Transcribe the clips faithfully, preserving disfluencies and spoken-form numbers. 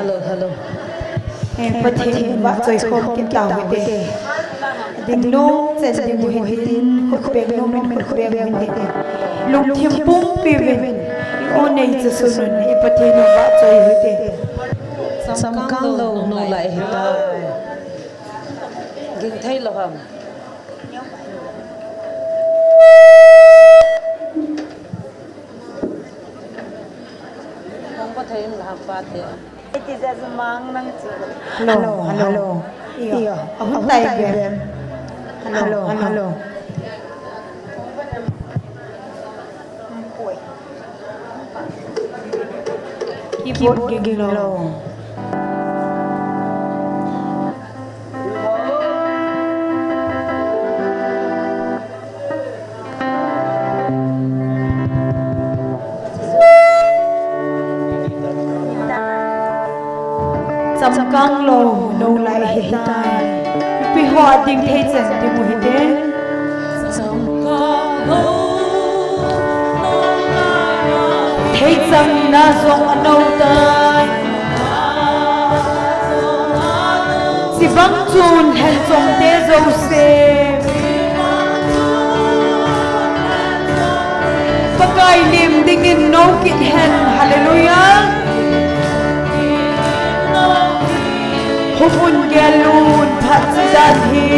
Hello, hello. Eh, Pathen vahchoi khom kit tau hite. Ding nom chen ding u hitin, khut beng nom in khut beng u hite. Lungthim pumpi uvin, i o nei chu sunun, i Pathen u vahchoi u hite. Samkang lou nolai hitai. Ging thei lou ham. Hong pa thei in la pa thei. Iti ja ju mang nang chu. Hello, hello. Iyo, ahung tai bem. Hello, hello. Keyboard gigilo. Chamkang lou nolai hitai. Nupi ho ading thei chan ding u hite. Theichang na jong anou tai. Chibang chun lhenchom te jouse Pakai lim dingin nou kit hen. Hallelujah. Hung un gel un phat chidan hi.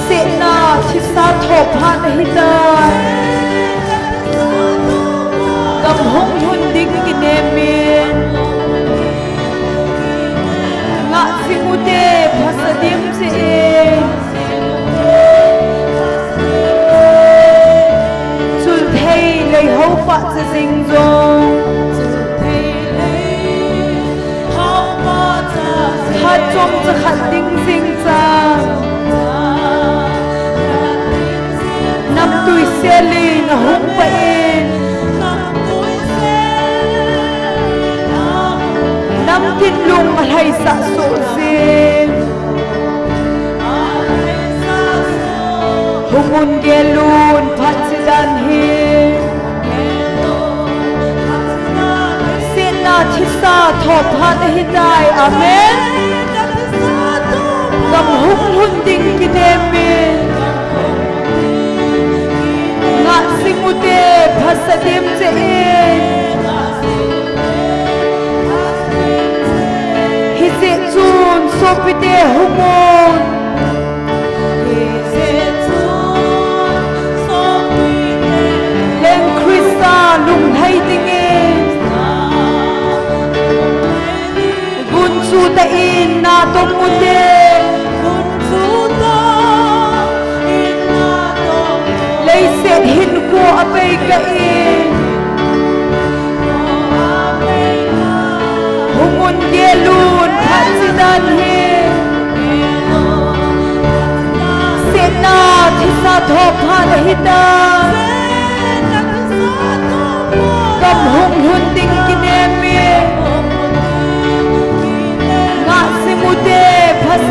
Sehna thisa thophat ahitai. Gam hung lhun ding kinem in. Ngah jing ute phasa dim cheh in. Chul thei lei ho pah cha jing jong. Phat chom cha khat ding jing cha. Namtui sel in ahung pah in. Namtin lung alhaisah soh jin. Hung un gel un phat chidan hi. Sehna thisa thophat ahitai. Amen. Gam hung lhun ding kinem in. Ngah jing ute phasa dim cheh in. Hijeh chun sopite hung un. Leng Christa lunglhai dingin. Gunchu tah in natong ute. Leiset hinkho apeikah in. Hung un gel un phat chidan hi. Sehna thisa thophat ahitai. Gam hung lhun ding kinem in. Ngah jing ute phasa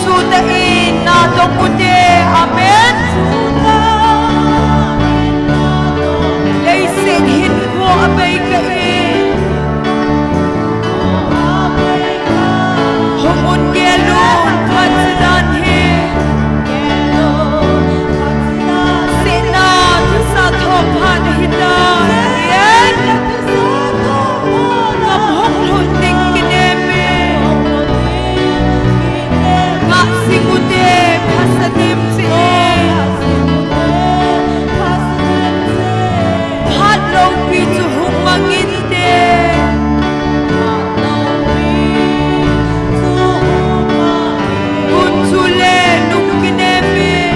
Tuta in na tong ute, amen. Leiset hin vo abei ka in. Hung un gel un phat dan hi. Sehna thusatho phat hi ta. Amen. Ngam hung lhun ding kinem in. Ngah sing ute, phasa dim cheh in. Phat loupi chu hung mang inte. Hun chu le nung kinem in.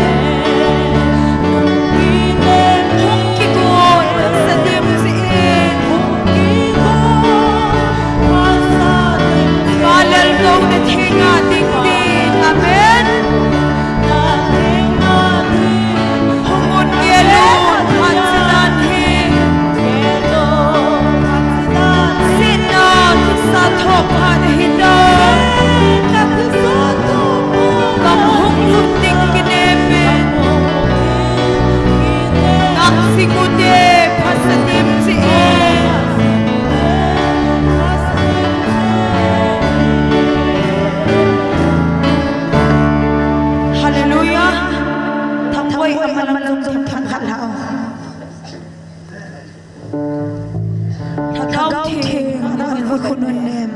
Hung kigon, phasa dim cheh in. Galel tou na thei nga ding ding. Amen. Hung un gel un phat dan hi. Sehna thusatho phat hi ta. Ngam hung lhun ding kinem in. Ngah sing ute, phasa dim cheh in. Hallelujah. Thangvah in aman jong themkhat la o. Lhagao Theng, ana hung lhun un nem.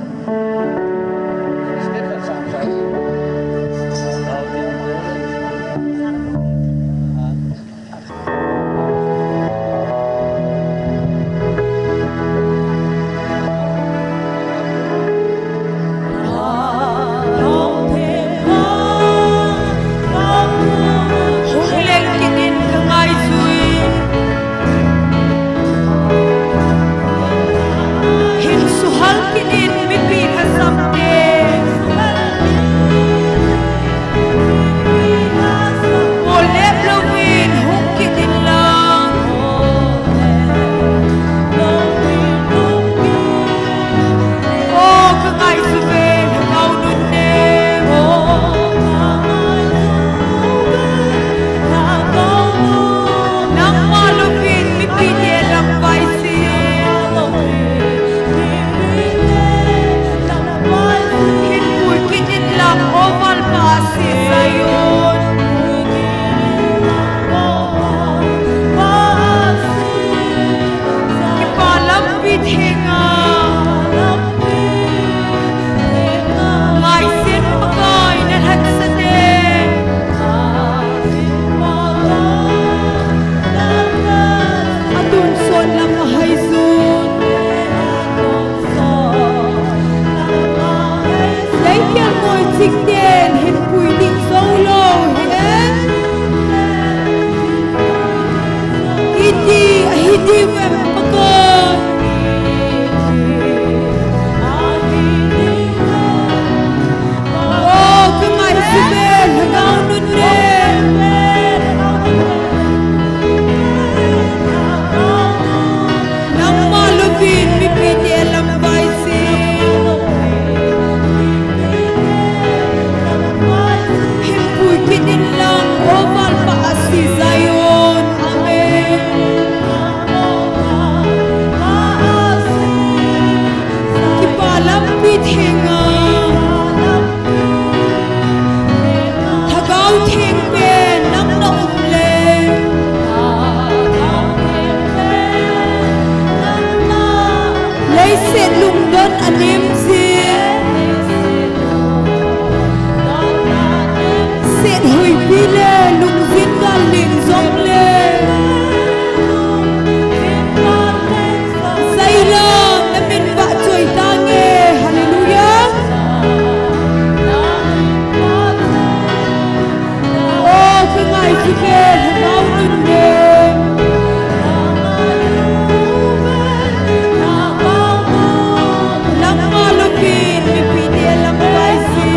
Hung leng kit in ka ngaisui. Hin suhal kit in mipi lhasam te. Olep louvin hung kit in lang. O ka ngaisuve, Lhagao Nun ne. Nangma louvin mipi te lamvai se. Hinpui kit in lang, o Lalpa Isi Zion. Kipa lampi thenga. Ngaisen Pakai na lhatsah te. Atonsot lam ahai jun. Leikel ngoi chingten hinpui ding jou lou hi e. Iti ahi diu em Pakai. O, ka ngaisuve, Lhagao Nun ne. Nangma louvin mipi te lamvai se. Hinpui kit in lang, o Lalpa Isi Zion. Amen. Kipa lampi thenga. Lhagao Theng pen nang na um le. Leiset lungdon anem jing. Set hoipi le lungjin gal ling jong le. Jai Lalpa, na min vahchoi tange. Hallelujah. O, ka ngaisuve, Lhagao Nun ne. Nangma louvin mipi te lamvai se.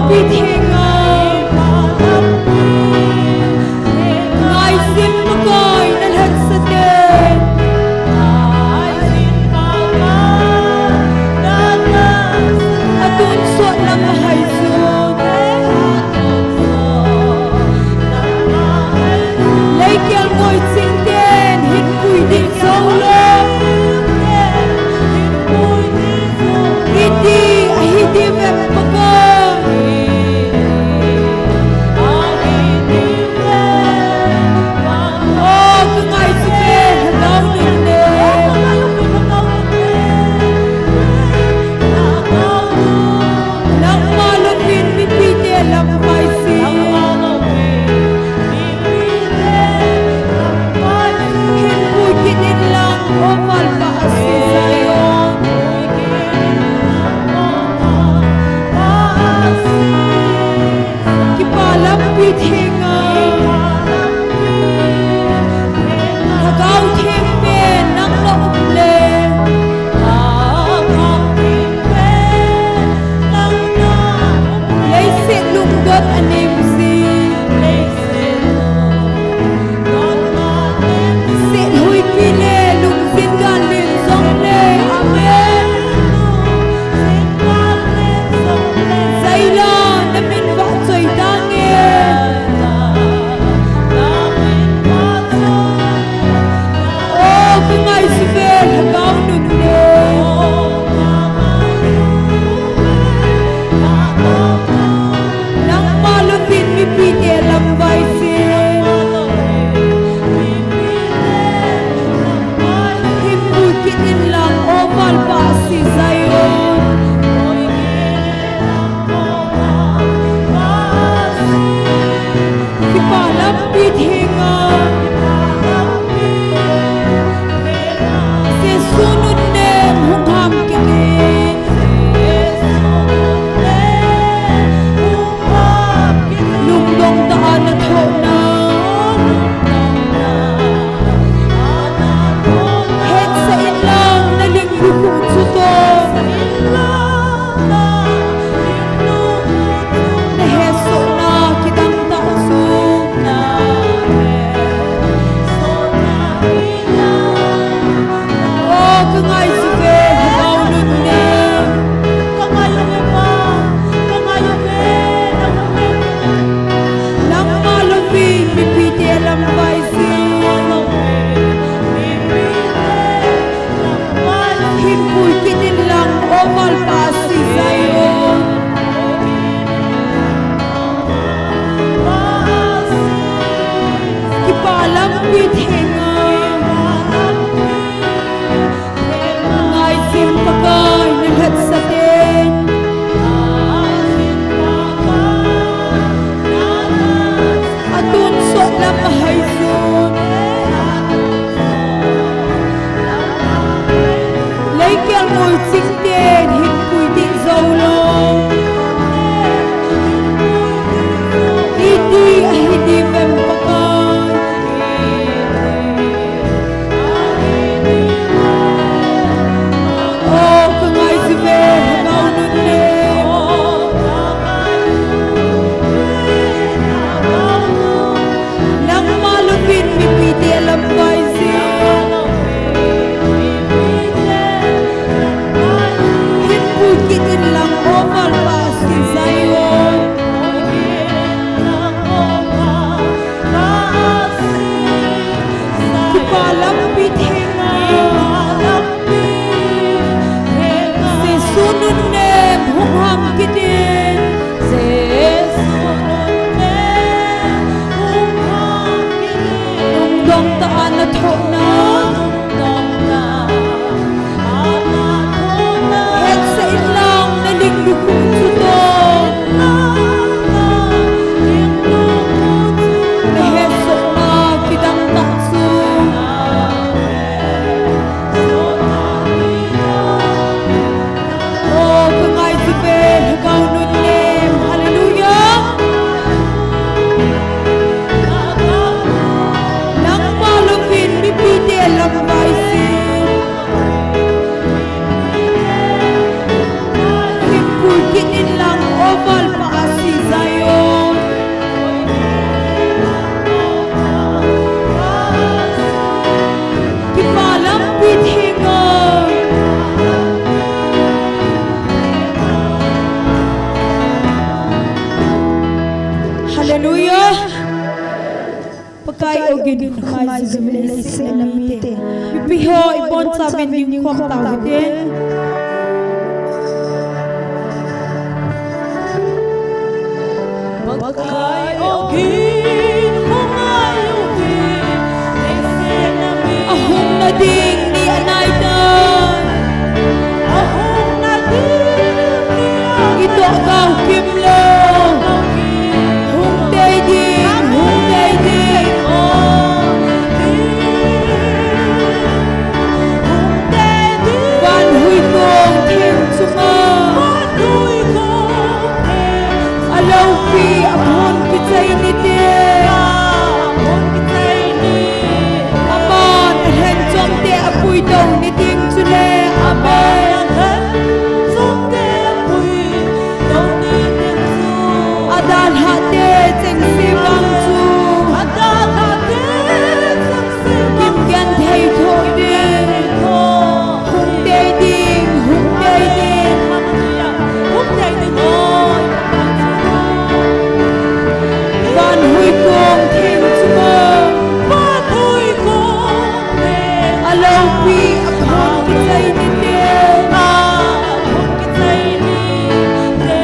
Pi theng a. Ngaisih Pakai nalhatsah te. Atonsot lam ahai jun. Leikel ngoi ching ten hinpui ding jou lou. Iti ahi diu vem Pakai. ogin, hung ngai juvin leiset a mite. Mipi ho, ibonchauvin dingkhom tau hite. Pakai ogin, hung ngai uvin, leiset a mi. Ahung nading ni anai tai. Ahung nading ni anai tai. Itoh gao kim lou. Hung tei ding, hung tei ding. Van huikong theng chunga. Aloupi aphon kichai nite. Aman alhenchomte apuitou niding chule. Amen. Adalhahte chengse vang chu. Kimgenthei thoh ding. Hung tei ding, hung tei ding. Van huikong theng chunga. Aloupi aphon kichai nite.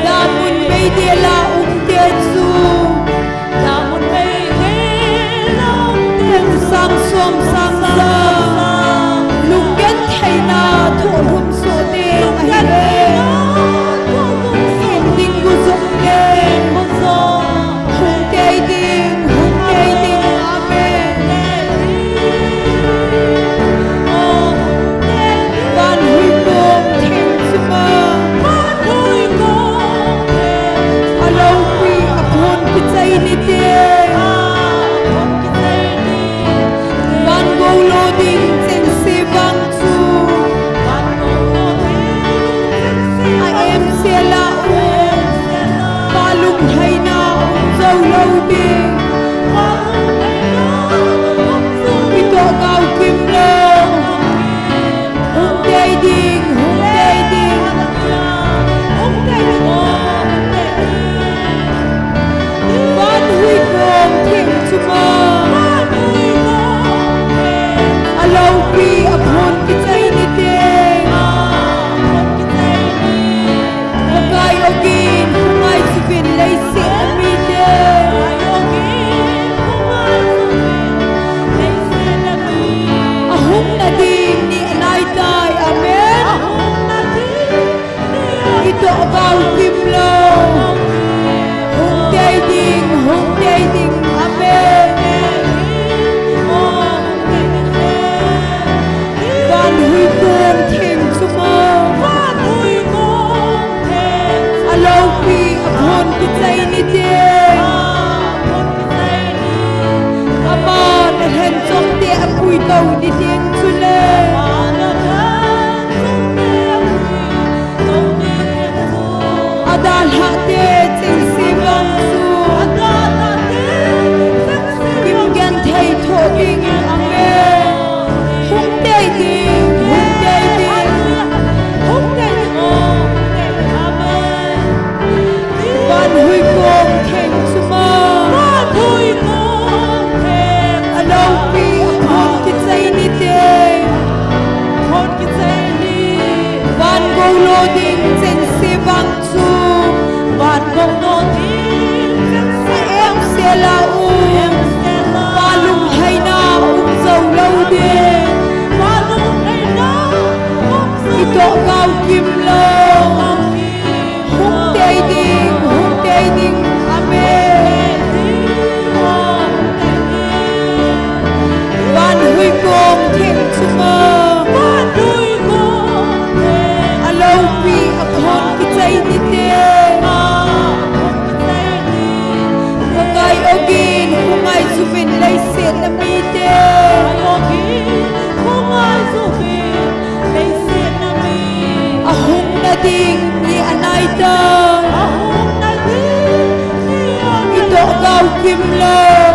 Damun meidil a umte chu. Kum sang som sang ja. Lunggentheina thohlhum soh ding ahi. Hinding gujong ding. Hung tei ding, hung tei ding. Amen. Van huikong theng chunga. Aloupi aphon kichai nite. Van gou lou ding chengse vang chu. A emsel a um. Pa lunglhaina um jou lou ding. Itoh gao kim lou. Hung tei ding, hung tei ding. Van huikong theng chunga. Aloupi aphon kichai nite. Pakai ogin, hung ngai juvin leiset a mite. Ahung nading ni anai tai. Amen. Itoh gao kim lou. Hung tei ding, hung tei ding. Amen. Van huikong theng chunga. Aloupi aphon kichai nite. Aman alhenchomte apuitou niding chule. Adalhahte chengse vang chu. Kimgenthei thoh ding. Amen. Hung tei ding, hung tei ding. Van huikong theng chunga. Aloupi aphon kichai nite. Van gou lou ding chengse vang chu. Van gou lou ding chengse vang chu. Emsel a um. Pa lunglhaina um jou lou ding. Itoh gao kim lou. Hung tei ding, hung tei ding. Amen. Van huikong theng chunga. Aloupi aphon kichai nite. Pakai ogin, hung ngai juvin leiset a mite. Ahung nading ni anai tai. Itoh gao kim lou.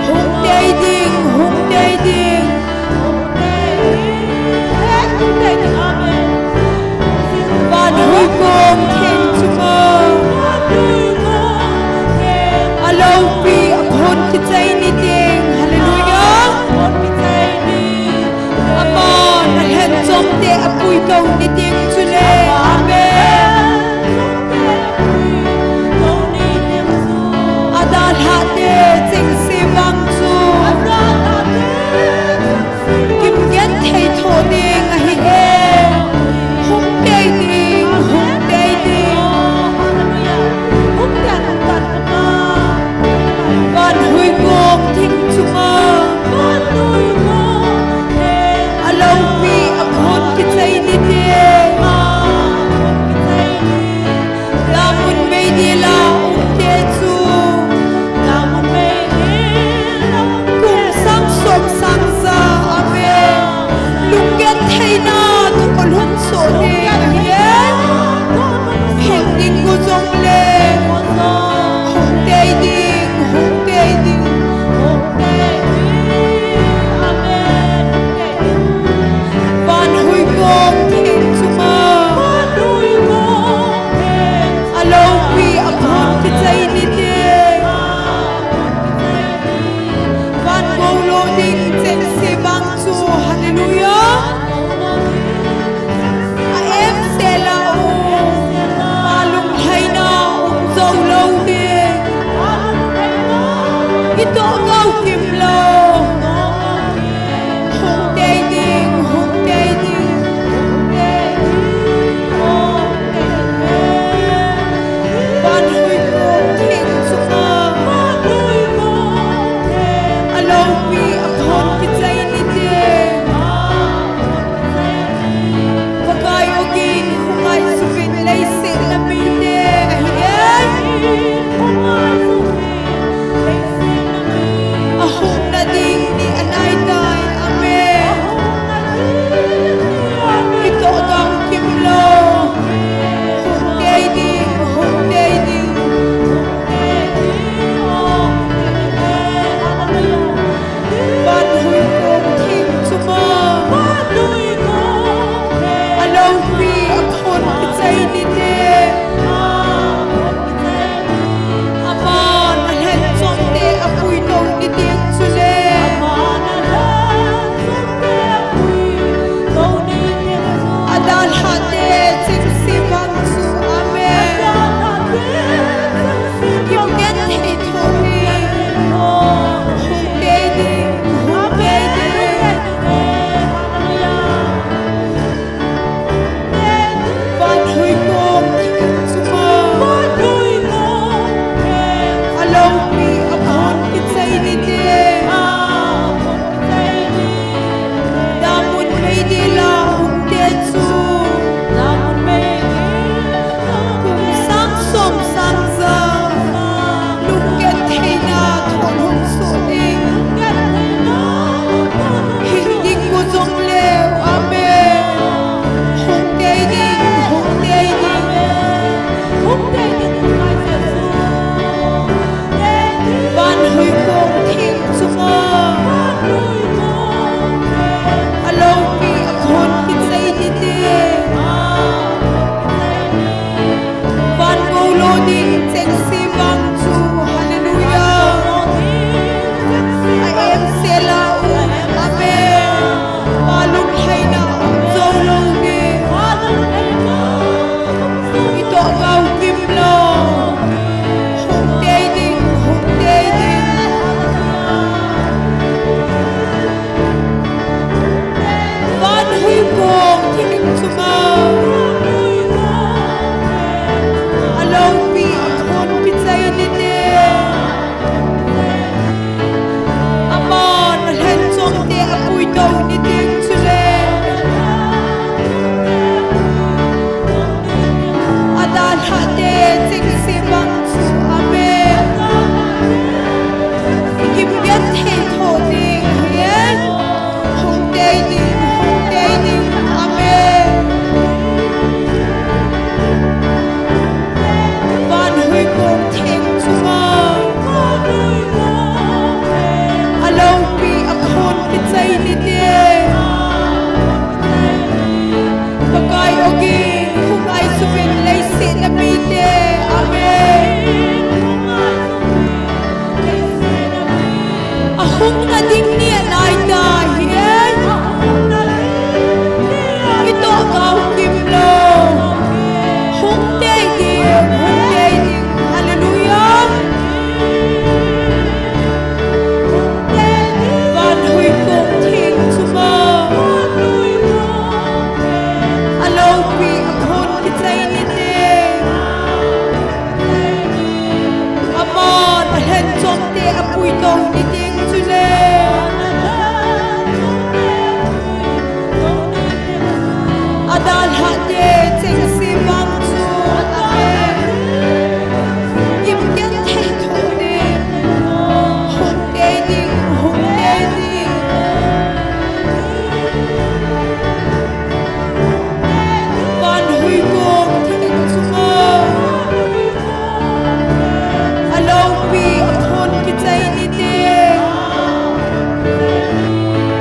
Hung tei ding, hung tei ding. Van huikong theng chunga. Aloupi aphon kichai niding. Van huikong theng chunga alopi akhon kichai nite. Van golo ding chengse vang chu, hallelujah, a em sela u, amen. Pa lunglhaina um jou lou ding. Itoh gao kim lou. Hung tei ding, hung tei ding. Van huikong theng chunga alopi akhon kichai nite. Aman alhen chomte apuitou niding chule, adalhah te chengse vang chu, amen. Gimgen thei tho ding ahi. Hung tei ding, hung tei ding, amen. Van huikong theng chunga alopi akhon kichai nite. Pakai ogin hung aisuvin leiset napite, amen. Ahung nading ni anai tai. Itoh gao kim lou. Hung tei ding, hung tei ding. Hallelujah. Van huikong theng chunga alopi akhon kichai nite. Aman alhen chomte apuitou niding chule, adalhah te chengse vang chu, amen. Gimgen thei tho ding. Hung tei ding, hung tei ding. Van huikong theng chunga alopi akhon kichai nite.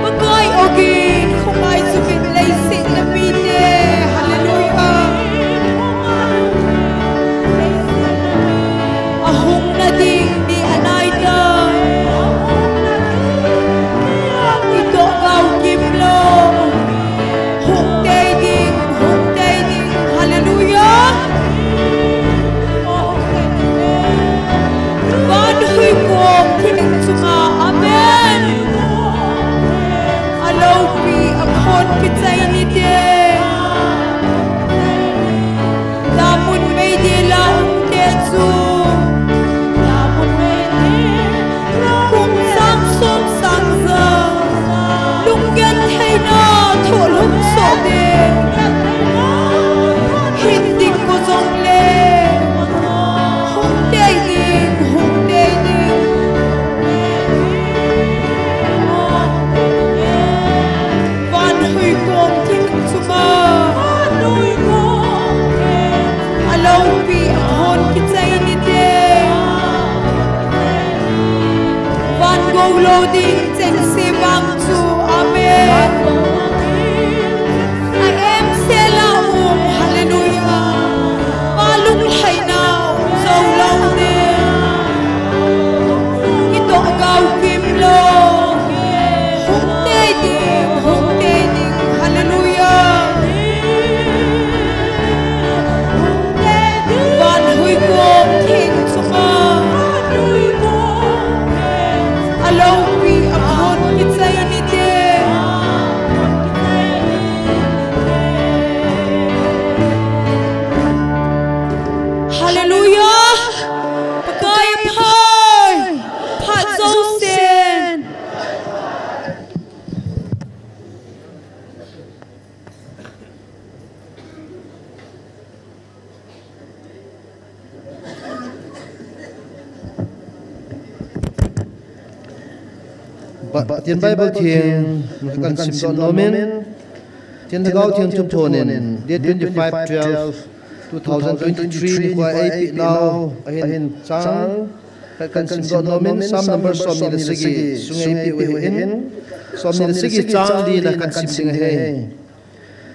Pakai ogin hung aisuvin leiset napite. Hallelujah. Ahung nading ni anai tai. Itoh gao kim lou. Hung tei ding, hung tei ding. Hallelujah. Van huikong theng chunga, amen. Alopi akhon kichai nite. Damun meidil a umte chu, damun meidil a kum sang som sang ja, lunggentheina thohlhum soh ding, hin ding go jongle, hung tei ding, hung tei ding. Van huikong theng chunga alopi akhon kichai nite. Van golo ding chengse vang chu, amen. A em sela um, hallelujah. Pa lunglhaina um jou lou ding. Itoh gao kim lou. Hung tei ding, hung tei ding. Hallelujah. Van huikong theng chunga alopi akhon kichai nite. Hallelujah. Pakai aphai. Phat jousen. Ba-, Pathen Bible theng kahin simdoh nomin, Pathen Lhagao Theng thuphon in, date twenty-five twelve, two thousand twenty-three nikho eipeh nau ahin chang khat kahin simdoh nomin, Psalm number somni le sagi sunga eipeh u ahin, somni le sagi chang lina kahin sim ding ahi.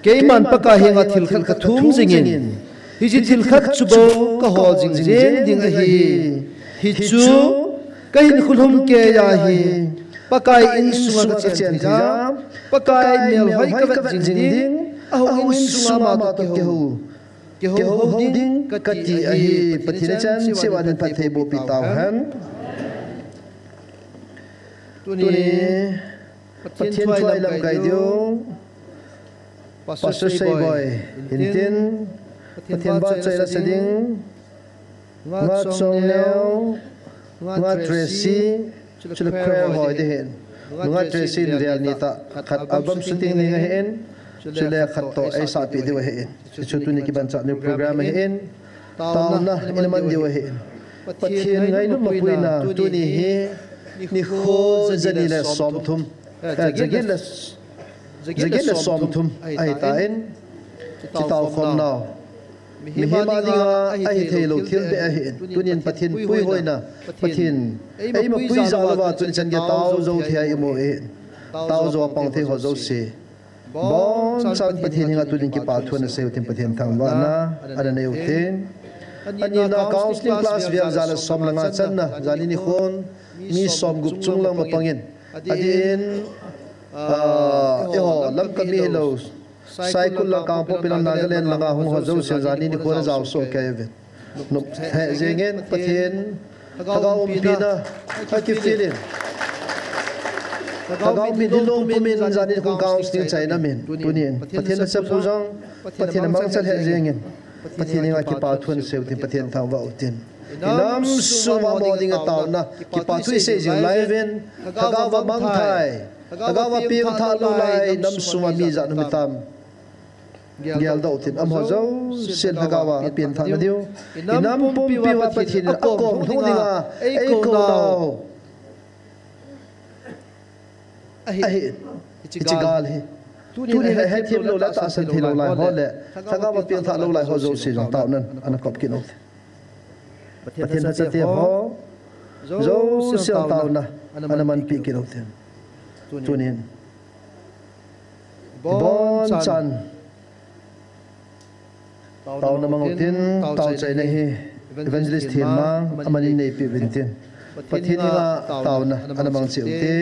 Keiman Pakai henga thil khat kathum jingin, hiche thil khat chu bou kahol jing jeng ding ahi. Hichu kahinkho lhumkeiya hi Pakai insunga kachen thei jeng, Pakai melhoi kavet jing ding, ahung insunga ama toh kihou, kihou ding kati ahi. Pathen chan cheh uva phattheiboh pi tauhen. Tuni Pathen thu ilamkai diu Pastor Seiboi hintin, Pathen vahchoila sa ding, Ngatchongneo, Ngat Tracy, chule Khrel hoi ding ahin. Ngat Tracy in reel ni tah khat album shooting ding ahin, chule khat toh eisahpeh diu ahin. Hichu tuni kimanchah ni program ahin, taona ina man diu ahin. Pathen ngailut mapuina tuni hi nikho jani le somthum, eh, jaget le, jaget le somthum ahitan, hiche taokhomnau mihem a dinga ahitheilou thil beh ahin, tunin Pathen puihoina, Pathen eima puija louva tuni chan gei tao jou thei a imu ahin, tao jou a pang thei ho jouse bonchan Pathen henga tunin kipathu ana seiu tin, Pathen thangvahna ana neiu tin. Anina counseling class vel ja le som le nga channa, jani nikhon mi somgup chunglang mapangin, adeh in, ah, eiho Lamka mi hilou, Saikul lang, Kangpokpi lang, Nagaland langa hung ho jouse jani nikhon ajao soh kei uvin. Nop lheh jengin, Pathen Lhagao umpina akifilin, Lhagao umpi ding lungpumin jani nikhon counseling chaina min, tunin Pathen lhacha pu jong Pathen amangcha lheh jengin, Pathen henga kipathu ana seiu tin, Pathen thangvah u tin. Inam sunga mo dinga taona kipathu isei jing lai uvin, Lhagao va mangthai, Lhagao va pengthah lou lai nam sunga mi ijat um hitam geldoh u tin, amaho jousen Lhagao a apengthah na diu, inam pumpi uva Pathen in akom lhung dinga eikou nau ahi, hiche gal hi. Tunin ahethem lou le atahsan thei lou lai ho le, Lhagao a pengthah lou lai ho jouse jong taonan ana kop kit u tin. Pathen lhacha te ho jousen taona ana manpeh kit u tin. Tunin bonchan taona mang u tin, taochaina hi Evangelist Thenmang aman in neipeh uvin tin, Pathen henga taona ana mang cheh u te.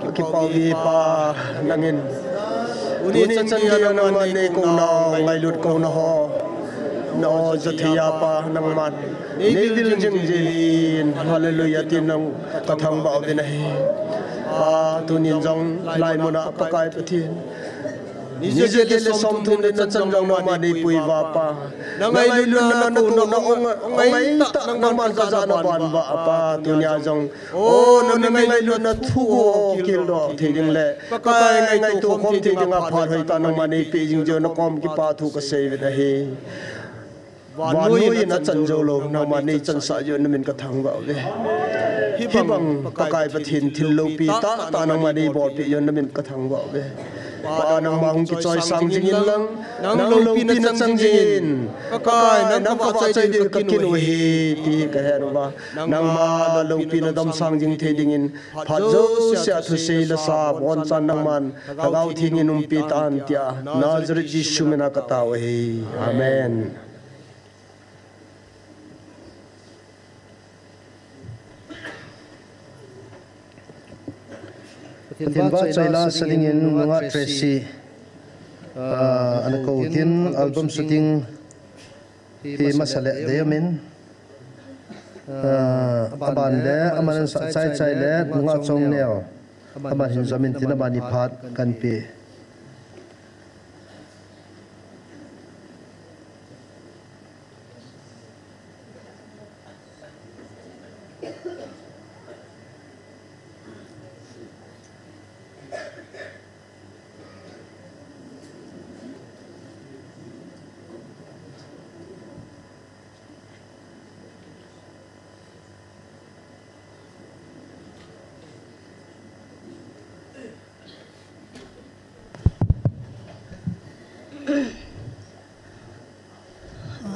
Kipah uve Pa, nangin tuni chan geiya nangman nei kouna, ngailut kouna ho na-o ja thei a Pa, nangman nei vil jing jing uvin, Hallelujah tin nang kathangvah uvin ahi. Pa, tunin jong hilai muna Pakai Pathen, ni ja get le somthum le ni chan jong nangman nei pui uva Pa, na ngailutna, na kouna, ong, ong ngaitah nangman kajana ban uva Pa, tunia jong O, na mi ngailutna thu ho kildoh thei ding le Pakai ngaito khom thei dinga phat hoitah nangman nei peh jing jeh u nakom kipa thu kasei uvin ahi. Vannoi in achan jou lou, nangman nei chansah jeh u namin kathangvah uve. Hibang Pakai Pathen thil loupi tahtah nangman nei bolpeh jeh u namin kathangvah uve. Pa, nangma hung kichoisang jing inlang, nang loupina chang jing in. Pakai, nang kavahchoi diu kakin u ahi, ti kahet uva. Nangma loupina damsang jing thei dingin, phat jouse a thusei le sa abonchan nangman Lhagao Theng in umpi tan tia, Nazareth Jesu mina katao ahi. Amen. Pathen vahchoi la sa dingin nungah Tracy, ah, ana kou tin, album shooting hi masa le deium in, ah, aban le aman ansah chai chai le nungah Chongneo, aman hin jom in tin, aban hi phat kanpe.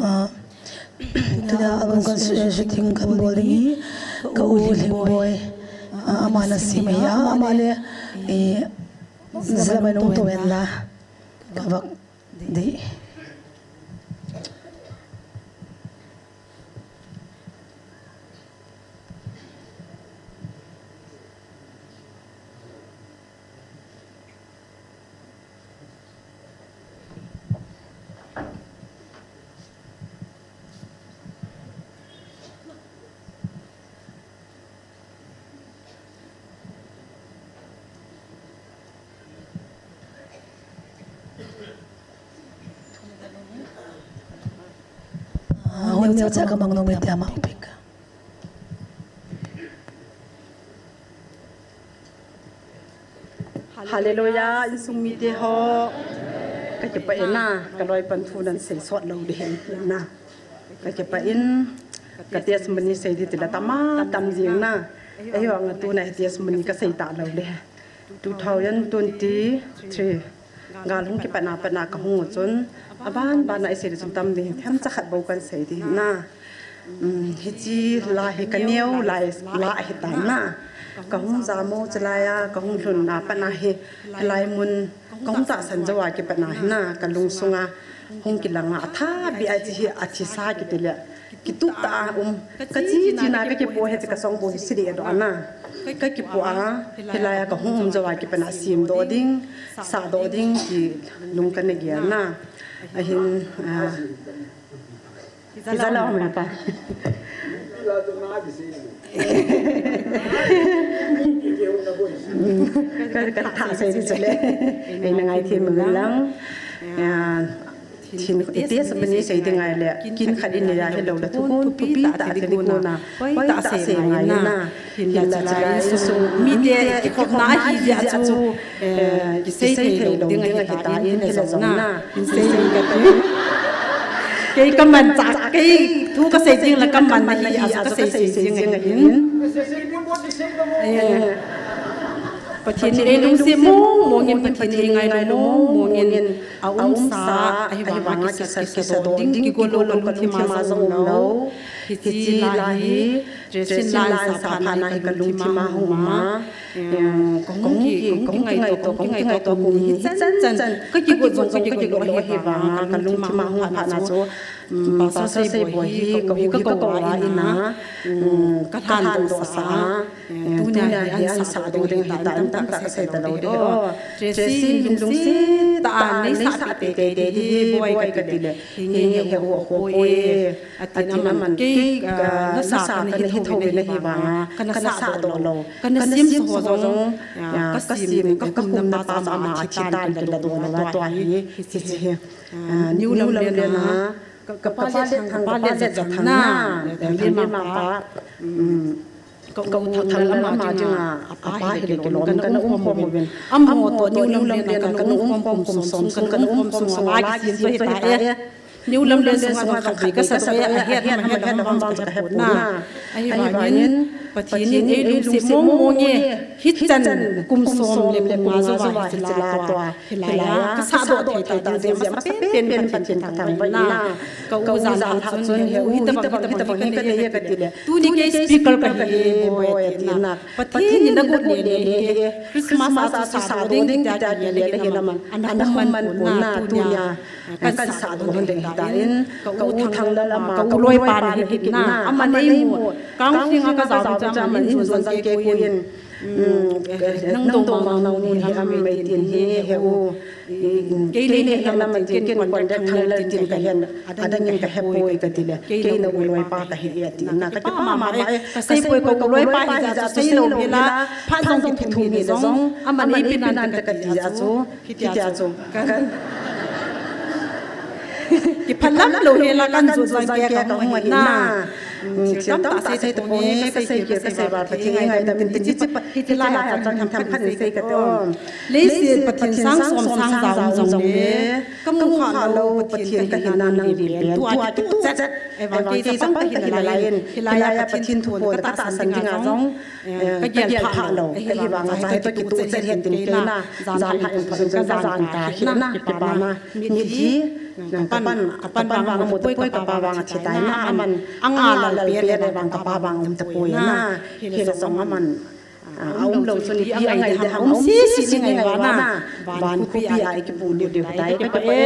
Ah, tuna album kan, eh, shooting kan bol ding hi, ka u Lhingboi, ah, aman asem ahi, ah, ama le, eh, jala mai nung tou hen la, ka vak ding. Ah, hon neo cha ka mang nong me te ama pik. Hallelujah, insung mite ho. Ka kipah in na, ka loi pan thu nan sei sot lou ding ahi na. Ka kipah in, ka testimony sei ding ti la tam a tam jing na. Ahivang a tuna hi testimony ka sei ta lou ding. Two thousand twenty-three. Gal hung kipat na pat na ka hung u chun, aban ban a i sei le chun tam ding, themcha khat bou kan sei ding na. Um, hiche la hi ka neo lai la hi ta na. Ka hung jam u, chulai a ka hung lhun na pat na hi, hilai mun ka hung tahsan jou a kipat na hi na, ka lungsung a hung kilang a, atha beh a hiche hi athisa kiti le. Kitup tah a um, ka chi chi na ka kipo hi, ka song po hi sidi a do na. Ka kipo a, hilai a ka hung um jou a kipat na semdoh ding, sahdoh ding ti lung ka na gel na. Ahin, ah, ija la um pa. Ka, ka tha sei di chule. Ei na ngai thim lang. Ah, Thin, i testimony sei ding ngai le, kin khat in nei a hilou le, thukhun thupi tah ti ni kona, hoi tah sei ngai na. Hinla chulai insung mite kikhopna ahi jeh a chu, eh, kisei thei lou ding ahi ta in, hile jong na. In sei ka ti. Kei ka man cha, kei thu ka sei ding la ka man ahi, a chu ka sei sei jing ahin. Eh, Pathen in ei lungset mong mong in, Pathen in ei ngailu mong mong in. A umsa, ahivanga kisat kisadoh ding, kigol lou, ka lungthim a jong um lou. Hiche la hi, Tracy in la ansah phat na hi ka lungthim a hung um a. Em, ka hung ki, ka hung kingaito, ka hung kingaito kum hi chan chan. Ka kigol jong ka kigol lou ahivanga, ka lungthim a hung um phat na chu. Pastor Seiboi hi ka u hi ka kou a in a, ka lhan doh sa a, tunia hi an sah doh ding hita, an tamtah ka sei talou ding hi. Tracy, lungset tah a nei sah teitei ding hi Boi ka ti le, henge, he u a kho poi e, atin aman, kei nasa kana hi thou ve na hi vang a, kana sah doh lou, kana sim ho jong, ka sim, ka khum na pa ama a thi tan, kila doh lou a tua hi, hiche hi. New Lamlen a, ka pa Letthang, ka pa Letjathang na, Thanglenmang pa, ka u Thanglam ama dinga, apa hi le kilom in kana umkhom uvin. Amaho toh New Lamlen a kana umkhom kum som sung, kana umkhom sung a la kisim chu hita e. New Lamlen sunga jong khatvei kasa doh e, ahet ham ahet ham vang chu kahepon na. Ahivangin Pathen in eilungset mong mong e, hichan kum som le kum nga jouva hiche la tua, hilai a kasah doh thei ta ding jeh a masa penpen Pathen kathangvah in na. Ka u Jalhah chun, he u, hitobang hitobang hi kanei e kati le, tuni kei speaker kahi e Boi atin na. Pathen in agot lele e, Christmas a chu sah doh ding tia kile le hin aman, ana khum man pon na, tunia kan sah doh hon ding hita in, ka u Thanglam ama, ka u loipa na hi kit na, aman eimu, counselling a ka jao chu aman in jon jang kei koi in, nang dongmang nau ni hi am eitin hi, he u, kei nei hel lam atin, ken Conrad Thanglal tin kahen, adang in kahepoi kati le, kei na u loipa kahi e atin na, kakipah mama e, kasei poi, ka u loipa hi jeh a chu sei lou hel a, phat jong kithum hel jong, aman eipeh nan te kati jeh a chu, hitia chu, kan kiphalam lou hel a kan jot jang kei kahung ahi na. Thil tamtah sei tapong e, kasei kei kasei val Pathen ngaidam in tin, hiche pa, hiche lai a chang tham khat in sei kate o. Leiset Pathen sang som sang jao jong le, kamu kha lou Pathen kahinna nang lim pen, tua kituh chet, ahivang kei chapang kahi nalai in, hilai a Pathen thu pon katahsan dinga jong, kagel phah lou, ahivang a chu hitia kituh chet hin tin kei na, Jalhah in phat chun kajan kakhel na, kipana, mithi, kapan, kapan vang amu tapoi, kapa vang athi tai na, aman, anga lal pen ahivang kapa vang aum tapoi na, hile jong aman, aum lou chun ipi angai ding ham, aum sese ding ahi vang a, van khopi a ikipu lut diu tai, kakipah e,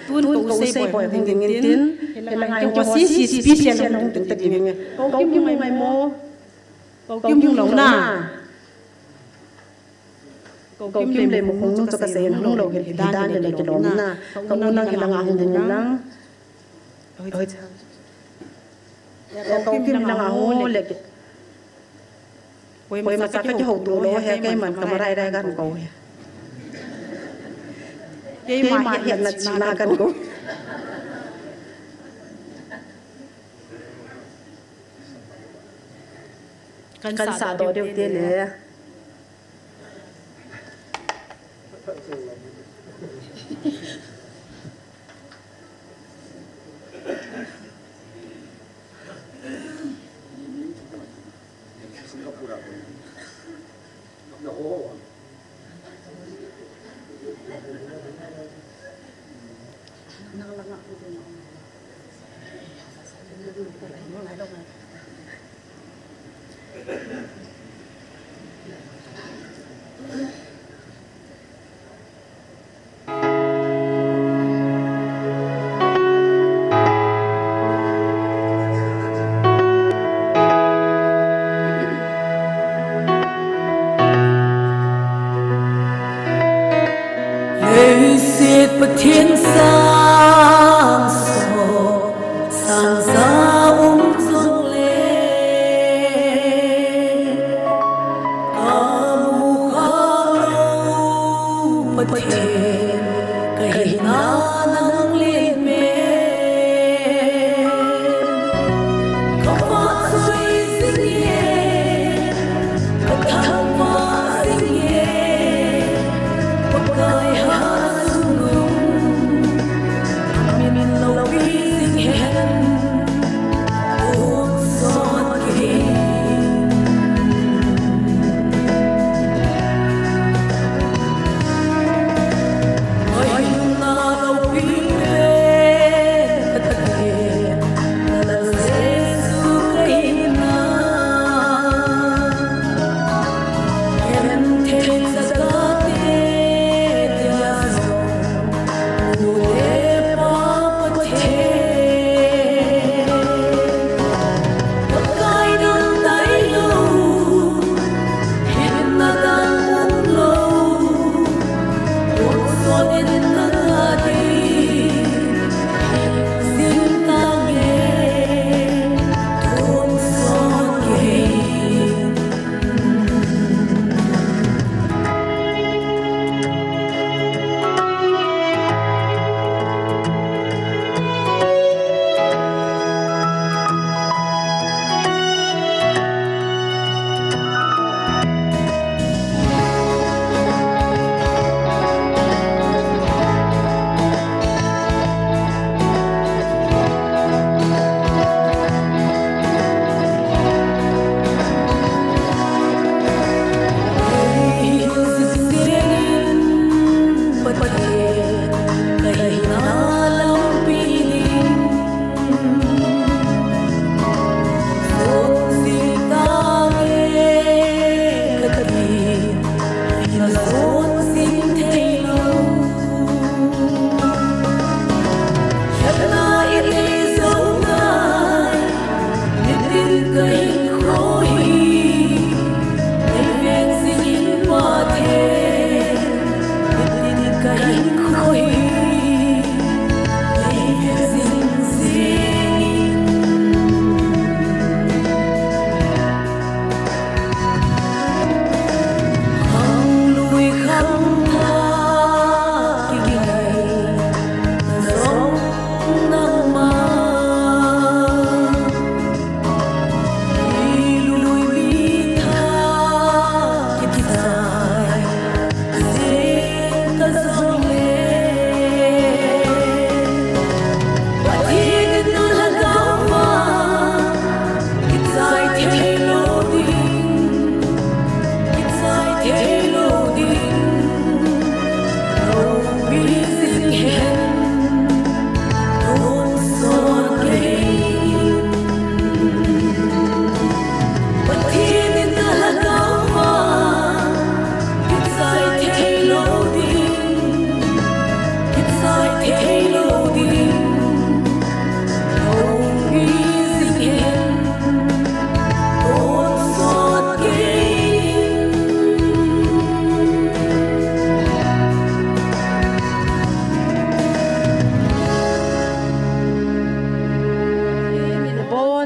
tun ka u Seiboi hung ding in tin, hilai a keiho sese special hung ding ta ding e, kou Kim hung ngai mo. Kou Kim hung lou na. Kou Kim le Mukhung nung chu kasei in hung lou hi, hi dan le le kilom na. Ka u nang hilanga hung ding in lang. Kou Kim hilanga hung le. Koima cha kakihouto lou he, keiman ka marai rai kan kou he. Keima hetna chihna kan kou. Kan sah doh diu te le. Leiset Pathen sang som sang ja um jong le,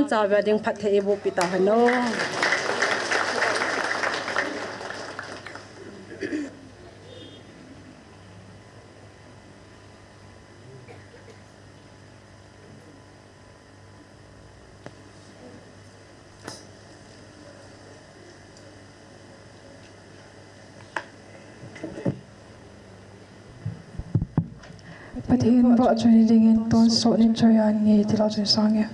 Chavai ding phatthei eiboh peh tahen o. Pathen vahchoina dingin tonsot in choi-an nge ti lau chun sang e.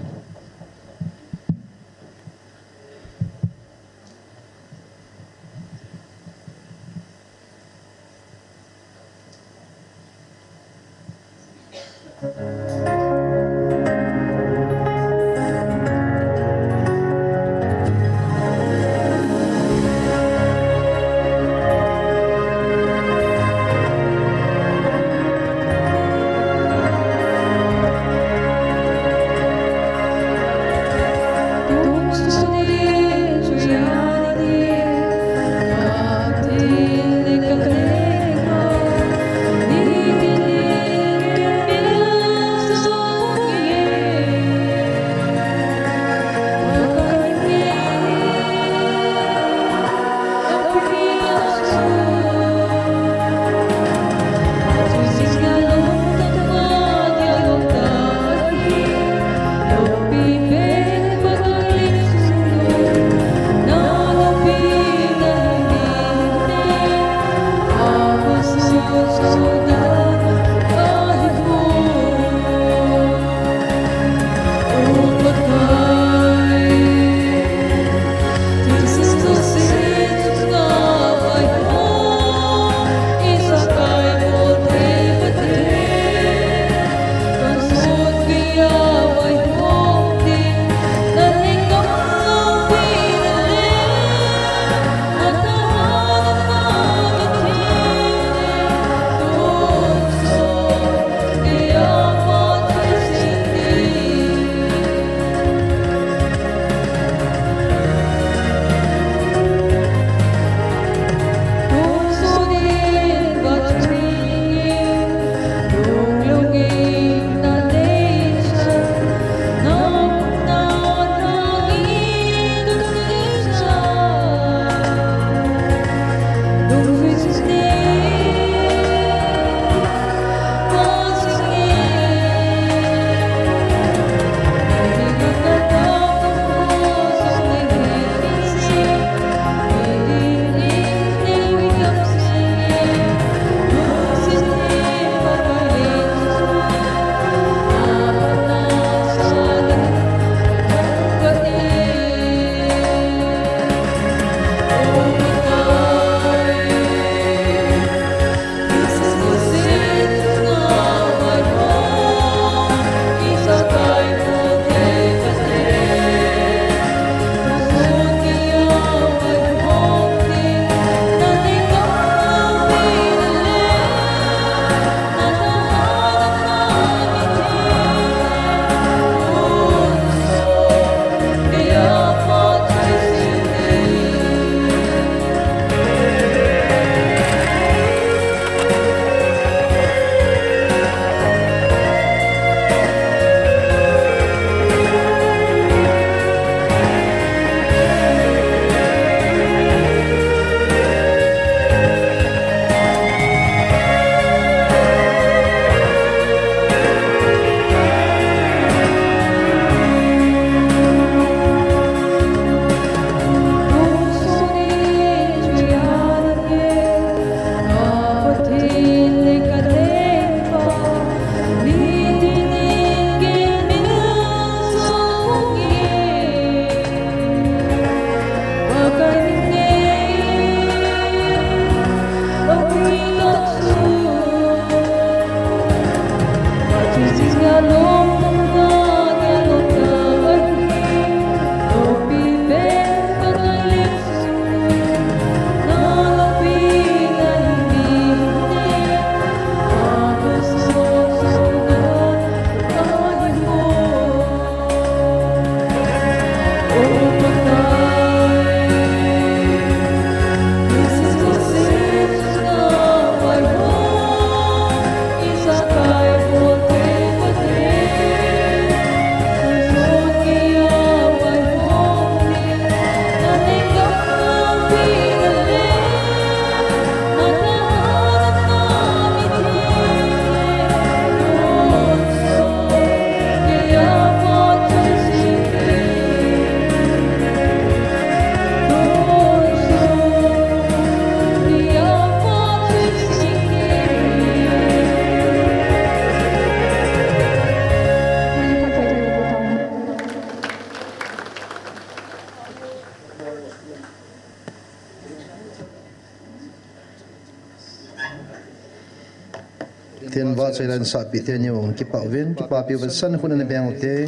Tin vahchoi la insahpi teni u kipah uvin, kipapi uvin san khun ana beng ute.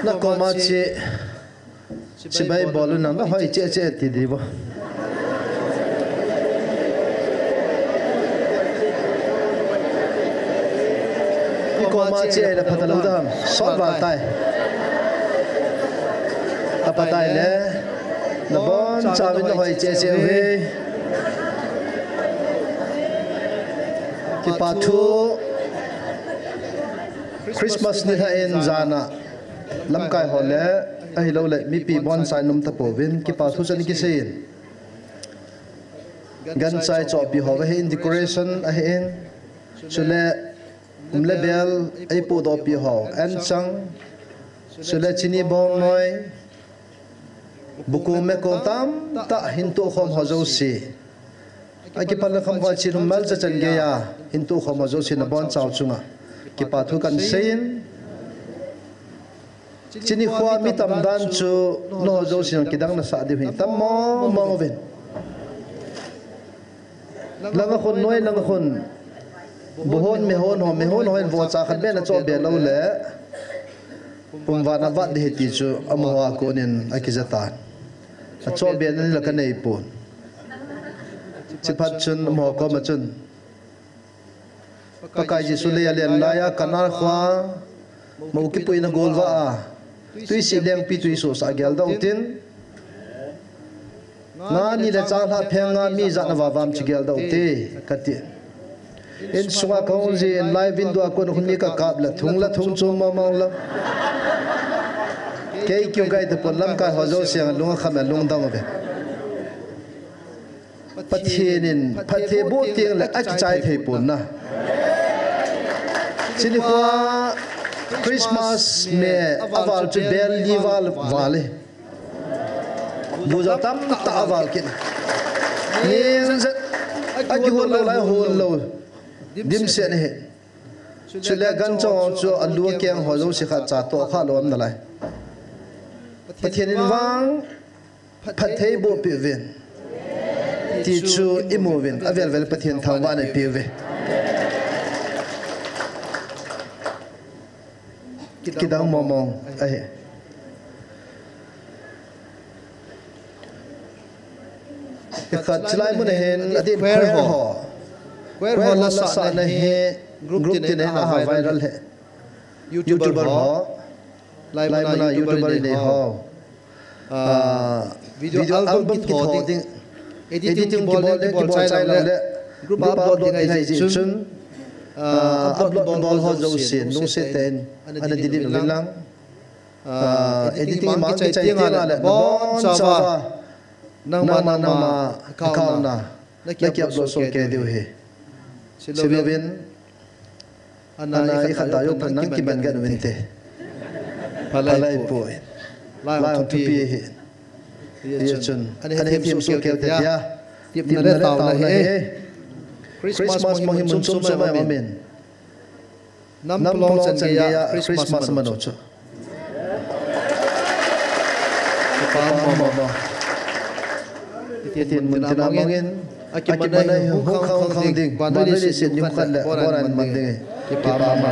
Nakoma che, chibai bol u nang, nahoi cheh cheh ti diu va. Ikoma che la phatalou dam, sot val tai. Aphatai le, nabonchauvin nahoi cheh cheh uve. Kipa thu, Christmas nilhah in jana, lamkai ho le, ahilouleh, mipi boncha in um tapouvin, kipa thu chan kisei in. Gancha ichohpi ho ahin, decoration ahin, chule, um le bel, eipohdohpi ho, anchang, chule chini bongnoi, buko meko tamtah hin tohkhom ho jouse. Akipal le khamkhom chilhum malcha chan geiya, hin tohkhom ho jouse nabonchau chunga. Kipa thu kahin seiyin. Chini khoa mi tamdan chu nangho jousen kidang nasah diu hi tam mong mong uvin. Langa khun, noi langa khun. Buhon, mehon ho, mehon ho in vohcha khat beh nachoh be lou le. Pumvana vat ding ahi ti chu amaho a konin akija tan. Achoh be nani la kanei pon. Chuphat chun amaho koma chun. Pakai Jesu lei alen laiya, Kana khoa, mou kipuina golvah a, tuisih lengpi tuisohsah geldoh utin. Nga ni le changlhah pheng nga mi jat na vavam chu geldoh ute, kati. Insunga kahung jin, lai window a kon a khun mi kakap le, thung le thung chom mong mong le. Kei kiu gai tapon lamkai ho jouse a lung akham a lungdong uve. Pathen in phatthei boh teng le akichai thei pon na. Chini khoa Christmas me aval chu bel li val val e. Bujo tamtah aval kit. Nin jat akihol lou lai hol lou. Dimset ahi. Chule gancha ho chu alu akeng ho jouse khat cha toh kha lou um nalai. Pathen in vang phatthei boh peh uvin. Ti chu imu uvin, avel vel Pathen thangvahna ipe uve. Kidang mong mong ahi. Ikhat chilai mun a hin adin choir ho. Choir ho lasahna hi group tin a hin aha viral hi. YouTuber ho. Lai mun a YouTuber inei ho. Ah, video album kitho ding. Editing kibol le, kibol chai lou le. Group a upload ding ahi jeh chun. Ah, upload bol ho jousen, lungset tah in ana delete uvin lang. Ah, editing mang kichai teng le, nabonchauva. Nangma, nangma account a. Naki upload soh kei diu ahi. Chule uvin. Ana ikhat da jong phat nang kiman gan uvin te. Phalai poi. Lai hung thupi ahi. Hijeh chun. Ana hethem soh kei ute tia. Tipna le taona hi. Christmas mun hi mun chom chom a um in. Nam Pulong chan geiya Christmas man u chu. Kipa mama. Hitin mun tina mangin. Akiman a hung khang hung khang ding. Vannoi leiset niu khat le boran man ding. Kipa mama.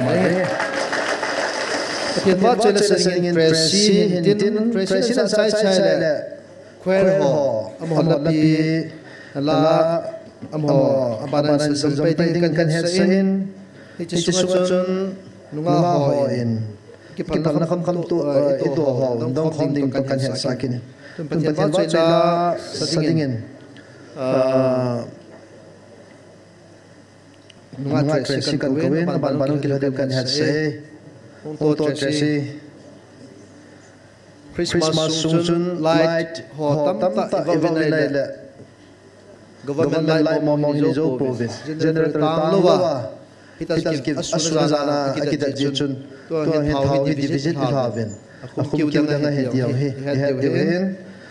Pathen vahchoi le sa dingin Tracy hin tin, Tracy in asai chai le. Choir ho, amaho lapi, la, amaho, abana in sa jom pai ding kan hetsah in, hiche sunga chun, nungah ho in, kiphalna khamkham tu, eh, ito ho, dong khom ding toh kan hetsah kit in. Tun Pathen vahchoi la sa dingin, ah, Nungah Tracy kan kou in, aban ban hung kilha diu kan hetsah e. Hung to Tracy. Christmas sung chun light ho tamtah i va vin ahile. Government light mong mong hi nei jou pouvin. Generator tang louva. Hitia chu asuna jana akidet jeh chun. Tua hin thao hi division i lhauvin. Akhum kiu dang ahi diu hi. I het diu hin.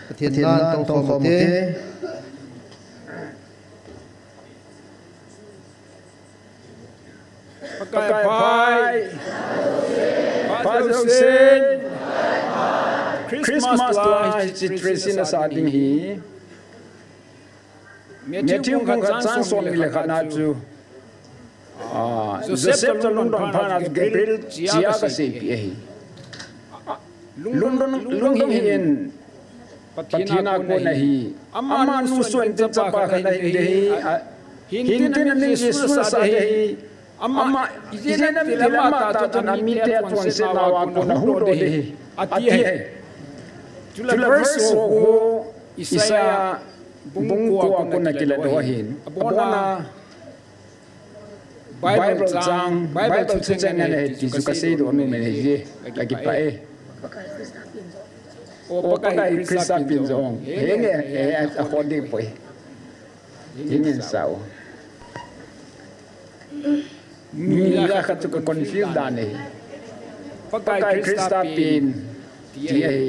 Pathen na tong khom ute. Pakai phai. Pha jousen. Christmas tua hiche Tracy in asah ding hi. Matthew bung khat chang somni le khat na chu. Ah, Joseph toh lungdon phat a Gabriel chia kaseipeh ahi. Lungdon, lungdon hih in, Pathen a kon ahi. Ama nusuan tin chapa khat ahin ding ahi. Ah, hintin amin Jesu asah ding ahi. Ama, ijeh inem itile ama tah chun amite achonset nauva kon ahuhdoh ding ahi, ati ahi. Chule verse ho khu Isaiah bung ko a kon akiladoh ahin. Abona Bible chang, Bible thucheng ana he ti chu kaseidoh nom in ahije, kakipah e. O Pakai Christa pen jong. Henge, eh, akhoh ding poi. Henge sao. Mi la khat chu ka confuse dan e. Pakai Christa pen ti ahi.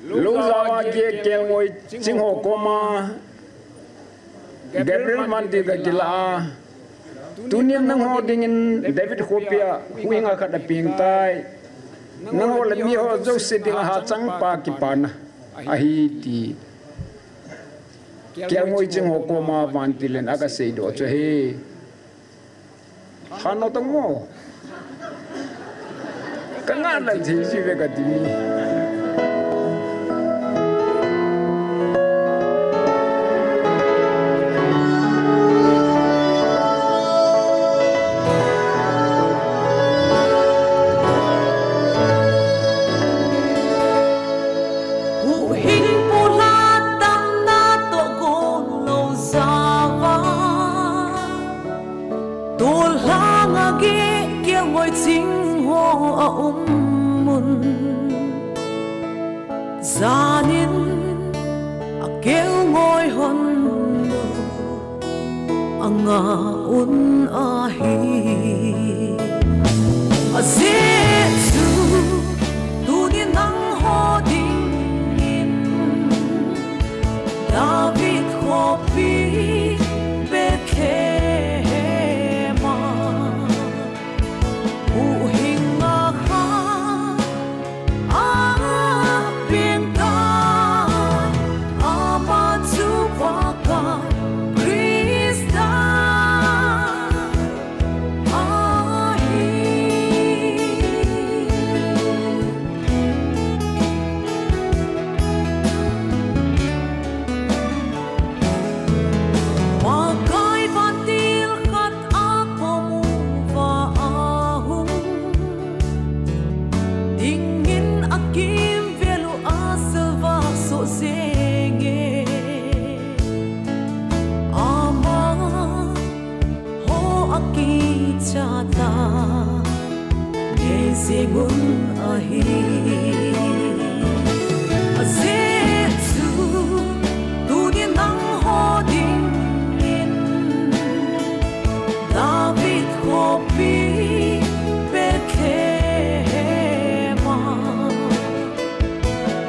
Lou jao a gei kelngoi ching ho koma Gabriel vantil kakilah a, tunin nangho dingin David khopia huhhing khat apeng tai. Nangho le miho jouse dinga hachangpa kipana ahi ti. Kelngoi ching ho koma vantil in akaseidoh chu ahi. Hano tang mo. Ka ngah dan thei ji ve kati. Huhhingpu lhatang natoh gon lou jao a, tolhang a gei kelngoi ching ho aum un. Janin akelngoi hon lou angah un ahi. Ajeh chu tuni nangho dingin David khopi Bethlehem a huhhing khat apeng tai, ama chu Pakai Christa ahi. Pakai vantil khat akom uva ahung dingin akimvel u asalvah soh jenge. Amaho akicha tah nei jeng un ahi. Ajeh chu tuni nangho dingin David khopi Bethlehem a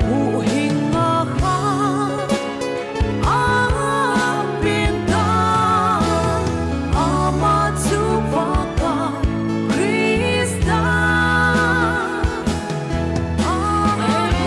huhhing khat apeng tai, ama chu Pakai Christa ahi.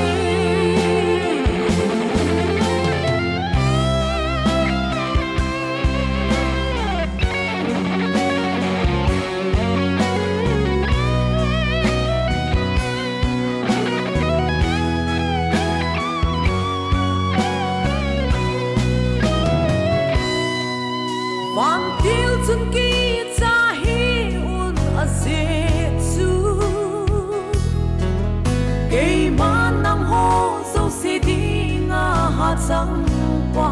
Vantil chun kicha hih un, ajeh chu keiman nangho jouse dinga hachangpa,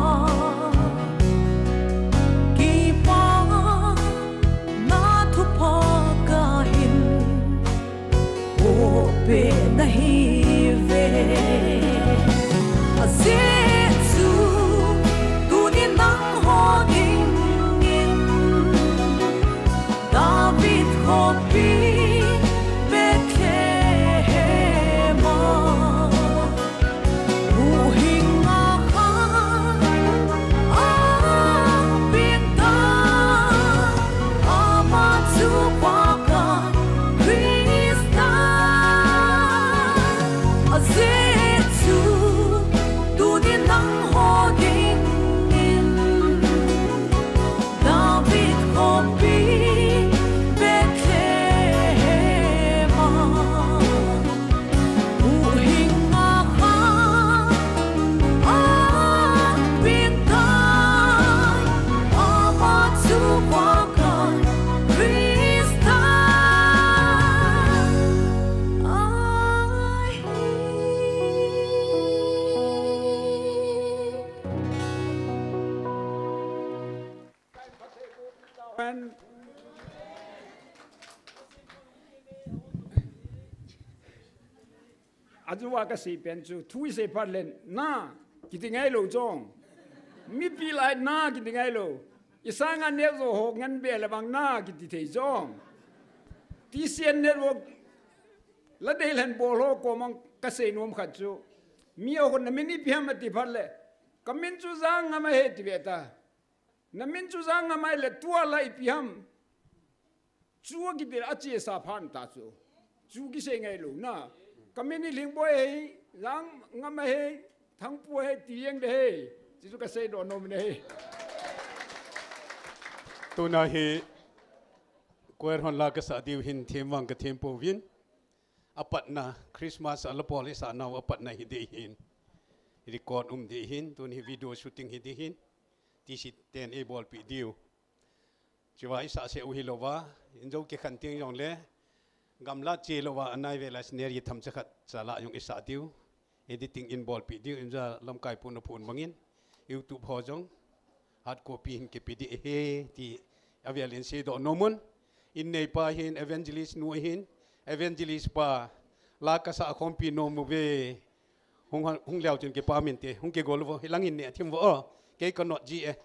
kipana thupha kahin pohpeh nahiuve. Ajeh chu tuni nangho dingin David khopi Bethlehem a huhhing khat apeng tai, ama chu Pakai Christa Ajuva kasei pen chu, thu isei phat le, na, kiti ngai lou chong. Mipi lai na, kiti ngai lou. Isanga neo jo ho ngan be le bang na, kiti thei chong. T C N network, la dei len bol ho ko mang kasei nom khat chu. Mi a hon na min ipi ham ati phat le. Kamin chu Jangngam ahi ti ve ta. Na min chu Jangngam ahi le tua la ipi ham. Chu a kiti a chesa phan ta chu. Chu kisei ngai lou na. Kamin hi Lhingboi ahi, Jangngam ahi, Thangpu ahi, ti jeng ding ahi. Chu chu kasei doh nom in ahi. Tuna hi, choir hon la kasah diu hin them vang kathem pouvin. Apatna, Christmas a la bol isah nau apatna hi ding hin. Record um ding hin, tun hi video shooting hi ding hin. T C ten eibolpeh diu. Chuva isah seh u hilouva, in jou kikhen teng jongle, gamla che louva, anai vela scenery themcha khat cha la jong isah diu. Editing in bolpeh diu, in ja lamkai pun aphon bangin, YouTube ho jong, hard copy hin kipe ding ahi, ti avel in seidoh nom un. In neipa hin, evangelist nu ahin, evangelist pa, la kasah khompi nom uve, hung, hung leu chun kipa min te, hung kigol uvo, hilang in neh thim uvo, o, kei kanot ji e. Eh.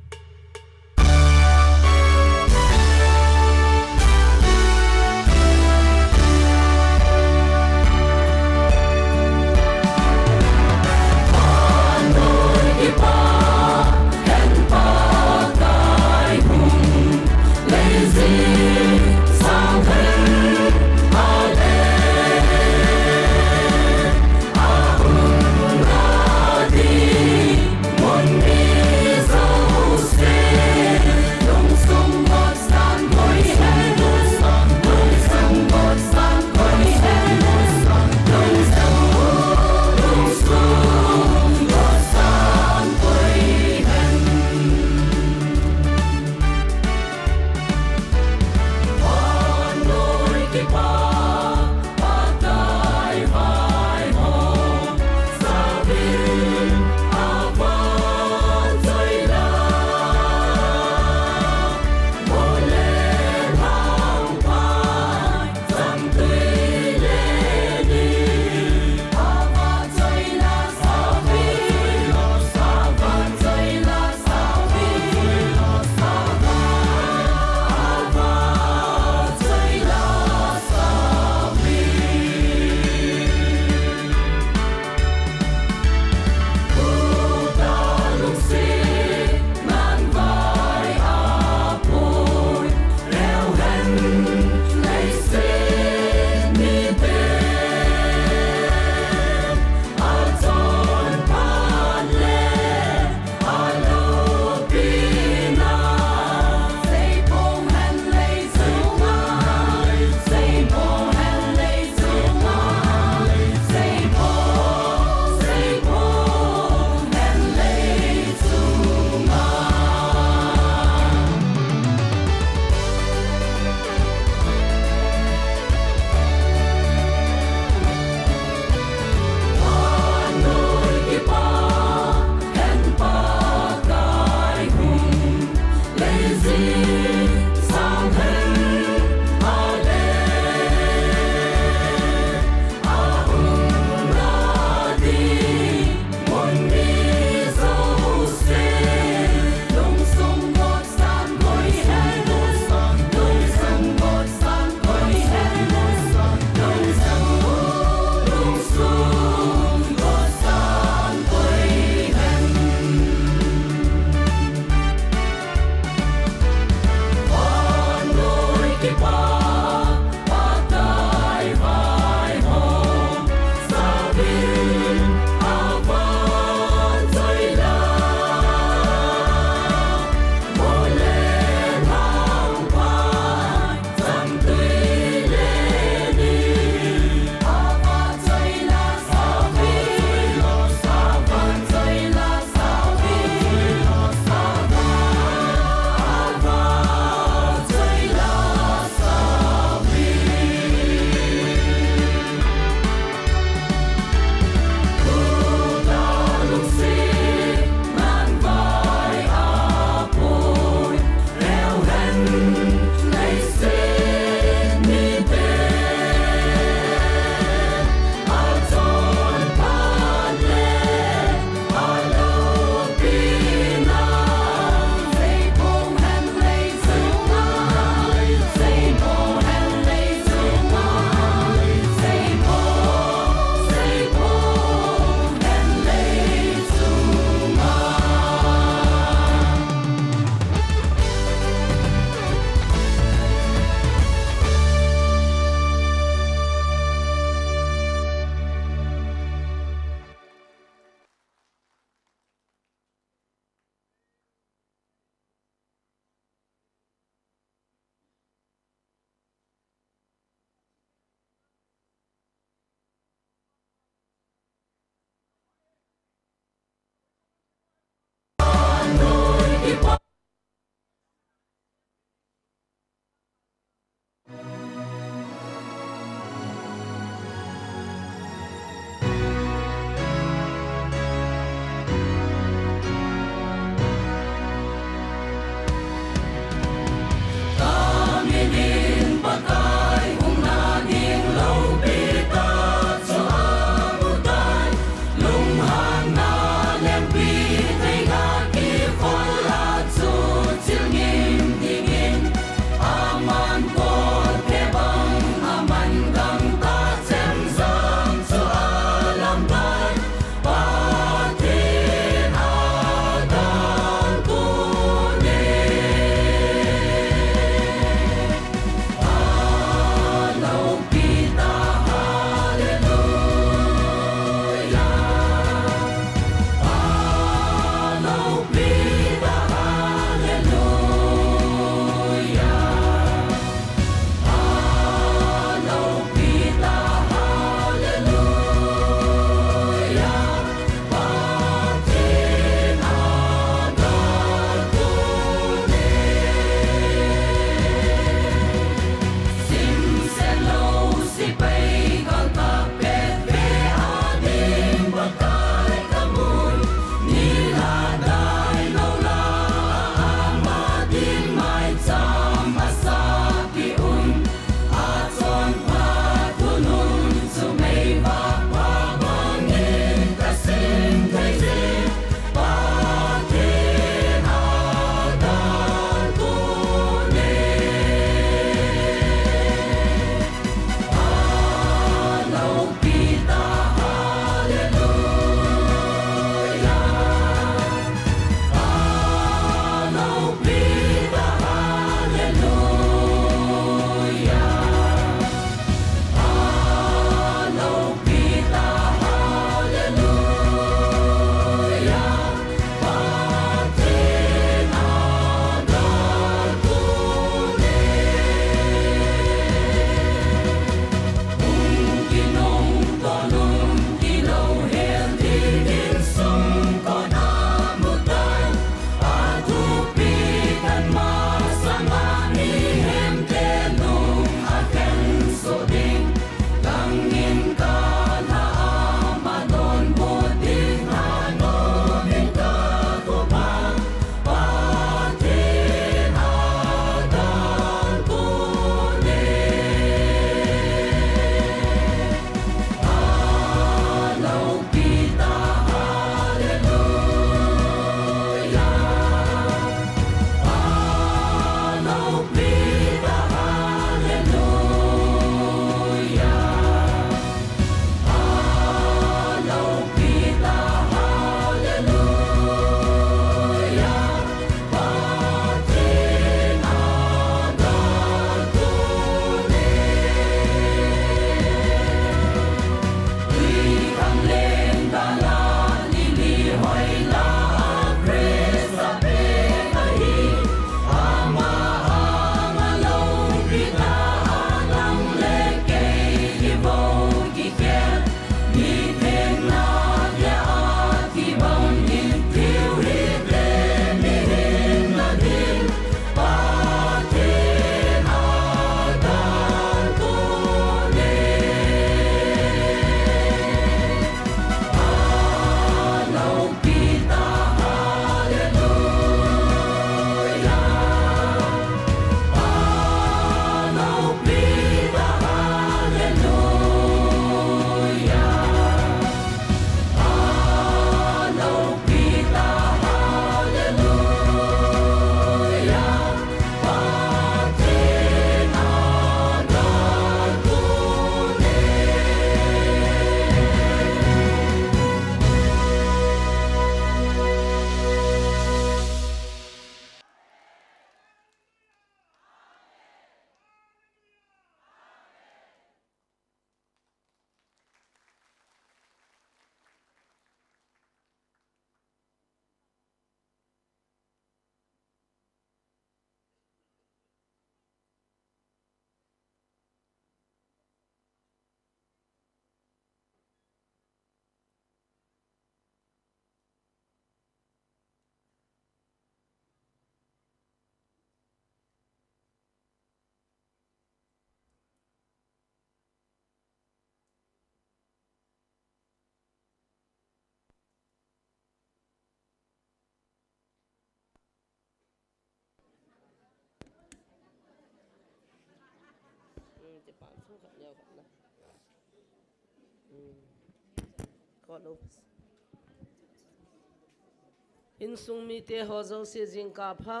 Insung mite ho jouse jingkah pha.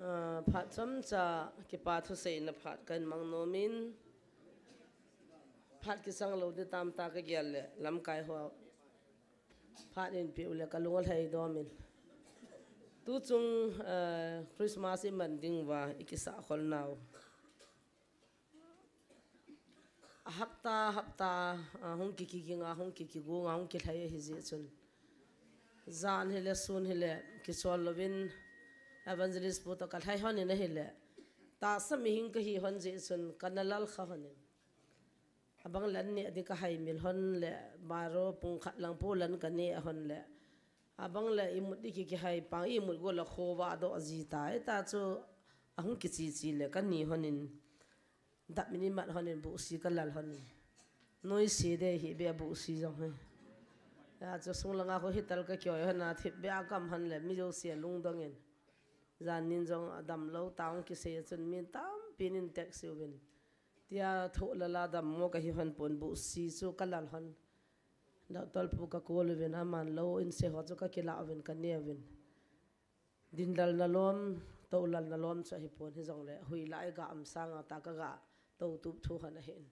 Ah, phat chomcha kipa thuseina phat kahin mang nom in. Phat kisang lou ding tamtah kagel le lamkai ho phat eipeh u le kalung alhai dom in. Tuchung, ah, Christmas iman ding uva ikisah khol nau. Hapta, hapta, ah, hung ki, ki, ki nga, hung ki, ki gu nga, hung kilhai ahi jeh chun. Jan hile, sun hile, kichol louvin evangelist pu toh kalhai hon in ahile. Tahsa mihem kahi hon jeh chun, kana lal kha hon in. Abang le an neh ding kahai mil hon le, baro pung khat lang pu lan kaneh hon le. Abang le imut ding ki, kihai pang, imut go le khovah doh ji tai, ta chu ahung kichi chi le kani hon in. Dap min imat hon in buhsi kalal hon in. Noise dei hi be buhsi jong hi. Ya chu sung langa kho hital kakioi hon a thip be a kam hon le mi jouse lungdong in. Jan nin jong adam lou tah hung kisei chun mi tampi nin text uvin. Tia thoh lala dammo kahi hon pon buhsi chu kalal hon. Doctor pu ka call uvin aman lou in se ho chu kakila uvin kane uvin. Dinlal na lom, toulal na lom chu ahipon hijongle, huila iga um sanga ta kaga tou tup thu hon ahin.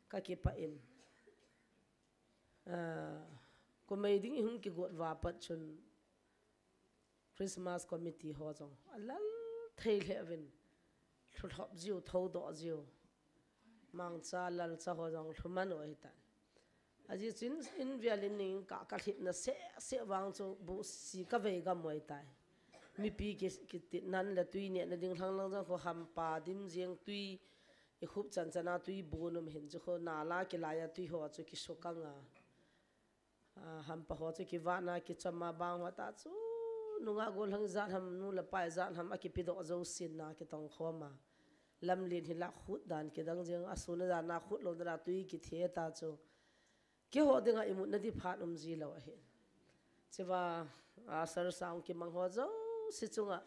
Kakipah in. Ah, kumei ding ihung kigot uva pat chun Christmas committee ho jong alal thei lheh uvin. Lhulhop jiu, thoudoh jiu. Mangcha, lalcha ho jong lhuman u ahitan. Ajeh chu in, in vel in ning ka, kalhitna seh seh vang chu buhsi kavei gam u ahitai. Mipi ki, kitit nan le tui nehna ding lhang lang jong kho hampa dim jeng tui ikhup chan chan a tui bon um hin chu kho nala kilai a tui ho chu kisukang a. Ah, hampa ho chu kivahna kichom a bang ho ta chu nungah gollhang ijat ham nu le pa ijat ham akipedoh jousen na kitong khom a. Lamlen hi lah khut dan kidang jeng a sun a dan a khut lou dan a tui kithe ta chu. Keiho dinga imutna ding phat um ji lou ahi. Chua, ah, sir sang kimang ho jouse chunga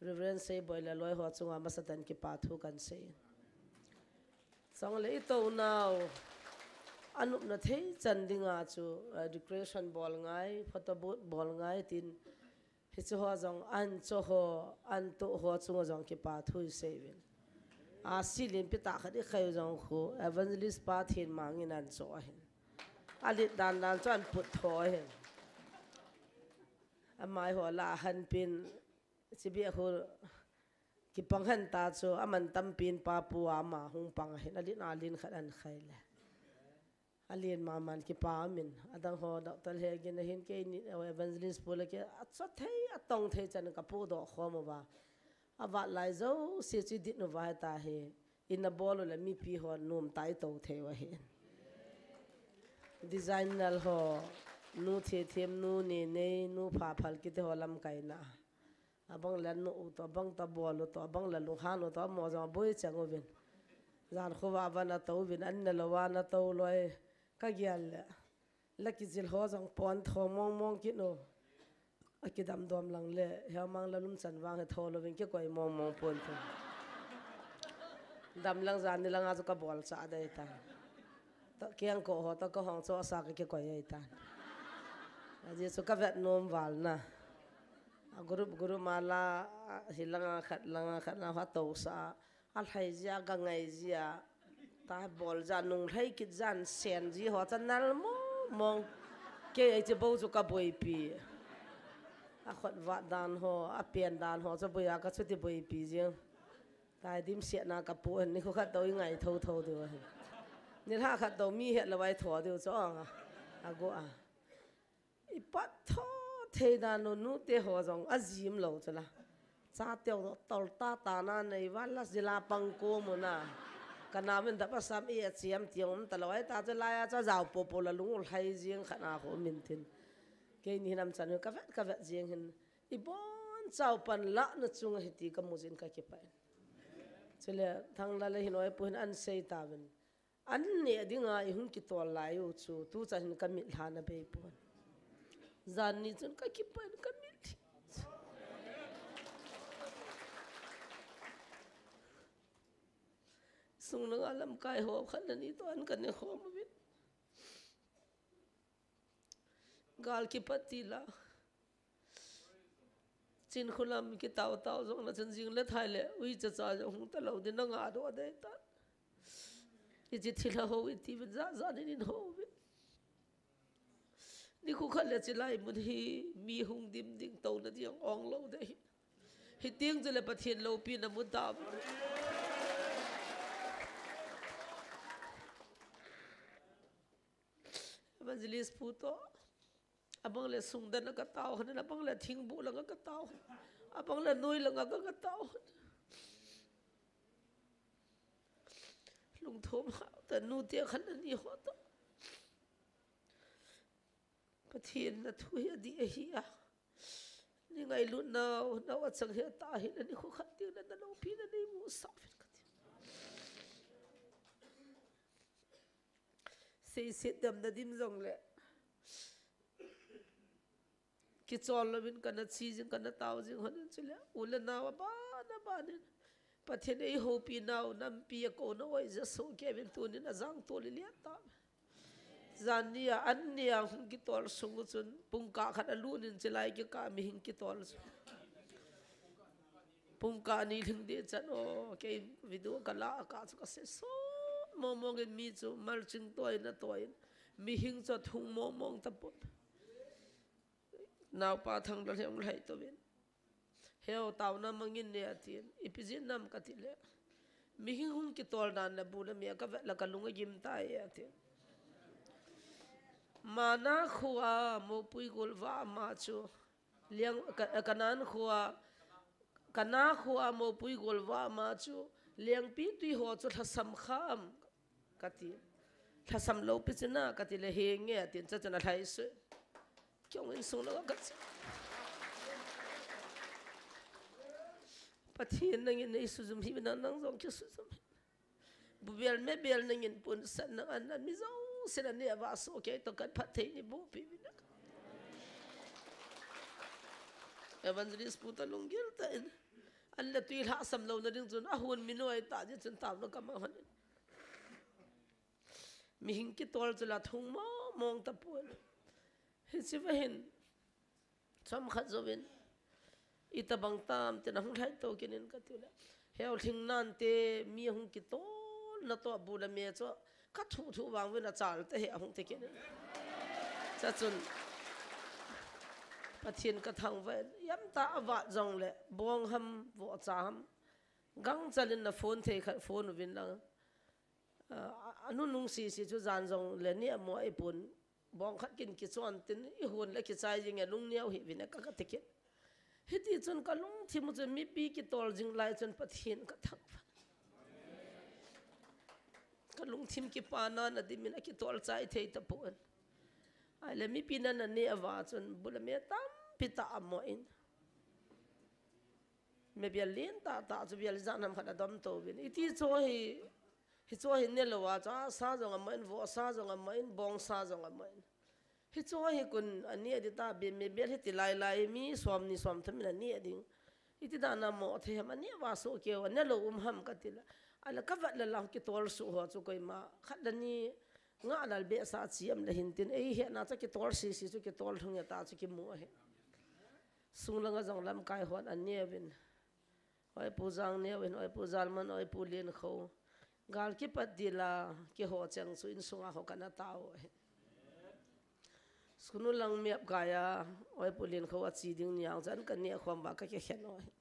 Reverend Seiboi le loi ho chunga masatan kipa thu kan sei. Chule itou nau, anopna thei chan dinga chu, eh, decoration bol ngai, photo booth bol ngai tin, hiche ho jong ancho ho, antoh ho chunga jong kipa thu isei uvin. Asilin pi tah khat ikhai u jong khu, evangelist pa thin mangin ancho ahin. Alet dan dan chu anput tho ahin. Amai ho la ahan pin, Chibia khu kipang hen ta chu, aman tampin pa pu ama hung pang ahin, alen alen khat ahin khai le. Alen maman kipa amin, adang ho doctor he gin ahin keini, evangelist pu le ke, acho thei, atong thei chan kapudoh khom uva. Avat lai jouse chu idit uva hita hi. Ina bol u le mipi ho nom tai tou thei u ahi. Designer ho, nu Thethem, nu Nenei, nu Phaphal kiti ho lamkaina. Abang le nu u toh, abang toh bol u toh, abang le lunghan u toh, amo jong aboi chang uvin. Jan khovah vana tou uvin, an nalou vana tou loi, kagel le. La kijil ho jong pon tho mong mong kit u. Akidam dom lang le, hemang la lum chan vang he tho louvin kikoi mong mong pon tho. Dam lang jan ni langa chu kabol cha dei ta. Toh kengkoh ho toh kahong chohsa kakikoi ahitan. Ajeh chu kavet nom val na. A group group ma la, hilanga khat langa khat la ho atousah. Alhai jia, gangai jia. Tabol jan, nunglhai kit jan, sen ji ho chu anal mong mong. Kei hiche bou chu kaboipi. Akhut vat dan ho, apen dan ho chu boi a kachuti boipi jing. Tahi dimset na kapu hin, nikho khat tou ingai tho tho diu ahi. Nilhah khat tou mi het lou vai tho diu chu anga. Agu a. Ipat tho thei dan u, nute ho jong ajim lou chu la. Chateu tol tata na nei val la jila pang ko mu na. Kana min da pasam e achiam tiang um talou ahi ta chu laiya chu ajao popo la lung ulhai jing khat na ho min tin. Keini hin amchan u kavet kavet jing hin. Ibon chaupan lah na chunga hiti kamu jin kakipah in. Chule Thanglal le Hinoi pu hin ahin sei tauvin. An neh dinga ihung kitol lai u chu, tuchan hin kamit lha na bei pon. Jan ni chun kakipah in kamit lhi. Sunglanga lamkai ho khat le ni toh an ka ne khom uvin. Gal kipat tila. Chinkholam kitao tao jong la chun jing le thai le uicha cha jong hung talou ding na nga doh dei tan. Hiche thilha ho iti uvin ja ja nin in ho uvin. Nikho khat le chilai mun hi mi hung dim ding touna ding ong lou dei hi. Hiteng chule Pathen loupina mu tauve. Evangelist pu toh. Abang le sungdan a ka tao hon, abang le thingbuh lang a ka tao hon. Abang le noi lang a ka, ka tao hon. Lungthom hao ta nu te khat le ni ho toh. Pathen na thu hi adih ahi a. Ni ngailut nau, nau achang hi ata hi le nikho khat teng le na loupina nei mu sah uvin kati. Seiset damna dim jong le. Kichol louvin kana che jing, kana tao jing hon in chule. U le nau aban, aban in. Pathen in eihoupi nau, nampi a kouna oi ja soh kei uvin tunin ajang tol i lian tauve. Jan nia, an nia hung kitol sung u chun, pungkah khat alut in chilai kikah mihing kitol chu. Pungkah ni lhing ding chan o, kei video ka la a kah chu ka sesot mong mong in mi chu malching toh in atoh in, mihing chu athung mong mong tapon. Naupa Thanglal hi ahung lhai touvin. Heo, taona mangin ne atin. Ipi jeh ham kati le. Mihing hung kitol dan le bu le me a ka vet le ka lung agim tai atin. Mana khoa mopui golvah ma chu. Liang, ka, Kanan khoa, Kana khoa mopui golvah ma chu. Liangpi tui ho chu lhasam kha am. Kati. Lhasam lou pi chu na, kati le henge, atin, chuchun alhai sui. Kei hung insung langa kache. Pathen nangin nei sujum hih un, nang jong kisujum hih un. Bu bel me bel nangin punsat nang an, an mi jousen aneh a vah soh kei toh kan phatthei nei boh peh uvin lang. Evangelist pu toh lunggil tah in. An le tui lhasam louna ding chun, ahon mi noi tah jeh chun taona ka mang hon in. Mihing kitol chu la thung mong mong tapon. Hiche va hin, chomkhat jouvin, itobang tam tin ahung lhai to kit in kati le. Heo lhing nante, mi ahung kitolna toh bu le me chu, ka thuh thuh vang uvin achal te hi ahung ti kit in. Chuchun, Pathen ka thangvah in, iam tah a vah jong le, bong ham, vohcha ham, gangchal in na phone thei khat phone uvin lang. A, a, anunung sisi chu jan jong le ni amo a ipun. Bong khat kin kichon tin ihon le kichai jing e lung neo hih uvin e ka, kati kit. Hiti chun ka lungthim u chun mipi kitol jing lai chun Pathen ka thangvah. Ka lungthim kipana na dim in akitol chai thei tapon. Ahile mipi na na neh a vah chun bu le me tampi tah amo in. Me bel lin tah tah chu bel jan ham khat adom to uvin. Iti chu hi Hichu hi nelou a, chu asa jong amai in, vohsa jong amai in, bongsa jong amai in. Hichu hi kon aneh ding ta, be me bel hiti lai lai, mi som ni som thum in aneh ding. Iti dan a mo thei ham, aneh vah soh keu, anelou um ham kati le. Ahile ka vet le lang kitol suh ho chu koima, khat le ni ngah lal behseh a chi am le hin tin, eihetna chu kitol sisi chu kitol lhung e ta chu kimu ahi. Sung langa jong lamkai hon aneh uvin. Oi Pu Jangneo in, oi Pu Jalman, oi Pu Liankho. Gal kipat dila, kiho cheng chu insunga ho kana tao ahi. School lang miap kaiya, oi Pu Liankho achi ding niang chan kana khom ba ka kikhen u ahi.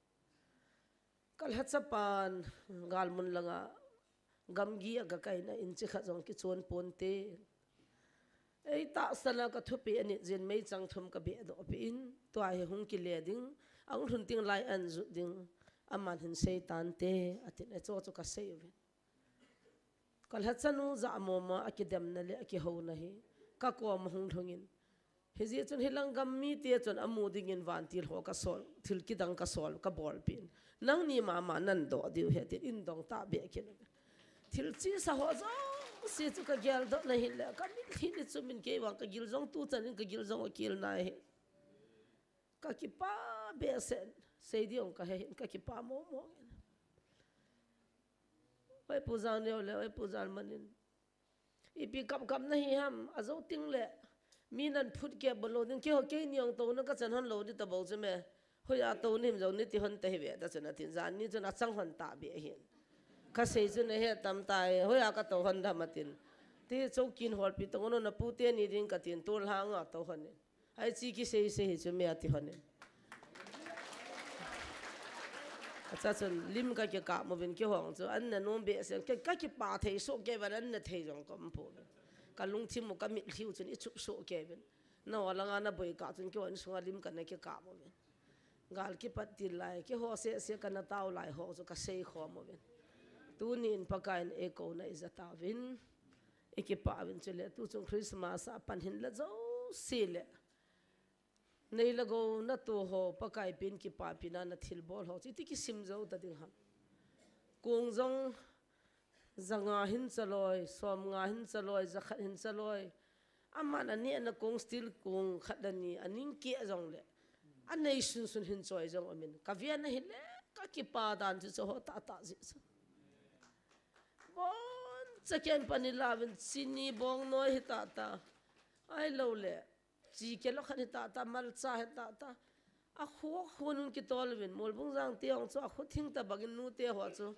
Ka lhachapan, gal mun langa, gamgi a ka kaina in chi khat jong kichon ponte. Ei tahsan a ka thupeh anit jin meichang thum ka behdoh peh in, tua hi hung kile ding, ahung lhun ding lai an jut ding, aman hin sei tante, atin, achu chu ka sei uvin. Ka lhachanu jahmo ma a kidemna le a kihouna hi, ka kom a hung lhung in. Hijeh chun hilang gam mite chun amu dingin vantil ho ka sol, thil kidang ka sol, ka bolpeh in. Nangni mama nan doh diu ahi tin in dong tahbeh kit in. Thil chesa ho jouse chu ka geldoh na hile, ka mitlhi ni chu min kei vang ka gil jong tu chan in ka gil jong akel nai hi. Ka kipah behseh, sei ding ka he hin ka kipah mong mong in. Oi Pu Jang neo le, oi Pu Jang manin. Ipi kap kap na hi ham, ajo ting le. Mi nan phut ke bolo ding, keiho keini jong touna kachan hon lou di tabou chu me. Hoiya tou nahim jong niti hon ta hi ve, ta chun atin, jan ni chun achang hon ta be ahin. Kasei chun ahe tam tai, hoiya katou hon dam atin. Ti choukin holpi tong no, napu teni ding katin, tol hanga tou hon in. Ai chi kisei sei hi chu me ati hon in. Acha chun lim kakikap uvin kihong chu, an nanom behseh, ka, kakipa thei soh kei uvin, an nathei jong kaum pouvin. Kalungthim u kamitlhi u chun ichup soh kei uvin. Naho langa naboi kah chun kihon sunga lim kana kikap uvin. Gal kipat til lai, keiho seh seh kana tao lai ho chu kasei khom uvin. Tunin Pakaiyin eikouna ija tauvin. Ikipah uvin chule, tuchung Christmas a pan hin la jouse le. Nei le gou natoh ho, Pakai pen kipapina nathilbol ho chu iti kisim jou ta ding ham. Kong jong janga hin chaloi, somnga hin chaloi, jakhat hin chaloi. Aman aneh na kong steel kong khat le ni, aning keh jongle. Anei sunsun hin choi jong umin. Kaven ahile, kakipa dan chu chu ho tahtah jeh chu. Boncha ken pan ilauvin chini bongnoi hi tahtah. Ahilou le. Chi kelo khat hi tahtah, malcha hi tahtah. Akhu khun kitol uvin, Molbung jang te jong chu, akhu thing tabang in nute ho chu.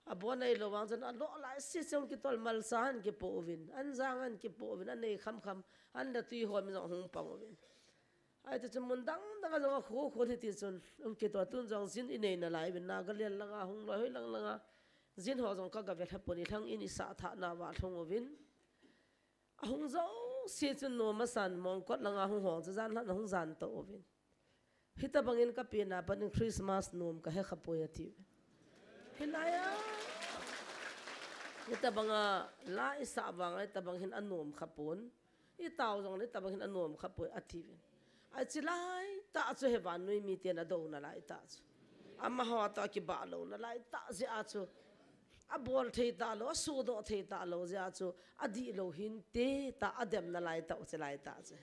Abon ahilou vang chun, alo lai sese jong kitol malcha ahin kipoh uvin, an jang ahin kipoh uvin, anei kham kham, an da tui hom jong hung pang uvin. Ahi ti chun mun dang dang a jong akhu khun hiti chun, hung kitol tun jong jin inei nalai uvin, Nagaland langa hung loi hoi lang langa, jin ho jong kagave lha pon ilhang in isah thah nauva lhung uvin. Ahung jouse chun nom asan, Mongkot langa hung hong chu jan lhan ahung jan to uvin. Hitabang in kapen a pat in Christmas nom kahe khapoi ati uvin. Hilai a. Hitabang a la isah vang a hitabang hin anom khapon. Itao jong le hitabang hin anom khapoi ati uvin. Achi laitah chu hi vannoi miten adou nalai tah chu. Amaho toh akibah lou nalai tah jeh a chu. Abol thei talou, asodoh thei talou jeh a chu. Adihlou hinte tah adem nalai tah u chu laitah chu.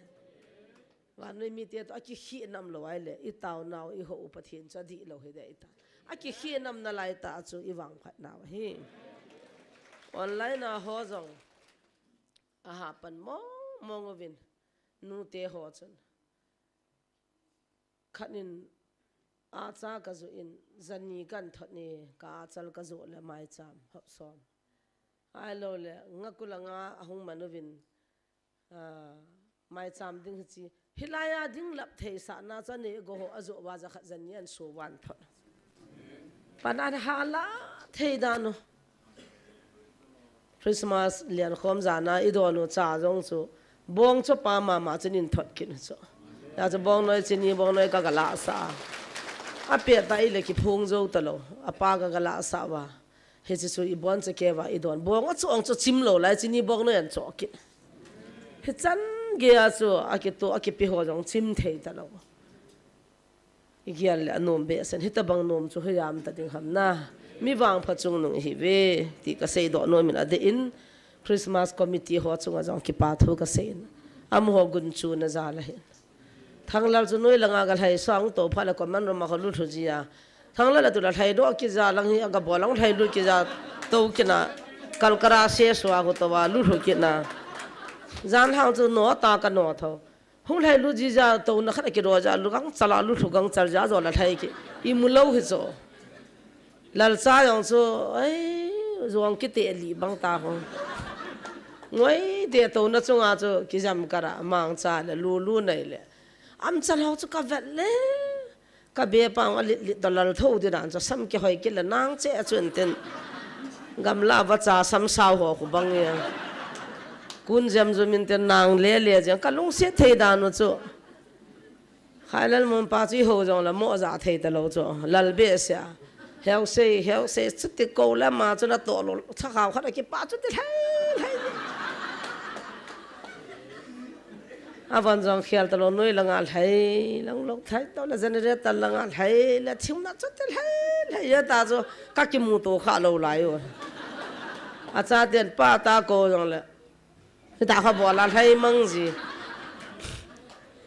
Vannoi mite toh akikheh nam lou ahile, itaonau, ihou u Pathen chu adihlou hiding ahitai. Akikheh nam nalai tah chu ivangphat nau ahi. Online a ho jong. Aha pan mong mong uvin. Nute ho chun. Khat in acha kajoh in, jani kahin thot in, ka achal kajoh le maicham, hop som. Ahilou le, ngakul anga ahung man uvin, ah, maicham ding hichi. Hilai a ding lap thei sahna chu anei go ho ajoh uva jakhat jani ahin so uva ahin thot. Pan ahin hala thei dan u. Christmas lian khom jan a idon u cha jong chu bong chu apa mama chun ahin thot kit u chu. Hijeh chun bongnoi chini bongnoi kaga lahsah a. Apet tah ahile kiphong jou talou. Apa kaga lahsah uva. Hiche chu ibon chu keiva idon. Bong achoh ong chu chim lou lai chini bongnoi ahin choh kit. Hichan gei a chu akitoh akipe ho jong chim thei talou. Igel le anom behseh in, hitabang nom chu hoiya um ta ding ham na. Mi vangpha chungnung ihiuve, ti kaseidoh nom in adeh in, Christmas committee ho chunga jong kipa thu kasei in. Amaho gunchu na jal ahin. Thanglal chu noi langa galhai sang to phat le common room a kho lulhu ji a. Thanglal a tu la lhaidoh kija lang hi aga bol lang lhailut kija to kina. Kalkara se sua kho to va lulhu kina. Jan hang chu no ta kano tho. Hung lhailut jija touna khat a kido ja, lu gangchal a, lulhu gangchal ja, jo la lhai kit. Imu lou hi chu. Lalcha jong chu, ai, jong kite li bang ta ho. Ngoi te touna chunga chu, kijam kara, mangcha le, lulu nei le. Amchal ho chu kavet le. Ka be pang a lit lit to lal tho di dan chu sam kihoi kit le nang che a chun tin. Gamla vacha sam sao ho khu bang ia. Kun jem jum in tin nang le le jeng ka lungset thei dan u chu. Khailal mun pa chu iho jong le mo ja thei talou chu. Lal behseh a. Heu sei, heu sei, chuti ko le ama chu na to lo. Tha khao khat a kipa chuti lhai, lhai. Avan jong khel talou noi langa lhai, lang lou thai to le generator langa lhai, le thim na chuti lhai, lhai, ya ta chu ka kimu to kha lou lai u. Acha ten pa ta ko jong le. Hita kha bol a lhai mang ji.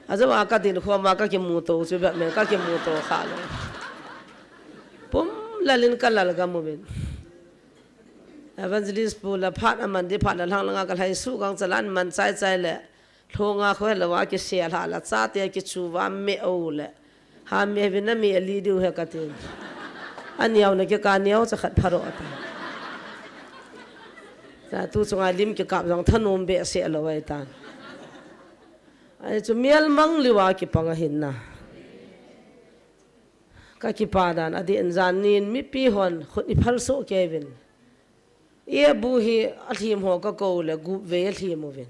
Ajo a ka din khom a ka kimu to chu be me ka kimu to kha lou. Pum lalin ka lal ga mu bin. Evangelist pu la phat aman di phat la lhang langa ka lhai su gang chalan man chai chai le. Lhonga kho la wa ki se la la cha te ki chu wa me o le. Ha me vi na me li diu he ka tin. An yau na ki ka niau cha khat pharo ta. Ta tu chunga lim ki kap jong thanom be se lo wai ta. Ai chu mial mang liwa ki panga hin na. Ka kipa dan, a di en zan nin mipi hon khut i phal so kevin. E bu hi a hlim ho ka ko le gup ve a hlim uvin.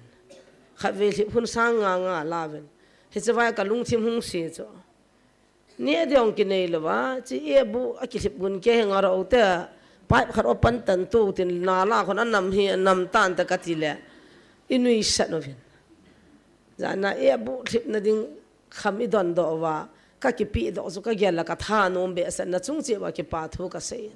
Khat ve hlim hun sang nga nga la vin. Hi chawai ka lungthim hung si chu. Ni a diong ki nei lo va, chi e bu a ki hlip gun ke he nga ro te. Pipe khat open tan tu tin na la khon a nam hi a nam tan ta ka ti le. I nui sat uvin. Zana e bu hlip na ding Kham i don doh uva, ka kipi doh chu ka gel a ka thanom behseh na chung cheh uva kipa thu ka sei.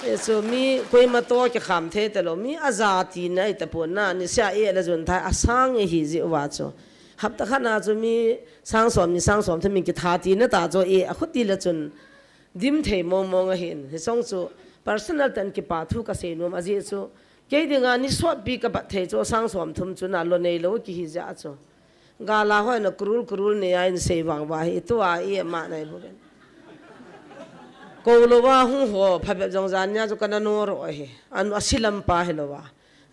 E chu mi koima to kikham thei ta lo, mi a za ti na i ta pon na, ni sia e la jun thai a sang e hi ji uva chu. Hapta khat na chu mi sang som ni sang som thum min kitha ti na ta chu e a khuti la chun dim thei mong mong a hin. Hi song chu personal tan kipa thu ka sei nom a ji chu. Kei dinga ni sot pi ka bat thei chu sang som thum chu na lo nei lo ki hi ja chu. Gala hoi na kurul kurul nei a in sei vang va hi, tua i ma nai bu ben. Ko lo va hung ho, pha bep jong jan nia chu kana no ro hi. An a silam pa hi lo va.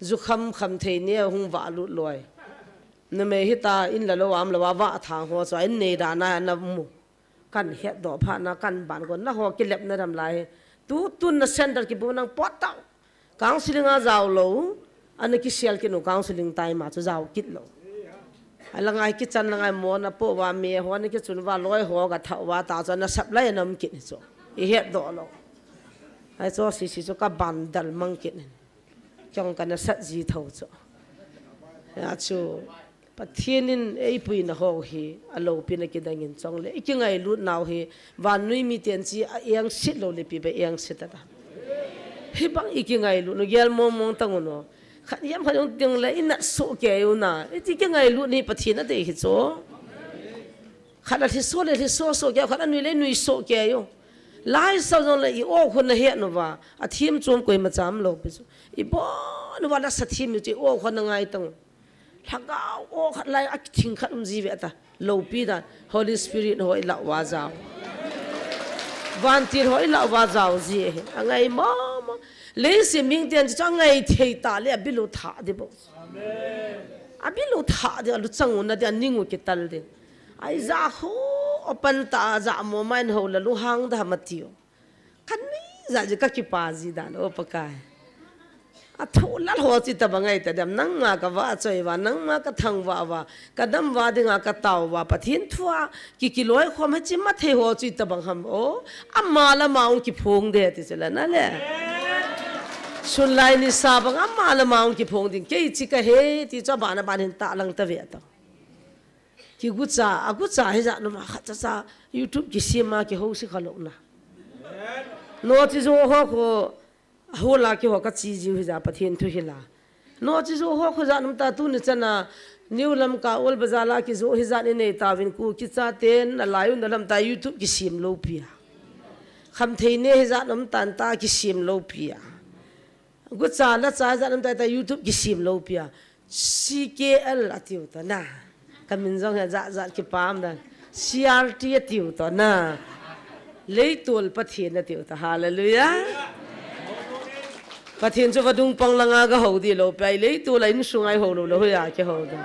Zu kham kham thei nia hung va lut loi. Na me hi ta in la lo am lo va va thang ho chu in nei da na na mu. Kan het doh pha na kan ban gon na ho ki lep na dam lai. Tu tun na center ki bu nang pot tau. Counseling a zau lo, ana kisel kinu counseling time a chu zau kit lo. Ai la ngai kichan la ngai mo na po va me ho na kichun va loi ho ga thau va ta chu na sap lai nam kit ni chu. I het doh lo. Ai chu si si chu ka ban dal mang kit ni. Chong kana sat ji tho chu. Ya chu. Pathian in ei puina ho hi, a lopi na kidang in chong le, i kingai lut nau hi, vannoi mi ten chi a eng sit lo le pi be eng sit ta. Hi bang i kingai lut, no gel mong mong tang no. Khat yam khat yong ting le, i nat so ke u na, i ti kingai lut ni Pathian a te hi cho. Khat a thi so le thi so so ke, khat a nui le nui so ke yo. Lai sao jong le i o khun na he no va, a thim chom koi ma cham lo pi chu. I bo no va la sa thim mi chi o khun na ngai tang. Lhagao o khat lai a thing khat um ji ve ta. Lopi dan. Holy Spirit ho i lau va zau. Vantil ho i lau va zau ji he. A ngai mama. Lei si ming tian chu a ngai thei ta le a bilu tha di bo. A bilu tha di a lu chang un na di a ning u ki tal di. Ai za ho open ta za mo main ho la lu hang da ma tiu. Kan ni za ji ka kipa ji dan o Pakai. A thu lal ho chi ta ba ngai ta dem nangma ka va choi va, nangma ka thang va va, ka dam va dinga ka tau va, Pathian thu a ki ki loi khom ha chi ma thei ho chi ta bang ham o, ama la ma ung ki phong de ti chu la na le. Sun lai ni sa bang ama la ma ung ki phong ding, kei chi ka he ti chu ba na ban hin ta lang ta ve ta. Ki gu cha, a gu cha hi ja no ma kha cha cha, YouTube ki sim ma ki ho si kha lo na. No chi zo ho ko, Ho la ki ho ka chi jiu hi ja Pathian thu hi la. No chi zo ho khu ja nam ta tu ni chana New Lamka Old Bazaar la ki zo hi ja ni nei ta vin ku ki cha ten a lai un da lam ta YouTube ki sim lo pia. Kham thei ne hi ja nam tan ta ki sim lo pia. Gu cha la cha ja nam ta ta YouTube ki sim lo pia. C K L a tiu ta na. Ka min jong he ja ja ki pam dan. C R T a tiu ta na. Leitol Pathian a tiu ta. Hallelujah. Pathian chu vadung pang langa ga ho di lo pai leitol a in sung ai ho lo lo ya ki ho da.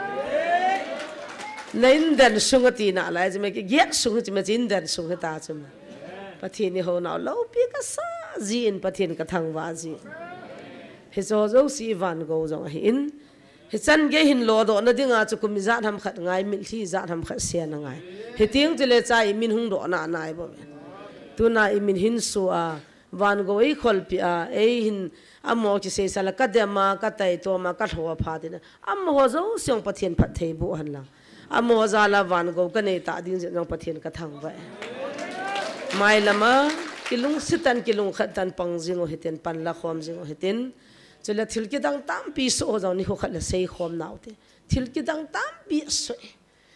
Na in dan sung a ti na lai chi me ki giat sung chi me chi in dan sung he ta chu me. Pathian ni ho na lo pi ka sa ji in Pathian ka thang va ji. Hi zo zo si van go jong hi in. Hi chan gei hin lo doh na dinga chu kum ijat ham khat ngai, mitlhi ijat ham khat sia na ngai. Hi ting chu le cha i min hung doh na nai bo. Tuna i min hin su a, van go ei khol pi a, ei hin a mo ki sei sala ka dem a, ka tai to ma, ka thlo a pha tin a. A mo ho zo siang Pathian phat thei bu han lang. A mo za la van go ka nei ta ding jin jong Pathian ka thang vai. Mai lama, ki lung sitan, ki lung khat tan pang jing o hitin, pan la khom jing o hitin. Chule thil kidang tampi so ho jong ni ho khat le sei khom nau te. Thil kidang tampi so.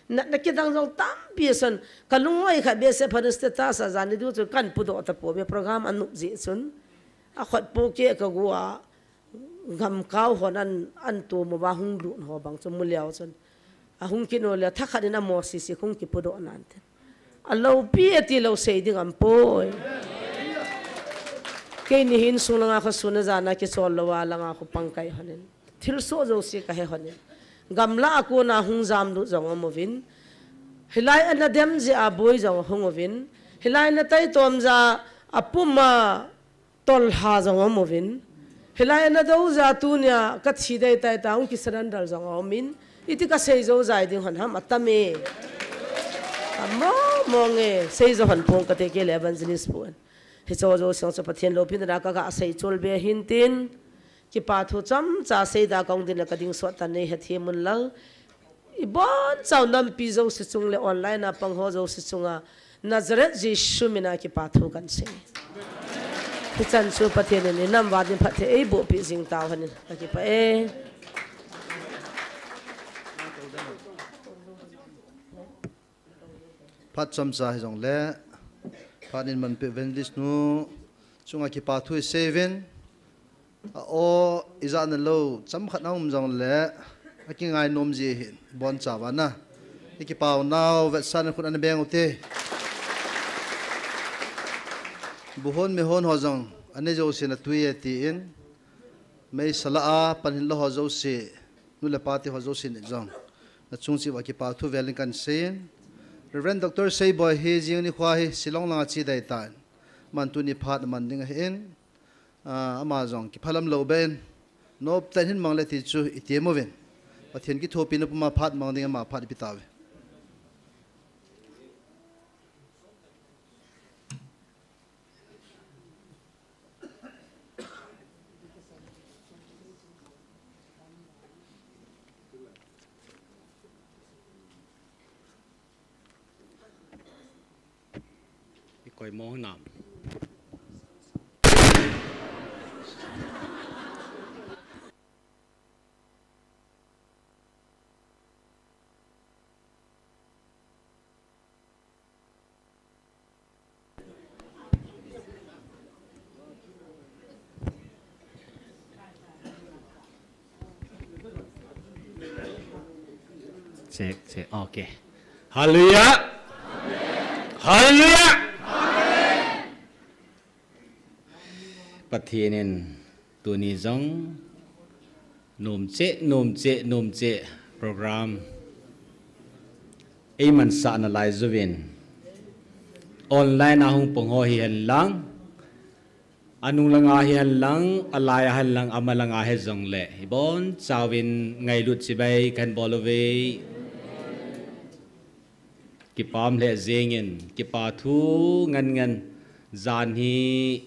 Na, na kidang jong tampi son. Ka lung oi kha be se phan status a jani du chu kan pu do ta po be program anu ji chun. Akhut po keh kagu a, gamkau hon an, an to mo ba hung lut ho bang chu mu leu chun. Ahung kinu le thakhat in amo sisi hung kipudoh nan tin. Alopi ati lou sei ding aum poi. Keini hin sung langa kho suna jana kichol lou a langa kho pangkai honin. Thilsoh jouse kahe honin. Gamla a kona hung jamlut jong aum uvin. Hilai ana dem jeh a boi jong hung uvin. Hilai ana taitom jeh a puma tolha jong aum uvin. Hilai ana do jeh a tunia kathi dei tai ta hung kisurrender jong aumin. Iti kasei jou jai ding hon ham atam e. Amo mong e. Sei jou hon pong kate kei le evangelist pu in. Hicho jouse chu Pathen loupina a kaga sei chol be hin tin. Kipa thu chomcha seida kahung din le kading sot tan nei hethem un lang. Ibonchau nampi jouse chung le online a pang ho jouse chunga Nazareth Jesu mina kipa thu kahin sei. Hichan chu Pathen in inam vah din phatthei eiboh peh jing tau hen kakipah e. Phat chomcha hijongle, phat in manpeh evangelist nu chunga kipa thu isei uvin, a o ijat na lou chomkhat aum jongle, akingai nom ji ahin, ibonchauva na. Ikipau nau vetsahna khut ana beng ute. Buhon mehon ho jong, anei jouse natui e tin, meisela a pan hin lou ho jouse, nu le pa te ho jouse ni jong. Nachung cheh uva kipa thu vel in kahin sei in. Reverend Doctor Seiboi hi jing nikho hi Shillong langa che dei tan. Aman tuni phat aman ding ahin. Ah, ama jong kiphalam lou ben. Nop tah in hin mang le ti chu item uvin. Pathen kithopina puma phat mang ding ama phat ipi tauve. Ikoi mo nam. Check, check. Okay. Hallelujah. Hallelujah. Pathen in tuni jong nom cheh, nom cheh, nom cheh program eimansah nalai jouvin, online a hung pang ho hihen lang, anung langa hihen lang, alai a hihen lang, ama langa hijongle, ibonchauvin ngailut chibai kahin bol uve. Kipah lheh jengin, kipa thu ngen ngen, jan hi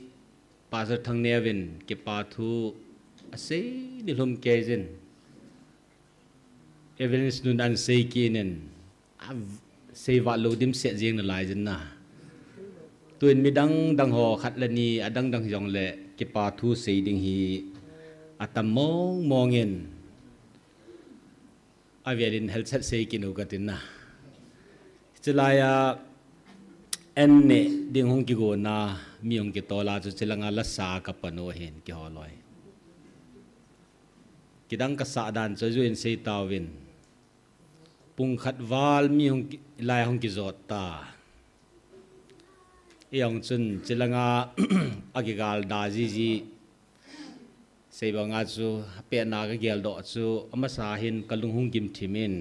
Pastor Thangneo vin kipa thu asei nilhum kei jin. Evangelist nun ahin sei kit in, asei vat lou dimset jeng nalai jin na. Tuin midang dang ho khat le ni adang dang jongle kipa thu sei ding hi atam mong mong in. Avel in helchat sei kit u katin na. Chulai a an neh ding hung kigon a, mi hung kitol a chu chulanga lasa kapan u ahin kihol u ahi. Kidang kasah dan chu ajui in sei tauvin. Pung khat val mi hung ki, lai hung kijot ta. Ijong chun chulanga akigal da jiji. Sei banga chu, apetna kageldoh chu, amasa hin kalung hung gimthim in.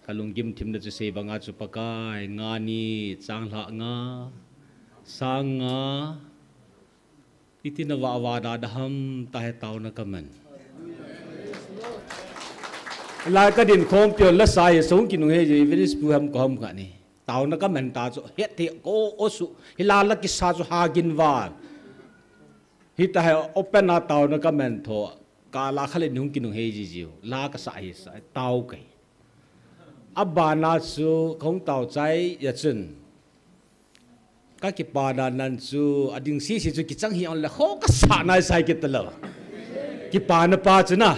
Kalung gimthimna chu sei banga chu Pakai, nga ni, changlhah nga, sang nga, iti na vah vah da da ham, tahe taona kaman. Lai kadin khom peh un lasa hi, song kinung he ji, Evangelist pu ham ko ham kani. Taona kaman ta chu, het thei ko osu, hilai la kisa chu ha gin val. Hita hi open a taona kaman tho, kala khalin hung kinung hei jijiu, la kasa hi sa, tao kei. Abana chu kahung tao chai ya chun. Kakipana nan chu, ading sisi chu kichang hi ongle kho kasa nai sai kit talou. Kipana pa chu na.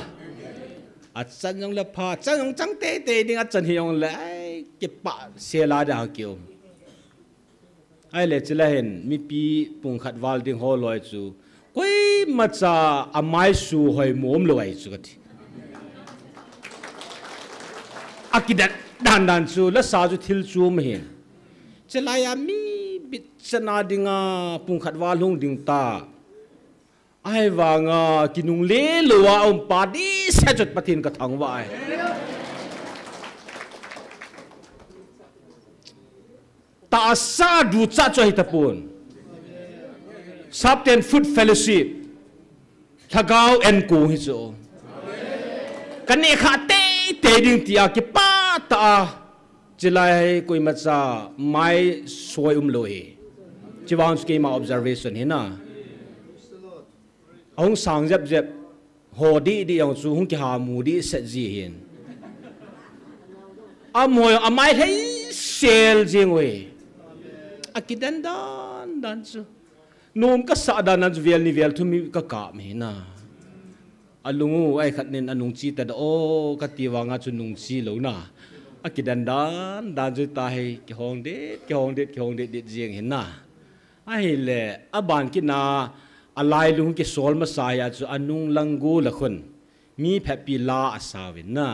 Achan jongle pha, chan jong chang teitei ding achan hi ongle, ai, kipa sela da ha kiu. Ahile chule hin mipi pung khat val ding ho loi chu, koimacha amai su hoi mom lou ahi chu kati. Akidan dan dan chu, lasa chu thil chu um hin. Chulai a mi bit chana dinga pung khat val hung ding ta. Ahivanga kinungle lou a um pa dihset chu Pathen kathangvah e. Tahsa ducha chu ahi tapon. Sapten Food Fellowship. Lhagao enkong hi chu. Kaneh kha teitei ding tia kipah tah a. Chulai hi koimacha mai soi um lou hi. Chuvang chu keima observation hi na. Ahung sang jep jep. Ho didi jong chu hung kihamu dihset ji hin. Amaho jong amai lhei sel jing uve. Akidan dan dan chu. Nom kasah dan dan chu vel ni vel thum mi kakap hi na. Alung u, ai khat nin anung chi ta da o, kati vanga chu nung chi lou na. Akidan dan dan chu tahi kihong det, kihong det, kihong det det jing hin na. Ahile, aban kit na, alailung kisol masa hi a chu anung lang gu la khun. Mi phetpi la asa uvin na.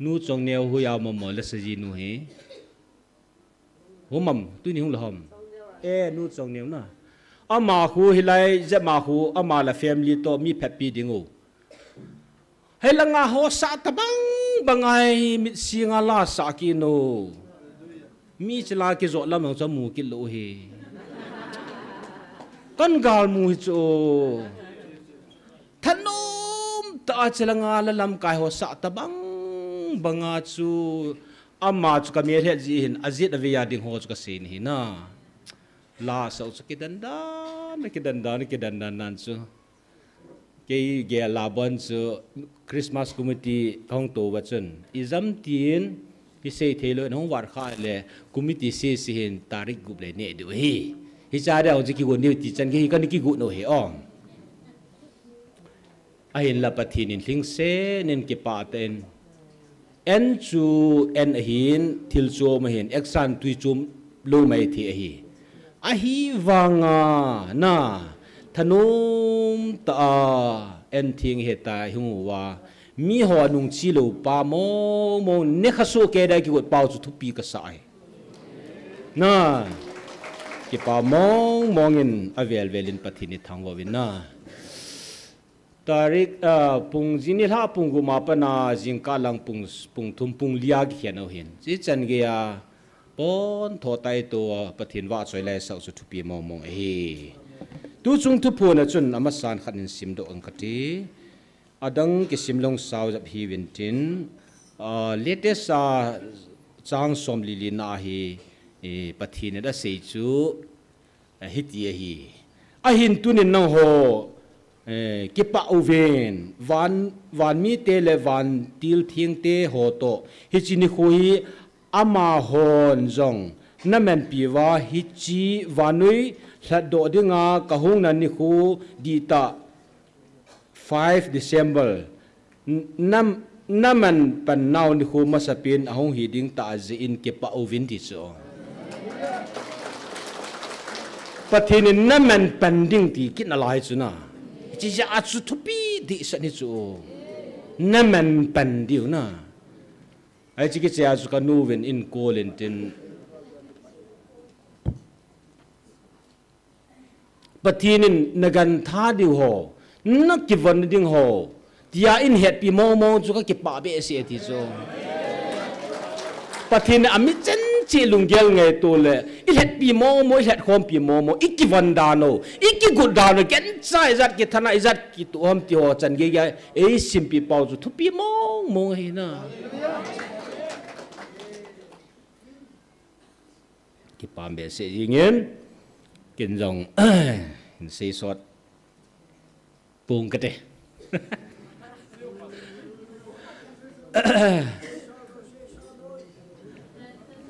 Nu Chongneo hu jao mama lasa ji nu hi. Hu mam, tuni hung la hom. E, Nu Chongneo na. Ama khu hilai, jep ma khu, ama la family to mi phetpi ding u. Hei langa ho sah tabang bang a hi mit singa la sah kit nu. Mi chila kijot lam jong chu amu kit lou hi. Kan galmu hi chu. Thanom tah a chilanga la lamkai ho sah tabang bang a chu ama chu kamel het ji hin ajet avei a ding ho chu kasei nahi na. La sah u chu kidan dan, kidan dan, kidan dan dan chu. Kei gel la bon chu Christmas committee kahung tou va chun. Ijam tin, hi sei thei lou, nahung var kha le, committee sei sei hin tarik gup le neh diu hi. Hicha dia hung chu kigon diu ti chan kei hi kan kigon u hi o. Ahinla Pathen in lhingsen in kipah tah in. En chu en ahin, thil chom ahin, action tui chom lou mai thei ahi. Ahivanga, na, thanom tah a, en theng heta hung uva. Mi ho anung chi lou pa mong mong, nekha soh kei dai kigot pau chu thupi kasa ahi. Na, kipa mong mong in avel vel in Pathen ithangvah uvin na. Tarik, ah, pung jing nilhah pung gup a pat a jingkah lang pung, pung thum pung li a kikhen u hin. Chi chan gei a pon tho tai to Pathen vahchoi lai sah u chu thupi mong mong ahi. Tu chung thuphon a chun amasan khat in simdoh ang kati. Adang kisim lou sao jep hi uvin tin. Ah, latest a chang som li li na hi, eh, Pathen in asei chu. Hiti ahi. Ahin tunin nangho, eh, kipah uvin, van, van mite le van til thengte ho toh. Hiche nikho hi amahon jong namanpi uva hiche vannoi lhatdoh dinga kahung na nikho dihtah five December, n-, nam-, naman pan nau nikho masapen ahung hi ding tah jeh in kipah uvin ti chu. Pathen in naman pan ding ti kit nalai chu na. Hiche jeh a chu thupi dehset hi chu. Naman pan diu na. Hiche kichea chu kanu vin in call in tin. Pathen in nagantha diu ho, nakivon ding ho, tia in hetpi mong mong chu kakipah behseh ti chu. Pathen in ami chencheh lunggel ngaito le, ihetpi mong mong, ihetkhompi mong mong, ikivon dan u, ikigot dan u, gancha ijat kithana, ijat kitoh ham ti ho chan gei gei, eisimpeh pau chu thupi mong mong ahi na. Kipah behseh jingin, ken jong, hin seisot pong kate.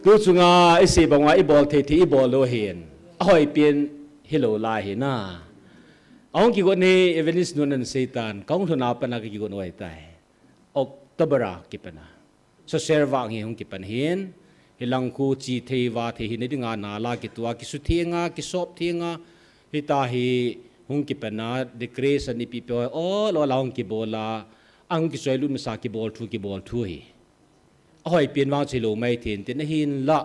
Tu chunga isei banga ibol thei thei ibol lou hin, ahoipen hilou lai hi na. Ahung kigot ni Evangelist nun ana seitan, kahung lhun a pat a kakigot u ahitai. October a kipan a. Social work hi hung kipan hin, Hilang khu chi thei va thei hina dinga nala kitua, kisu thenga, kisop thenga, hita hi hung kipan a, decoration ipi pe, ol ol a hung kibol a, ahung kichoilut masa kibol thu, kibol thu hi. Ahoi pen vang chu hilou mai thei in tin ahinla,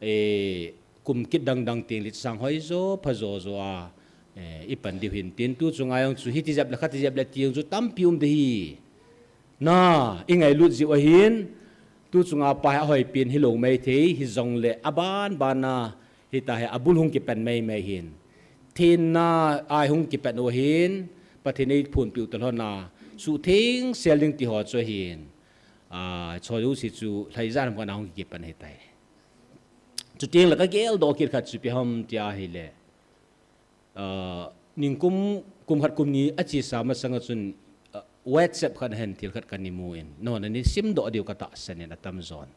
eh, kum kit dang dang teng le sang hoi jo, pha jo jo a, eh, ipan diu hin tin tu chunga jong chu hiti jep le khati jep le ti jong chu tampi um ding hi. Na, ingailut jiu ahin, tu chunga pa hi ahoi pen hilou mai thei, hijongle aban ban a, hita hi abul hung kipan mai mai hin. Thenna a hung kipan u hin, Pathen in eiphonpiu talhon a, suhtheng sel ding ti ho chu ahin. A, choi u si chu, lhai jan ham khat a hung kipan ahitai. Chuteng le kageldoh kit khat chu ipi ham tia ahile. Ah, ningkum, kum khat kum ni achesa masanga chun, ah, WhatsApp khat hen thil khat kana mu in. Nangho nani simdoh diu katahsan in atamjon.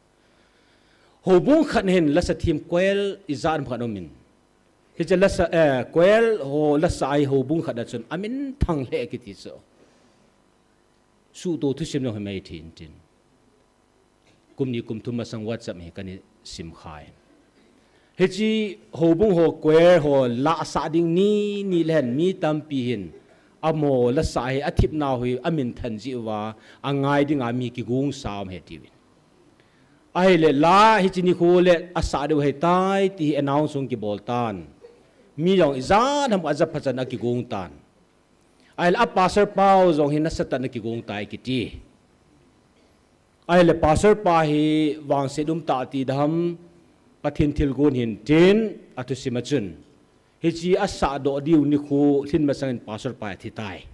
Houbung khat hen lasa thim choir ijat ham khat um in. Hiche lasa, eh, choir ho lasa ahi houbung khat a chun amin thang lheh kiti chu. Suhto thusim jong hi mai thei in tin. Kum ni kum thum masang WhatsApp hi kana simkha in. Hiche houbung ho choir ho lasah ding ni, ni le hen mi tampi hin. Amaho lasa hi athipnau hi amin than jiuva, angai dinga mi kigong sa um ahi tiuvin. Ahile la hiche nikho le asah diu ahitai ti hi announce hung kibol tan. Mi jong ijat ham khat a ja pha chan a kigong tan. Ahile a pastor pau jong hi nasatah in akigong tai kiti. Ahile pastor pa hi vangset um tah ti dam, Pathen thilgon hin tin athusim a chun. Hiche asahdoh diu nikho lhin masang in pastor pa athi tai.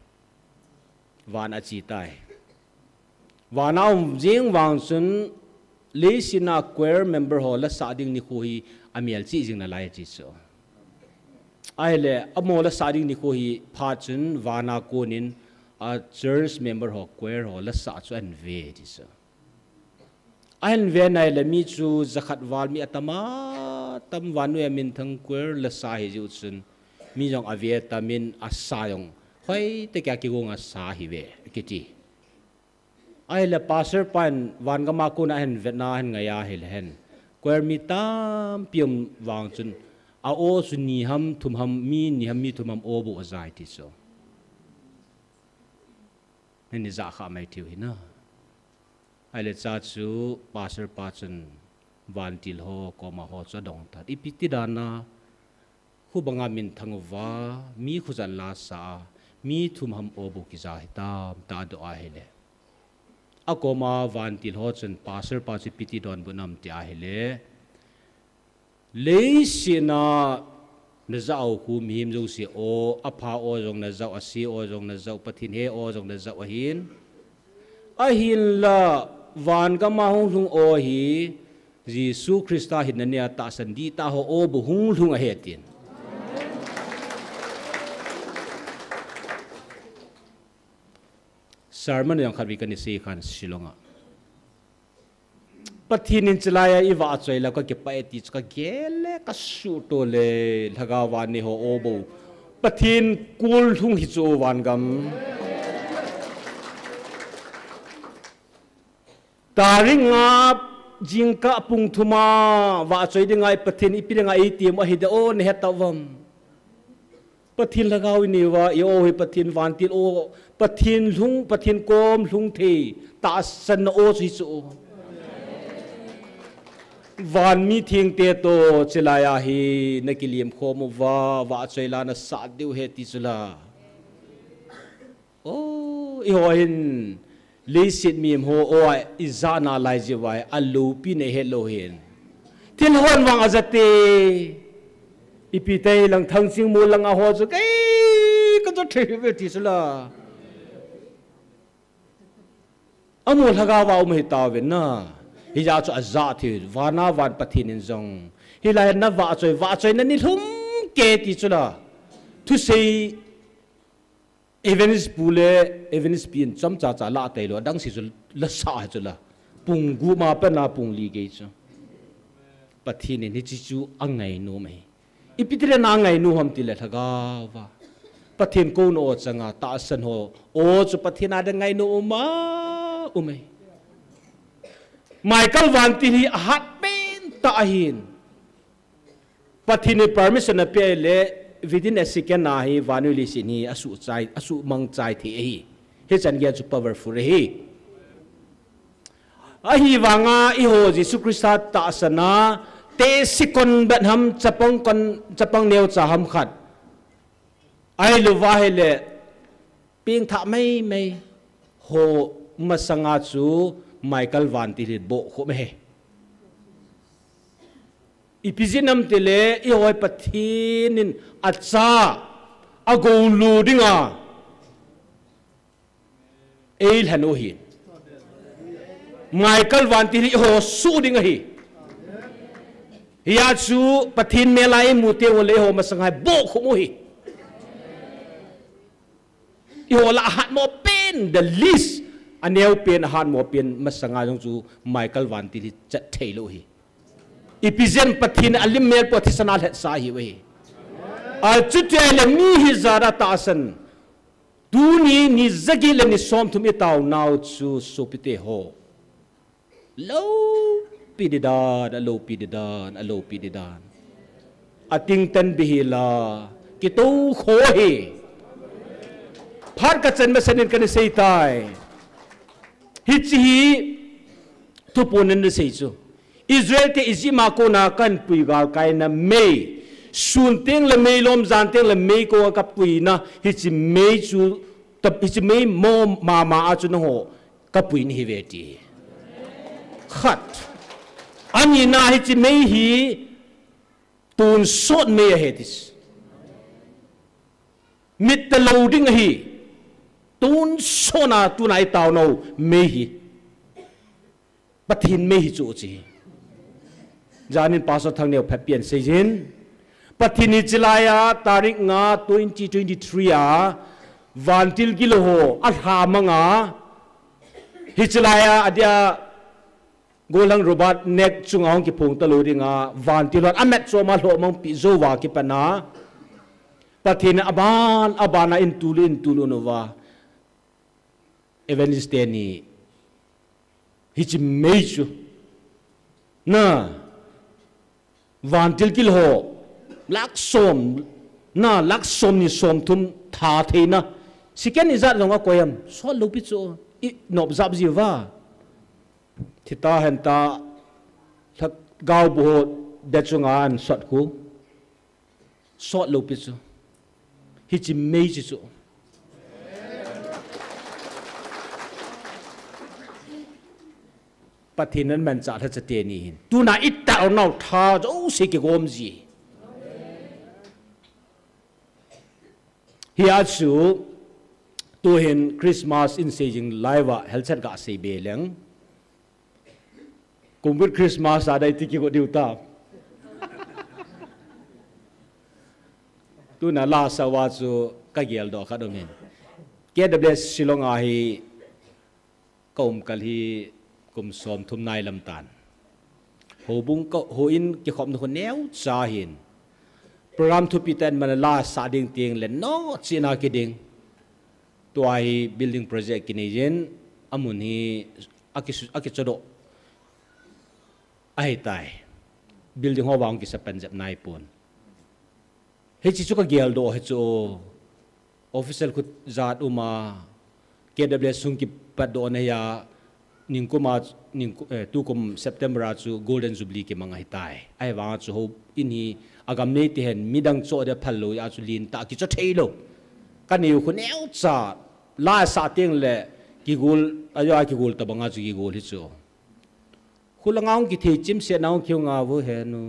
Van ache tai. Van a um jing vang chun leiset a choir member ho lasah ding nikho hi amelchih jing nalai ti chu. Ahile, amaho lasah ding nikho hi phat chun van a kon in a church member ho choir ho lasah chu ahin ve ti chu. Ahin ve nai le mi chu jakhat val mi atam a tam, vannoi a minthang choir lasa hi jiu chun mi jong ave tam in asa jong hoi tah a kigong asa hi ve kiti. Ahile pastor pan van gam a kon a ahin vet na ahin ngai a ahile hen choir mi tampi um vang chun a aw chu ni ham thum ham, mi ni ham mi thum ham aw bou ajai ti chu. Nini ja kha mai tiu hi na. Ahile cha chu pastor pa chun vantil ho koma ho chu adong tan. Ipi ti dan a, khu banga minthang uva, mi khujan lasa a, mi thum ham aw bou kija hitam, tia adoh ahile. Akoma vantil ho chun pastor pa chu ipi ti donbut nam ti ahile. Leiset a najah u khu mihem jouse aw, apha aw jong najah u, ase aw jong najah u, Pathen he aw jong najah u ahin. Ahinla van gam a hung lhung aw hi, Jesu Christa hinna nia tahsan dihtah ho aw bou hung lhung ahi tin. Sermon jong khat vei kana sei khan Shillong a. Pathen in chalai a ivahchoi lou kakipah e ti chu kagel le kasuhto le lhagao va nei ho aw bou. Pathen kol lhung hi chu van gam. Tarik nga jingkah pung thum a vahchoi dinga Pathen ipi dinga eiti mu ahi de o, nahet tauvam. Pathen lhagao inei uva, i aw hi Pathen vantil aw, Pathen lhung, Pathen kom lhung thei, tahsan na aw chu hi chu. Van mi thengte toh chalai a hi nakilem khom uva, vahchoi la nasah diu ahi ti chu la. O, eiho hin leiset mihem ho aw a ijat nalai jeh uva hi alopi nahet lou hin. Thil hon vang ajat e. Ipi ti lang Thangchingmol langa ho chu kei kajat thei ve ti chu la. Amaho lhagao va um ahi tauvin na. Hijeh chun ajat thei, vana van Pathen in jong. Hilai navahchoi, vahchoina nilhum kei ti chu la. Thusei Evangelist pu le Evangelist pi in chomcha cha la tailou, adang se chu lasa hi chu la. Pung gup ma pat na pung li gei chu. Pathen in hiche chu angainom ahi. Ipi ti le na angainom ham ti le lhagao va. Pathen kouna aw changa tahsan ho. Aw chu Pathen a ding ngainom um a um ahi. Michael vantil hi ahat pen tah ahin. Pathen in permission apeh le, within a second a hi vannoi leiset hi asuh chai, asuhmang chai thei ahi. Hichan gei chu powerful ahi. Ahivanga eiho Jesu Christa tahsan a, tehse kon bet ham, chapang kon, chapang neocha ham khat ahilouva ahile, pengthah maimai ho masanga chu Michael vantil hi bohkhup ahi. Ipi jeh ham itile, eiho hi Pathen in acha, agoulu dinga eilhen u ahi. Michael vantil hi eiho suh ding ahi. Hia chu Pathen mel a imu teng uleh eiho masanga hi bohkhup u ahi. Eiho lah a ahatmo pen, the least, aneo pen, ahatmo pen masanga jong chu Michael vantil hi chat theilou ahi. Ipi jeh ham, Pathen in alim mel pua thisan a alhetsah ahiuve. Achuti ahile mi hijat a tahsan, tuni ni jaget le ni somthum itaonau chu sopite ho, loupi ding dan, aloupi ding dan, aloupi ding dan. Ating tan bihela, kitoukho ahi. Phat kachan masanin kana seitai. Hiche hi thuphon in ana sei chu, Israel te Egypt a kona kahin pui galkaina mei, sun tengle mei lom, jan tengle mei kona kapuina, hiche mei chu, hiche mei mo mama a chu nangho kapui nahiuve ti. Khat. Anina, hiche mei hi tonsot mei ahi ti. Mit talou ding ahi. Tonsot a tuna itaonau mei hi, Pathen mei hi chu chi. Janin Pastor Thangneo phatpen seijin, Pathen in hiche laiya tarik nga twenty twenty-three a vantil gilou ho alhamang a, hiche laiya adia gollhang Robert neck chunga hung kiphong talou dinga vantil hon amat chom a lhohmang peh jouva kipatna, Pathen in aban, abana eintul, eintul uva, evangelist teni, hiche mei chu, na, vantil gilou ho, lakh som, na, lakh somni somthum tha theina, second ijat jong akoi am, sot loupi chu, inop jap jiuva. Thita henta, lhagaobu ho de chunga ahin sot khu, sot loupi chu, hiche mei chu chu. Pathen in amanchah lhacha teni hin, tuna itaonau tha jouse kigom ji. Hia chu, tuhin Christmas in seijing laiva helchat gasei be leng, kum gup Christmas a dai ti kigo diu ta. Tuna lasa uva chu kageldoh khat aumin, K W S Shillong a hi kaum kal hi kum somthum nai lamtan. Houbung ka, houin kikhopna khu neocha hin, program thupi tah in man a lasa ding tengle nochena kiding. Tua hi building project kinei jin, amun hi aki, akichodoh ahitai. Building ho vang kisa pan jep naipon. Hiche chu kageldoh hi chu, official khu jat uma, K W S hung kipatdohna hia, ningkum a, ningku-, eh, tukum September a chu Golden Jubilee kimang ahitai. Ahivanga chu houin hi, agam nei tehen midang choh dia phal lou a chu lentah kichoh theilou. Kaneiu khu neocha, lasa tengle kigol, ajoa kigol tobanga chu kigol hi chu. Khulanga hung kithei chimsetna hung kiu nga vo henu.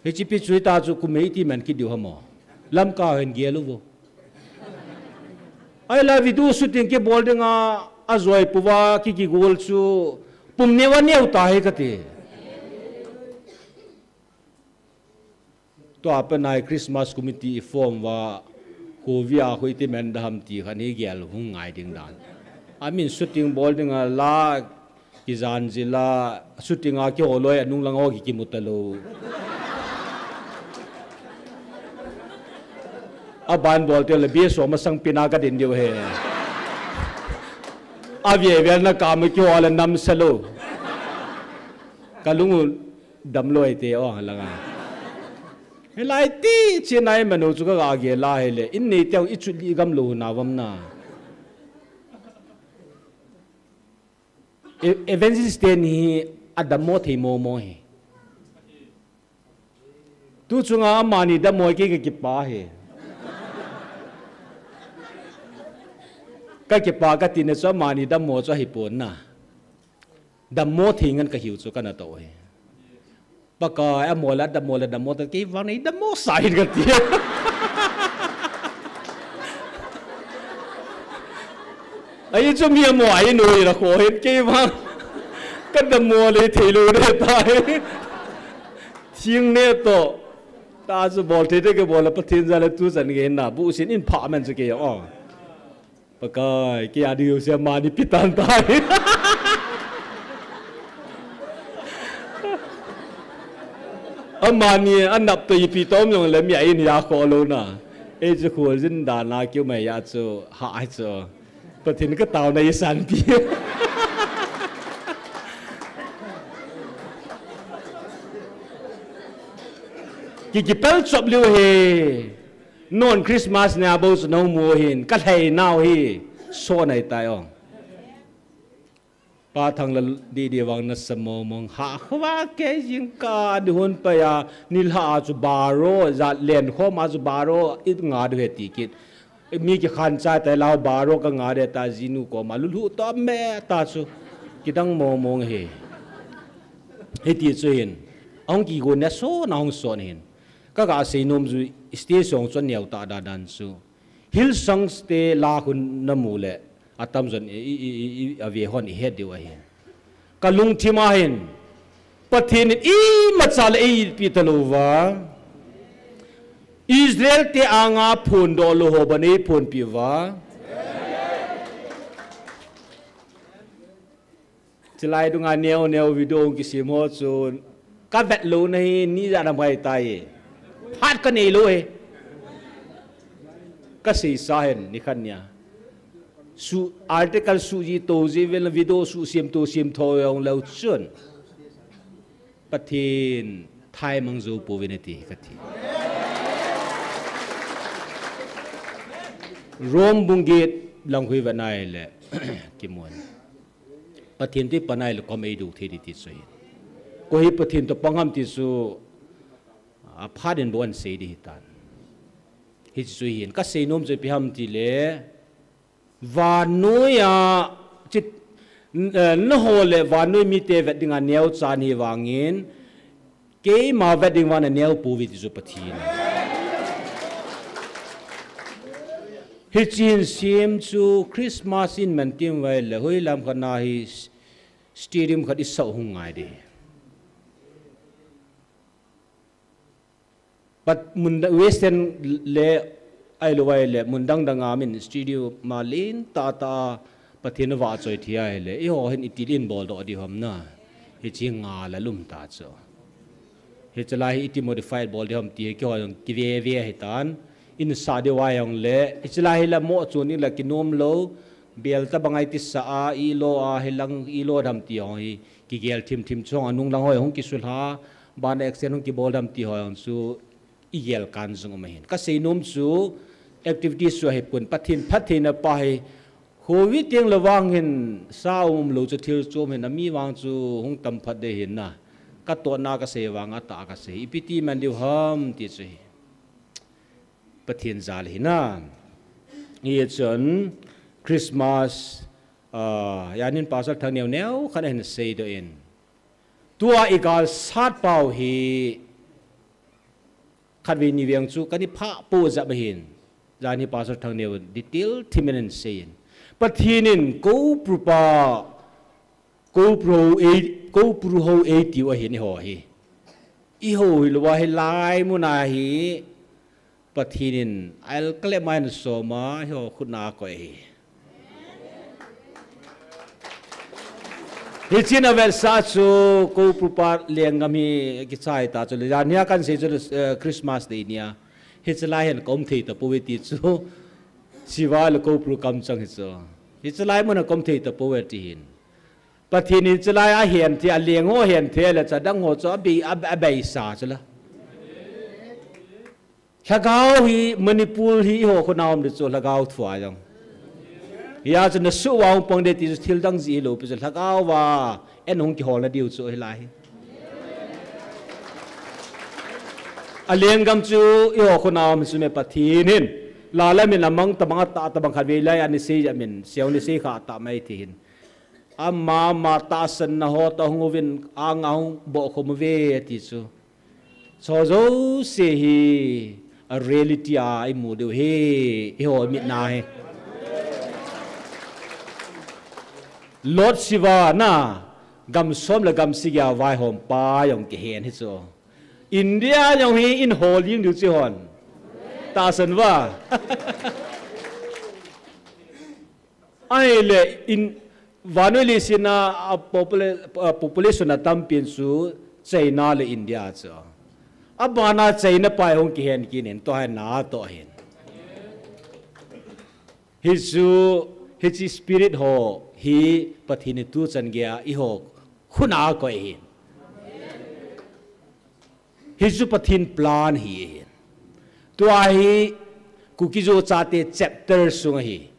Hiche pi chu hita chu kum eighty man kit diu ham o. Lamka hin gel uvo. Ahile video shooting kibol dinga ajoi pouva ki, kigol chu pum neo aneo tahi kati. Tua pat a hi Christmas committee i form uva, Covid a khu iti man da ham ti khat hi gel hung ngai ding dan. Amin shooting bol dinga la kijan jila, shooting a kiho loi a nunglang ho ki, kimu talou. Aban bol teng le B S O masang pina kadin diu ahi. Avel vel na kama kiho le namsa lou. Kalung u damlou te o langa. Hilai ti Chennai manu chu kaga gel a hile. In nei teng i chu li gam lou na vam na. E-, evangelist te ni hi adammo thei momo hi. Tu chunga amani dammo kei kakipah hi. Kakipah kati na chu amani dammo chu ahipon na. Dammo thei ngen kahiu chu kana to hi. Pakai, amo la dammo la dammo ta kei vang nei dammo sa hin kati. Ai chu mi amo ai noi la kho hin kei vang. Kadammo le thei lou ne ta hi. Thing ne to. Ta chu bol thei te kei bol la Pathen jal a tu chan nge na bu sin in pha men chu kei o. Pakai, kei a ding jouse amani pe tan tai. Amani anap to ipi tom jong le mi a in ya kho lou na. Ei chu khol jin dan a kiu mai ya chu ha ai chu. Pathen ka tauna i san pi. Ki, kipel chop liu he. Non Christmas nia bou chu nong mu hin, ka lhei nau hi, so nai tai ong. Pa Thang la di di vang na sa mo mong ha khwa ke jing ka di hon pa ya, ni lha a chu baro, ja len khom a chu baro, it nga du he ti kit. Mi ki khan chai tai lau baro ka nga de ta jinu koma lulhu to me ta chu. Kidang mo mong he. Hiti chu hin. Ahung kigo ne so na hung so hin. Ka ga sei nom chu stage song chu neo ta da dan chu. Hillsong te la hun na mu le. Atam jon i, i, i, i, a ve hon i het diu ahi. Ka lungthim a hin. Pathen in imacha le eipi ta lou va. Israel te anga phon do lou ho ban ei phon pi va. Chilai dunga neo neo video kisem ho chu ka vet lou na hi ni ja na mai tai. Phat ka nei lou he. Ka sei sa hen ni khan nia. Su article su ji to ji vel video su sem to sem tho yong lou chun. Pathen thai mang zo po ve na ti ka ti. Rome bung get lang hui va nai le kimon. Pathen te panai le kom ei du thei di ti chu hin. Ko hi Pathen to pang ham ti chu, a, phat in bon sei di hi tan. Hi chu hin. Ka sei nom chu ipi ham ti le, vannoi a, chit, n-, eh, na ho le vannoi mi te vet ding a neo chan hi vangin, Keima vet ding vang na neo pu vi ti chu Pathen. Hichin sim chu Christmas in man tim vai le, hoi lam khat na hi s-, stadium khat i sau hung ngai di. Pat mun da-, Western le ai lo vai le, mun dang dang a min stadium ma lin ta ta Pathen va choi thia hi le, i ho hin i til in bol doh di hom na. Hi chi nga la lum ta chu. Hi chalai hi i ti modified bol di hom ti hi ki ho jong ki ve ve hi tan. In sa di vai jong le, hi chalai hi la mo chu ni la ki nom lo. Bel ta bangai ti sa a, i lo a, hi lang i lo dam ti ho hi. Ki gel thim thim chung a nung lang ho hung ki sulha. Ban action hung ki bol dam ti ho jong chu. I gel kan jung um ahin. Ka sei nom chu activities chu ahi pun Pathen phattheina pa hi Covid tiang le vang hin sa um lo chu thil chom hin a mi vang chu hung tam phat de hin na. Ka to na ka sei vang a ta ka sei. Ipi ti man diu ham ti chu hi. Pathen jal hi na. Hi chun Christmas, ah, yanin Pastor Thang Neo Neo khan hin sei do in. Tua i gal sat pau hi Khatvei ni veng chu kan i phah po jep ahin. Jan hi Pastor Thangneo detail thim in an sei in. Pathen in Kopru pa, Kopru ho ei, Kopru ho ei tiu ahin i ho hi. I ho hi lou a hi lai mun a hi Pathen in al kale mai na soma hi ho khut na ko hi. Hi chin a vel sa chu Kopru pa leng ngam hi kichai ta chu le jan hi a kan sei chu, eh, Christmas day nia. Hi chalai hin kom thei ta po ve ti chu. Siva le Kopru kam chang hi chu. Hi chalai mun a kom thei ta po ve ti hin. Pathen in chulai a hen thei, a leng ho hen thei le chadang ho chu a bei, a, a beisa chu la. Lhagao hi Manipur hi eiho khut a um ding chu lhagao thua jong. Hia chu na suh uva hung pang ding ti chu thil dang jeh hilou pi chu lhagao va en hung kiholna diu chu hilai hi. A lenggam chu eiho khut a um chu me Pathen hin. La la min a mang tabang a tah tabang khat vei lai a ni sei ja min, siau ni sei kha ta mai ti hin. Ama, ama tahsanna ho toh hung uvin anga hung bohkhum uve ti chu. Chu jouse hi a reality a imu diu hi, eiho mit na hi. Lord Shiva na, gam som le gam sagi a vaihom pa jong kihen hi chu. India jong hi in hol ding diu chu hon. Tahsan va. Ahile in, vannoi leiset a, a popula-, a population a tampen chu China le India chu. Abana China pa hung kihen kit in, tua hi na toh hin. Hichu, hiche spirit ho hi Pathen in tuchan geiya eiho khut a akoi hin. Hichu Pathen plan hi ahin. Tua hi Kuki-Zo chate chapter sung ahi.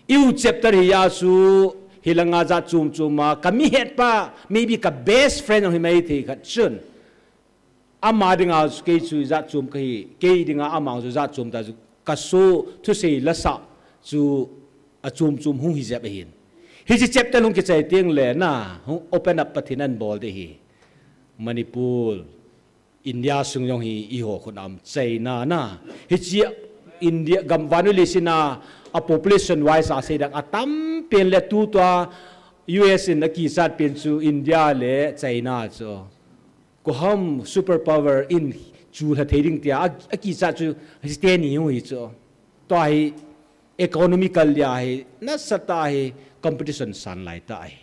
Eiho chapter hi a chu hilanga jat chom chom a, ka mi het pa, maybe ka best friend jong hi mai thei khat chun. Ama dinga chu kei chu jat chom kahi, kei dinga ama chu jat chom ta chu ka so thusei lasa chu a chom chom hung hi jep ahin. Hiche chapter hung kichai teng le na, hung open up Pathen in abol ding ahi. Manipur, India sung jong hi eiho khut a um China na. Hiche India gam vannoi leiset a, a population wise a sei dang a tampen le tutua U S in akichat pen chu India le China chu. Koiham superpower in chulha thei ding tia a, akichat chu hiche teni hung hi chu. Tua hi economical dia hi, nasatah a hi competition san lai ta hi.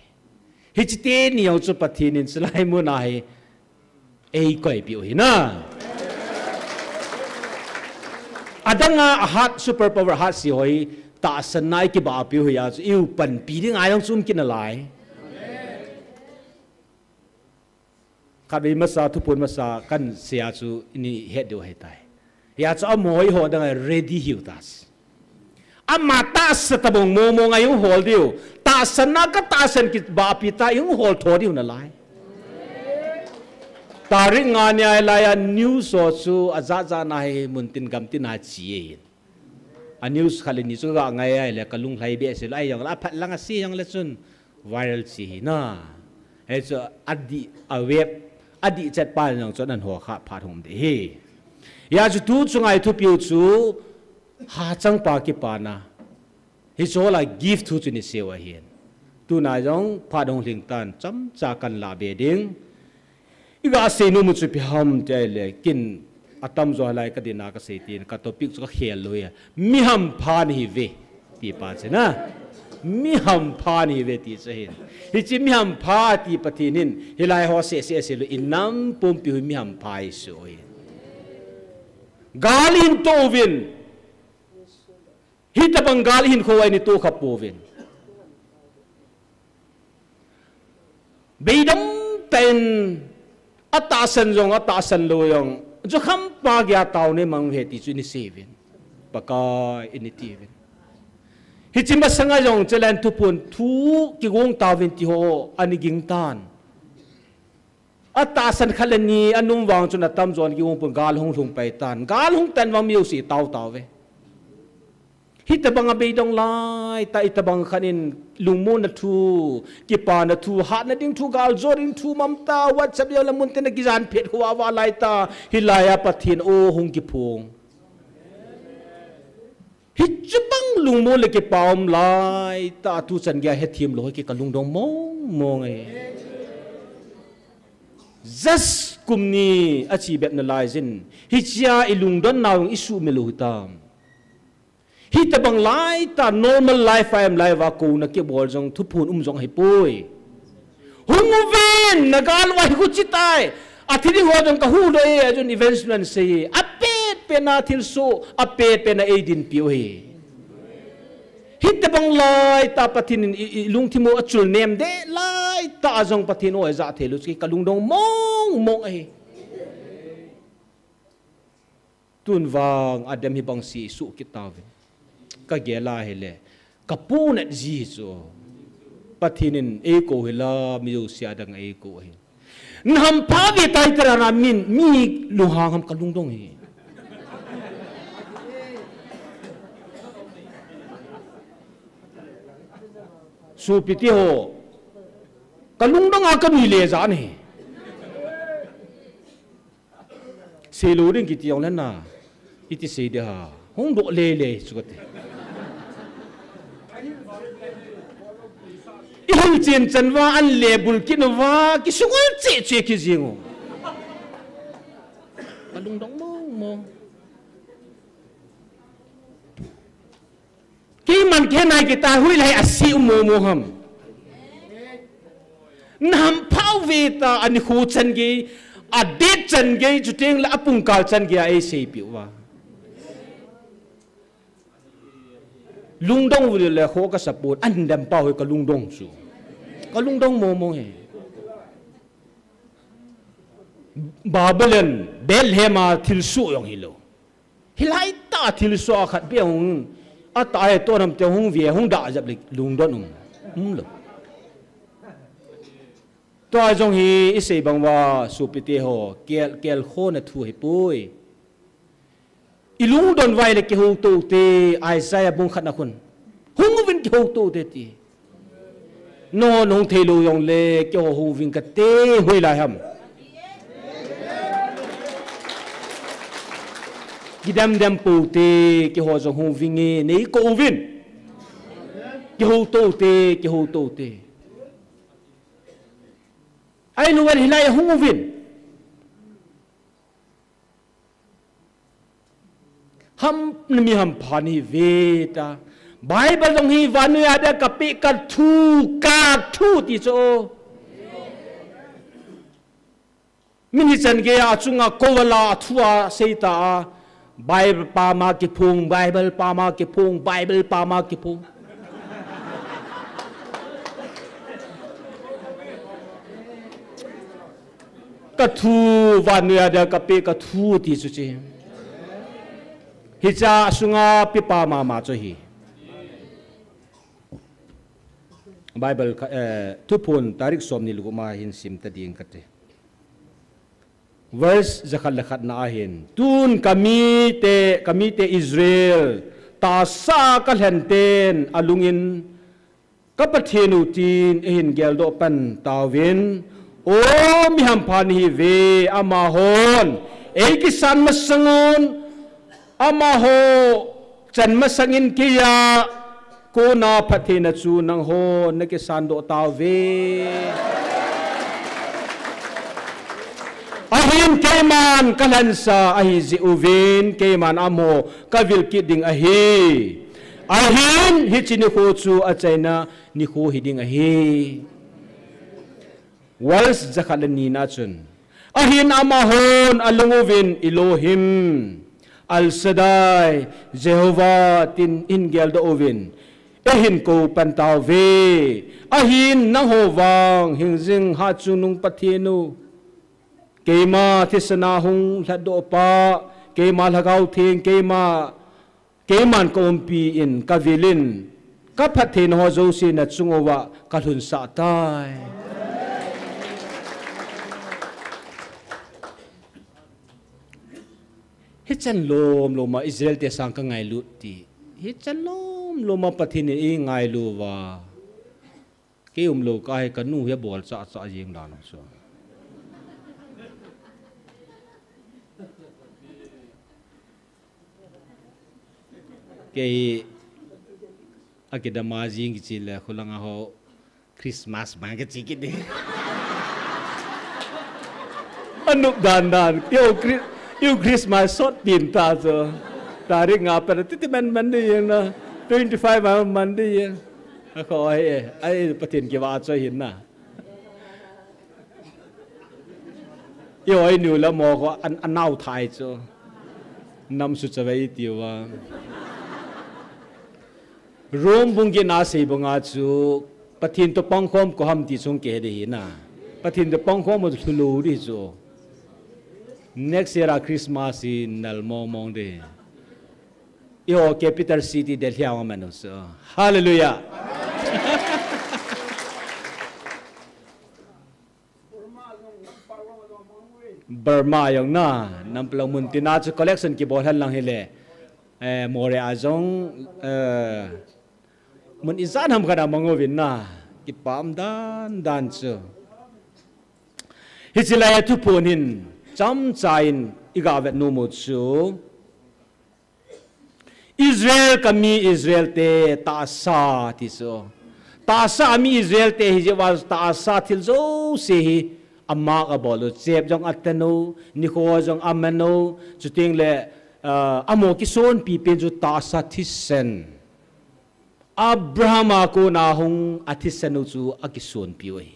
Hiche teni jong chu Pathen in chulai mun a hi eikoi piu hi na. Adang a hat superpower hat se ho hi tahsanna a ikibah piu hi a chu eiho panpi ding a jong chu um kit nalai. Khatvei masa, thuphon masa, kan sei a chu ini het diu ahitai. Hia chu amaho eiho dang a ready hiu ta. Ama tahsa tabang mong mong a ihung hol diu. Tahsanna ka tahsan kibahpi ta ihung hol tho diu nalai. Tarik nga nia lai a news ho chu ajat jat na hi mun tin gam tin a chi e. A news khat le ni chu ka ngai a le ka lunglhai behseh lou, ahi jongle aphat lang a sei jongle chun viral chi hi na. Hichu adih a web, adih chet pa jong chun ahin ho kha phat hung ding ahi. Hia chu tu chunga i thupiu chu hachang pa kipana. Hichu la gift thu chu ni seiu ahin. Tuna jong phat hung lhing tan chomcha kan la be ding. I ga sei nom u chu ipi ham ti ahile, ken atamjo lai ka dinga ka sei tin, ka topic chu ka khel lou ahi. Mi hampha nahi uve, ti pa chu na. Mi hampha nahi uve ti chu ahin. Hiche mi hampha ti Pathen in, hilai ho seh seh asei lou, i nam pumpi u hi mi hampha ihiu ahi. Gal ihin to uvin. Hitabang gal ihin kho uva i to kha pouvin. Beidong tah in atahsan jong, atahsan lou jong, jukham pa geiya taona nei mang uve ti chu ini sei uvin. Pakai ini ti uvin. Hiche masanga jong chule thuphon thu kigong tauvin ti ho ani ging tan. Atahsan khat le ni anom vang chun atamjon kigong pon gal hung lhung pai tan. Gal hung tan vang mi jouse tao tao uve. Hitabang a beidong lai ta, hitabang khat in lungmonna thu, kipana thu, hatna ding thu, galjou ding thu, mamta, WhatsApp jong le mun tin a kijan phet kho uva lai ta, hilai a Pathen o hung kiphong. Hichubang lungmon le kipa um lai ta, tuchan geiya hethem lou hi ka lungdong mong mong e. Just kum ni achi bep nalai jin. Hichea i lungdon nau i suhmil u hitam. Hitabang lai ta normal life a em lai uva kouna kibol jong thuphon um jong ahipoi. Hung uvin, na gal uva hi khu chi tai. Athi ding ho jong ka hu lou e, ajun evangelist in asei e. Apet pet na thilsoh, apet pet na eidinpi u ahi. Hitobang laitah Pathen in i, i lungthim u achul nem deh laitah a jong Pathen o ijat thei lou chu ka lungdong mong mong ahi. Tun vang adem hibang si suh kit tauve. Ka gel a hile, ka punat ji chu Pathen in eikou hila, mi jouse adang eikou ahi. Nahampha ve tai tira na min, mi lunghang ham ka lungdong hi. Sopite ho, ka lungdong a ka nui le ja ahi. Seilou ding kiti jongle na, iti sei ding ham, hung doh le le chu kati. I hung chen chan uva, an le bul kit uva, kisungol cheh cheh kijing u. Ka lungdong mong mong. Keiman kei nai kei ta, hoilai a si um mo mo ham. Nahampha ve ta, anikho chan gei, adate chan gei, chuteng le apungkal chan gei a eiseipeh uva. Lungdong u le kho ka support, an dem pa hoi ka lungdong chu. Ka lungdong mo mo hi. Babylon, Bethlehem a thilsoh jong hilou. Hilai tah a thilsoh a khat beh hung, atah e toh nam te hung ve, hung dah jep le lungdon um, umlou. Tua jong hi i sei bang uva sopite ho, kel, kel khona thu hi poi. I lungdon uva ahile kihou tou te, Isaiah bung khat na khun. Hung uvin kihou tou te ti. Nangho nahung thei lou jongle, keiho hung uving kate, hoilai ham. Kidem dem pou te, keiho jong hung uving e, neikou uvin. Kihou tou te, kihou tou te. Ahilou le hilai a hung uvin. Ham, nami hampha nahi ve ta. Bible jong hi vannoi a dia kapeh ka thu, ka thu ti chu. Min hichan gei a chunga kou a la a thu a sei ta a. Bible pama kiphong, Bible pama kiphong, Bible pama kiphong. Ka thu, vannoi a dia kapeh ka thu ti chu chi. Hicha sunga pepa mama chu hi. Bible kha, eh, Thuphon tarik somni le gup ma hin sim ta ding kate. Verse jakhat le khat na ahin. Tun ka mite, ka mite Israel, tahsa a ka lhen ten alungin ka Pathen u tin eihin geldoh pan tauvin. O mi hampha nahi ve, amahon eikisan masang un, amaho chan masang in keiya kona phattheina chu nangho nakisan doh tauve. Ahin keiman ka lhensa ahi jeh uvin, keiman amaho ka vil kit ding ahi. Ahin hiche nikho chu achaina nikho hi ding ahi. Verse jakhat le ni na chun. Ahin amahon alung uvin Elohim, El Shaddai, Jehovah tin eihin geldoh uvin. Eihin kou pan tauve. Ahin nangho vang hingjing hatchungnung Pathen u. Keima thisan a hung lhatdoh pa, keima Lhagao Theng, keima Keiman ka umpi in, ka vil in, ka phattheina ho jouse na chung uva ka lhunsah tai. Hichan lom lom a Israel te sang ka ngailut ti. Hichan lom lom a Pathen in eingailu uva. Kei umlou kah hi ka nu hi abol chah chah jeng dan chu. Kei hi akidam a jing kichi le khulang a ho Christmas ma kichi kit ding. Anop dan dan. Kei u Chri-, kei u Christmas sot pin ta chu. Tarik nga pa titi man man ding na. Twenty five man man ding. Akho ai, ai Pathen kivah choi hin na. Io, ai nu la mo ko an, anau thai chu. Nam su chavei ti uva. Rome bung get na sei banga chu Pathen toh pangkhom koi ham ti chu hung kihe ding ahi na. Pathen toh pangkhom u chu lhulou ding chu. Next year a Christmas hi nal mong mong ding. Eiho capital city Delhi a hung man u chu. Hallelujah. Burma jong na, nam palo mun tina chu collection kibol hen lang hile. Eh, Moreh a jong, eh, mun ijat ham khat a mang uvin na, kipah dan dan chu. Hiche lai a thuphon hin, chomcha in i ga vet nom u chu. Israel ka mi Israel te tahsa ti chu. Tahsa a mi Israel te hi jeh uva tahsa thil jouse hi a mark a bol u. Chep jong a tan u, nikho jong a man u, chuteng le, ah, amaho kisonpi pen chu tahsa thisen. Abraham a kona hung a thisen u chu a kisonpi u ahi.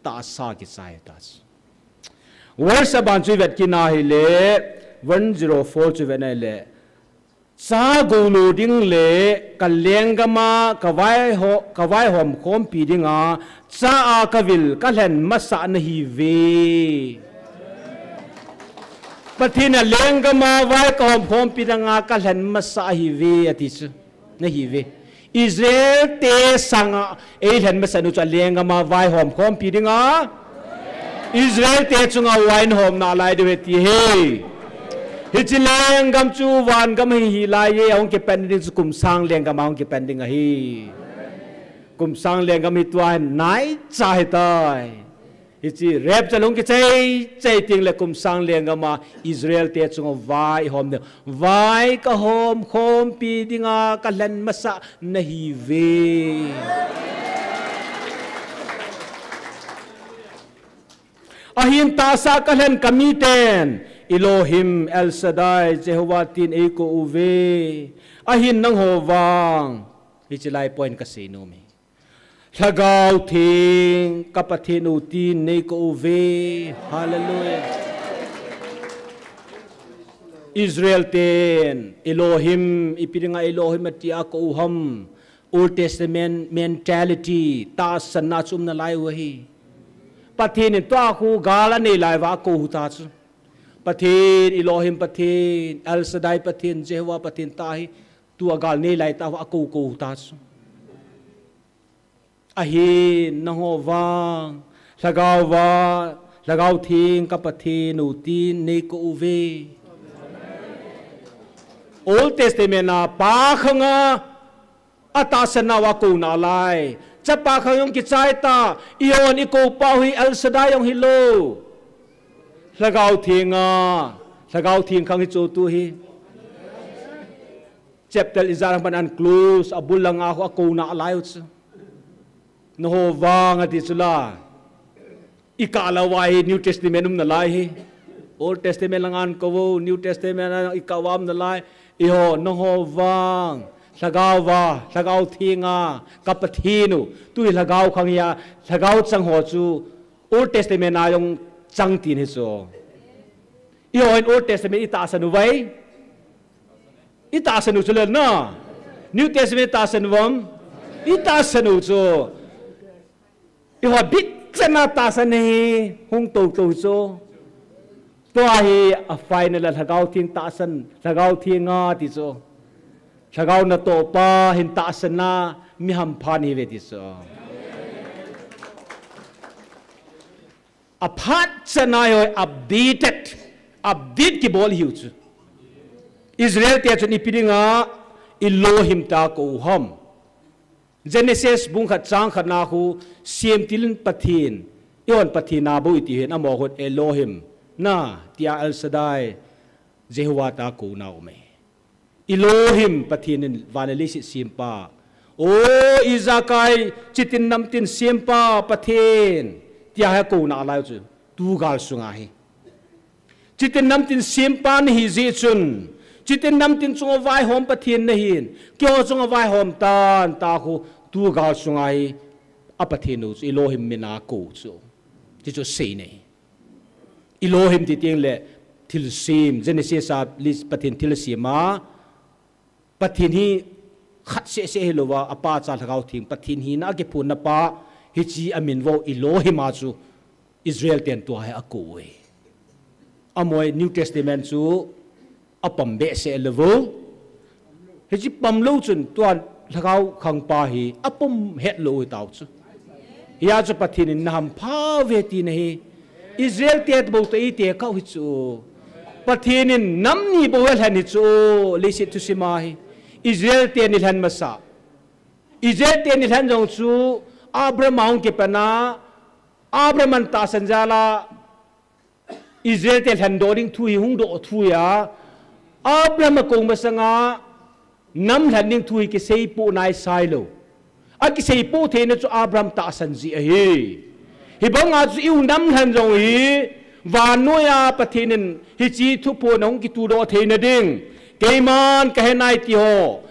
Tahsa kichai ta chu. Verse aban chu i vet kit na hile, one zero four chu i vet na hile, cha gou lo ding le ka lenggam a ka vaiho-, ka vaihom khompi dinga, cha a ka vil ka lhen masa nahi uve. Pathen a lenggam a vai ka hom khompi dinga ka lhen masa ahi uve, ati chu. Nahi uve. Israel te sanga ei lhen masa u chu a lenggam a vaihom khompi dinga. Israel te chunga vai na hom nalai diu ahi ti ahi. Hiche lenggam chu vangam hi hi lai e, ahung kipan ding chu kum sang lenggam ahung kipan ding ahi. Kum sang lenggam hi tua hin naicha ahitai. Hiche rapture hung kichai, chai teng le kum sang lenggam a Israel te chunga vai hom ding. Vai ka hom khompi dinga ka lhen masa nahi uve. Ahin tahsa ka lhen ka miten, Elohim, El Shaddai, Jehovah tin eikou uve. Ahin nangho vang. Hiche lai point ka sei nom e. Lhagao Theng, ka Pathen u tin neikou uve. Hallelujah. Israel ten, Elohim, ipi dinga Elohim ati a kou u ham. Old Testament mentality, tahsanna chu um nalai u ahi. Pathen in tua khu gal anei lai uva akou u ta chu. Pathen, Elohim Pathen, El Shaddai Pathen, Jehovah Pathen tia hi, tua gal nei lai tah uva akou kou u ta chu. Ahin nangho vang, Lhagao va, Lhagao Theng ka Pathen u tin neikou uve. Old Testament a pa khang a, atahsan nauva kou nalai. Chapa khang jong kichai ta, eihon ikou pau hi El Shaddai jong hilou. Lhagao Theng a, Lhagao Theng khang hi chu tu hi. Chapter ijat ham pan an close, abul langa khu akou nalai u chu. Nangho vang ati chu la. Ikah lou uva hi New Testament um nalai hi. Old Testament langa kou u, New Testament a ikah uva um nalai. Eiho, nangho vang. Lhagao va, Lhagao Theng a, ka Pathen u. Tu hi Lhagao khang hi a, Lhagao chang ho chu. Old Testament a jong chang tin hi chu. Eiho hin Old Testament itahsan u vai. Itahsan u chu le na. New Testament itahsan u vam. Itahsan u chu. Eiho bit chan a tahsan hi hung tou tou chu. Tua hi a final a Lhagao Theng tahsan, Lhagao Theng a ti chu. Lhagao natoh pa hin tahsan a mi hampha nahi uve ti chu. Aphat chan a eiho updated, update kibol ihiu chu. Israel te chun ipi dinga Elohim tia kou u ham. Genesis bung khat chang khat na khu semtil Pathen, eihon Pathen a bou iti hin amaho khun Elohim, na, tia El Shaddai, Jehovah tia kouna um e. Elohim Pathen in van le leiset sempa. O ijakai chitin namtin sempa Pathen. Tia hi akou nalai u chu. Tu gal sunga hi. Chitin namtin sempa nahi jeh chun. Chitin namtin chunga vaihom Pathen nahin. Keiho chunga vaihom tan ta khu tu gal sunga hi. A Pathen u chu Elohim min a kou chu. Ti chu sei nei. Elohim ti teng le thilsem, Genesis a list Pathen thilsem a, Pathen hi khat seh seh hilouva, apa cha Lhagao Theng Pathen hina akiphonna pa, hiche amin vo Elohim a chu Israel ten tua hi akou e. Amoi New Testament chu apom behseh lou vo. Hiche pom lou chun tua Lhagao khangpa hi apom het lou u tao chu. Hia chu Pathen in na hampha uve tina ahi. Israel te bou toh eite kau hi chu. Pathen in nam ni bou alhen hi chu. Leiset thusima hi Israel ten ilhen masa. Israel ten ilhen jong chu Abraham a hung kipan a, Abraham in tahsan jal a Israel te lhendoh ding thu hi hung doh thu ahi a, Abraham akou masanga nam lhen ding thu hi kiseipoh nai sailou. Akiseipoh theina chu Abraham tahsan jeh ahi. Hibanga chu i-u nam lhen jong hi, vannoiya Pathen in hiche thuphon ahung kitudoh theina ding, keiman kahe nai ti ho,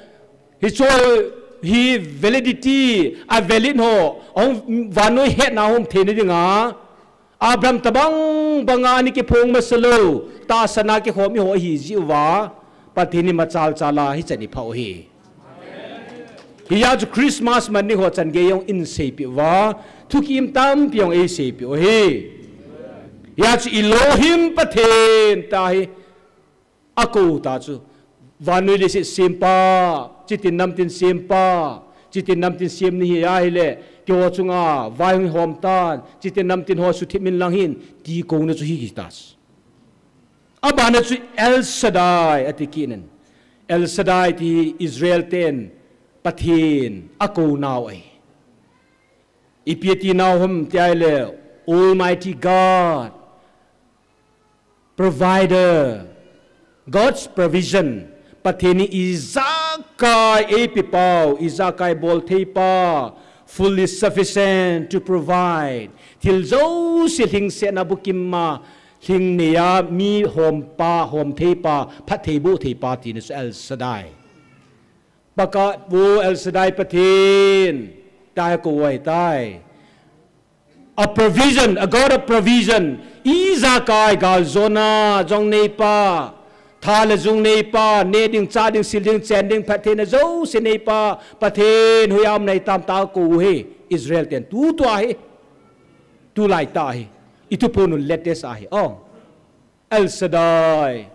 hiche hi validity, a valid ho, ahung vannoi hetna hung um theina dinga, Abraham tobang banga ana kiphong masa lou, tahsan a kikhom iho ahi jeh uva, Pathen in machal chal a hichan iphah u ahi. Hia chu Christmas man ding ho chan gei jong eiseipeh uva, thukiim tampi jong eiseipeh u ahi. Hia chu Elohim Pathen tia hi akou ta chu. Vannoi leiset sempa, chutin namtin sempa, chutin namtin sem nahi ahile, keiho chunga vai hung hom tan, chutin namtin ho suthip inlang hin, ti kouna chu hi hita chu. Abana chu El Shaddai ati kit in. El Shaddai ti Israel ten Pathen akounau ahi. Ipi atinau ham ti ahile, Almighty God, provider, God's provision. Pathen in ijakai eipeh pau, ijakai bol thei pa, fully sufficient to provide. Thil jouse lhingsetna bukim a, lhingneiya mi hom pa, hom thei pa, phattheiboh thei pa tina chu El Shaddai. Pakaiya El Shaddai Pathen, tia hi akou u ahitai. A provision, a God of provision. Ijakai galjona jong neipa, tha le jung neipa, neh ding, chah ding, sil ding, chen ding, phattheina jouse neipa, Pathen hoiya um nahitam tia akou u ahi, Israel ten. Tu tua hi, tulai tah hi, i thuphon u latest ahi. Oh, El Shaddai.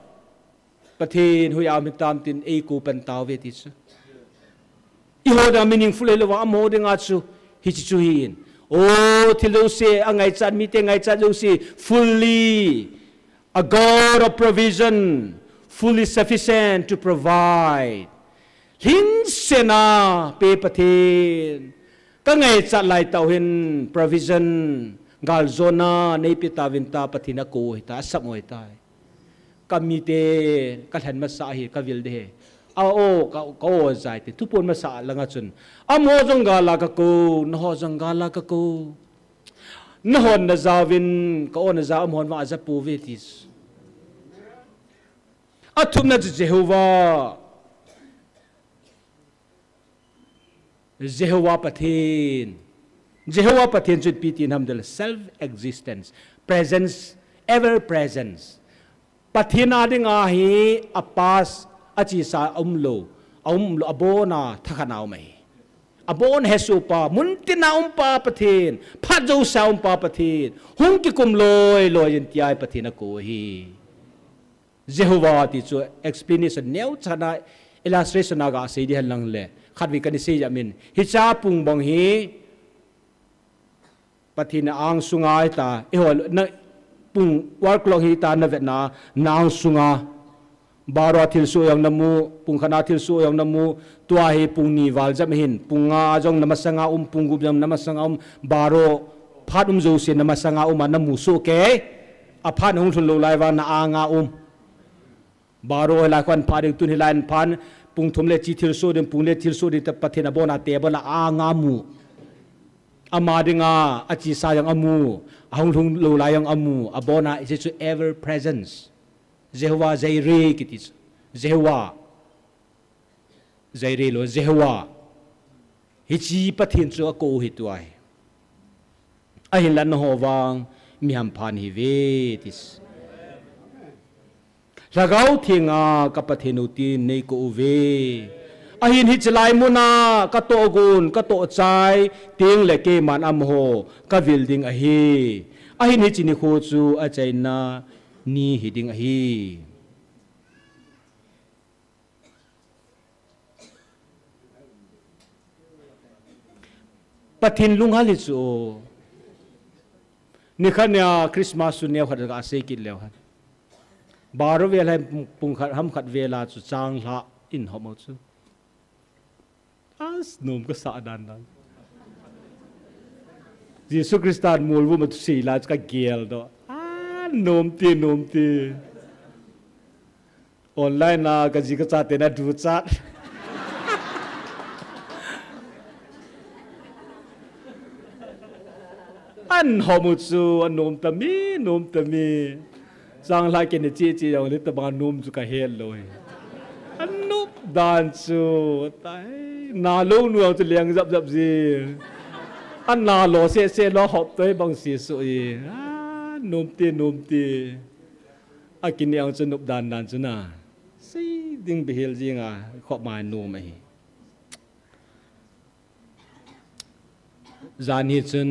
Pathen hoiya um hitam tin eikou pan tauve ti chu. Eiho dinga meaningful hilou vang amaho dinga chu hiche chu ahin. Oh, thil jouse, angaichat, mite ngaichat jouse, fully, a God of provision, fully sufficient to provide. Lhingsetna pe Pathen. Kangaichat lai tah u hin provision, galjona neipeh tauvin tia Pathen akou u ahitai, asam u ahitai. Kamite, kalhen masa hi, kavil ding ahi. A o, ka, ka o jai te, thuphon masa langa chun. Amaho jong gal a kakou, nangho jong gal a kakou. Nangho najaovin, ka o najao, amaho vang ajao pouve ti. Athumna chu Jehovah. Jehovah Pathen. Jehovah Pathen chu ipi tina ham tile self-existence, presence, ever presence. Pathen a dinga hi a past, achesa umlou, aumlou, abona thakhat a um ahi. Abona hesoh pa, muntina um pa Pathen, phat jousea um pa Pathen, hung kikum loi loi in tia hi Pathen akou u ahi. Jehovah ti chu explanation neocha na, illustration a gasei ding hen lang le, khatvei kana sei jep in. Hiche pung bang hi, Pathen a ang sunga hita, eiho, na, pung wall clock hita navetna, na ang sunga. Baro a thilsoh jong namu, pung khat a thilsoh jong namu, tua hi pung ni val jep hin, pung nga jong namasanga um, pung gup jong namasanga um, baro phat um jouse namasanga um a namu soh kei, aphat hung lhun lou lai vang na anga um. Baro hilai kho phat ding, tun hilai phat, pung thum le chi thilsoh ding, pung li thilsoh ding, tia Pathen abona table a anga mu. Ama dinga, achesa jong amu, ahung lhung lou lai jong amu, abona, hiche chu ever presence. Jehovah Jireh kiti chu. Jehovah. Jireh lou, Jehovah. Hiche Pathen chu akou u hi tua hi. Ahinla nangho vang mi hampha nahiuve ti. Lhagao Theng a ka Pathen u tin neikou uve. Ahin hiche lai muna katoh gon, katoh chai, tengle keiman amaho kavil ding ahi. Ahin hiche nikho chu achaina ni hiding ahi. Pathen lunghel hi chu. Nikhat nia Christmas chu neokhat kasei kit leu hen. Baro vel hen pung khat ham khat vela chu changlhah in hom u chu. As nom kasah dan dan. Jesu Christa molvum a thusei la chu kagel doh. Ah, nom ti, nom ti. Online a kaji kachate na duchat. An hom u chu, anom tami, nom tami. Changlhah kei ni chi chi jong le tobang nom chu kahet lou hi. Anop dan chu, tai, nalou nu jong chu leng jap jap ji. Ana lo se se lo hop toi bang si su i. Ah, nom ti, nom ti. Akini ang chu nop dan dan chu na. Sei ding bihel jing a, khop mai nom ahi. Jan hi chun,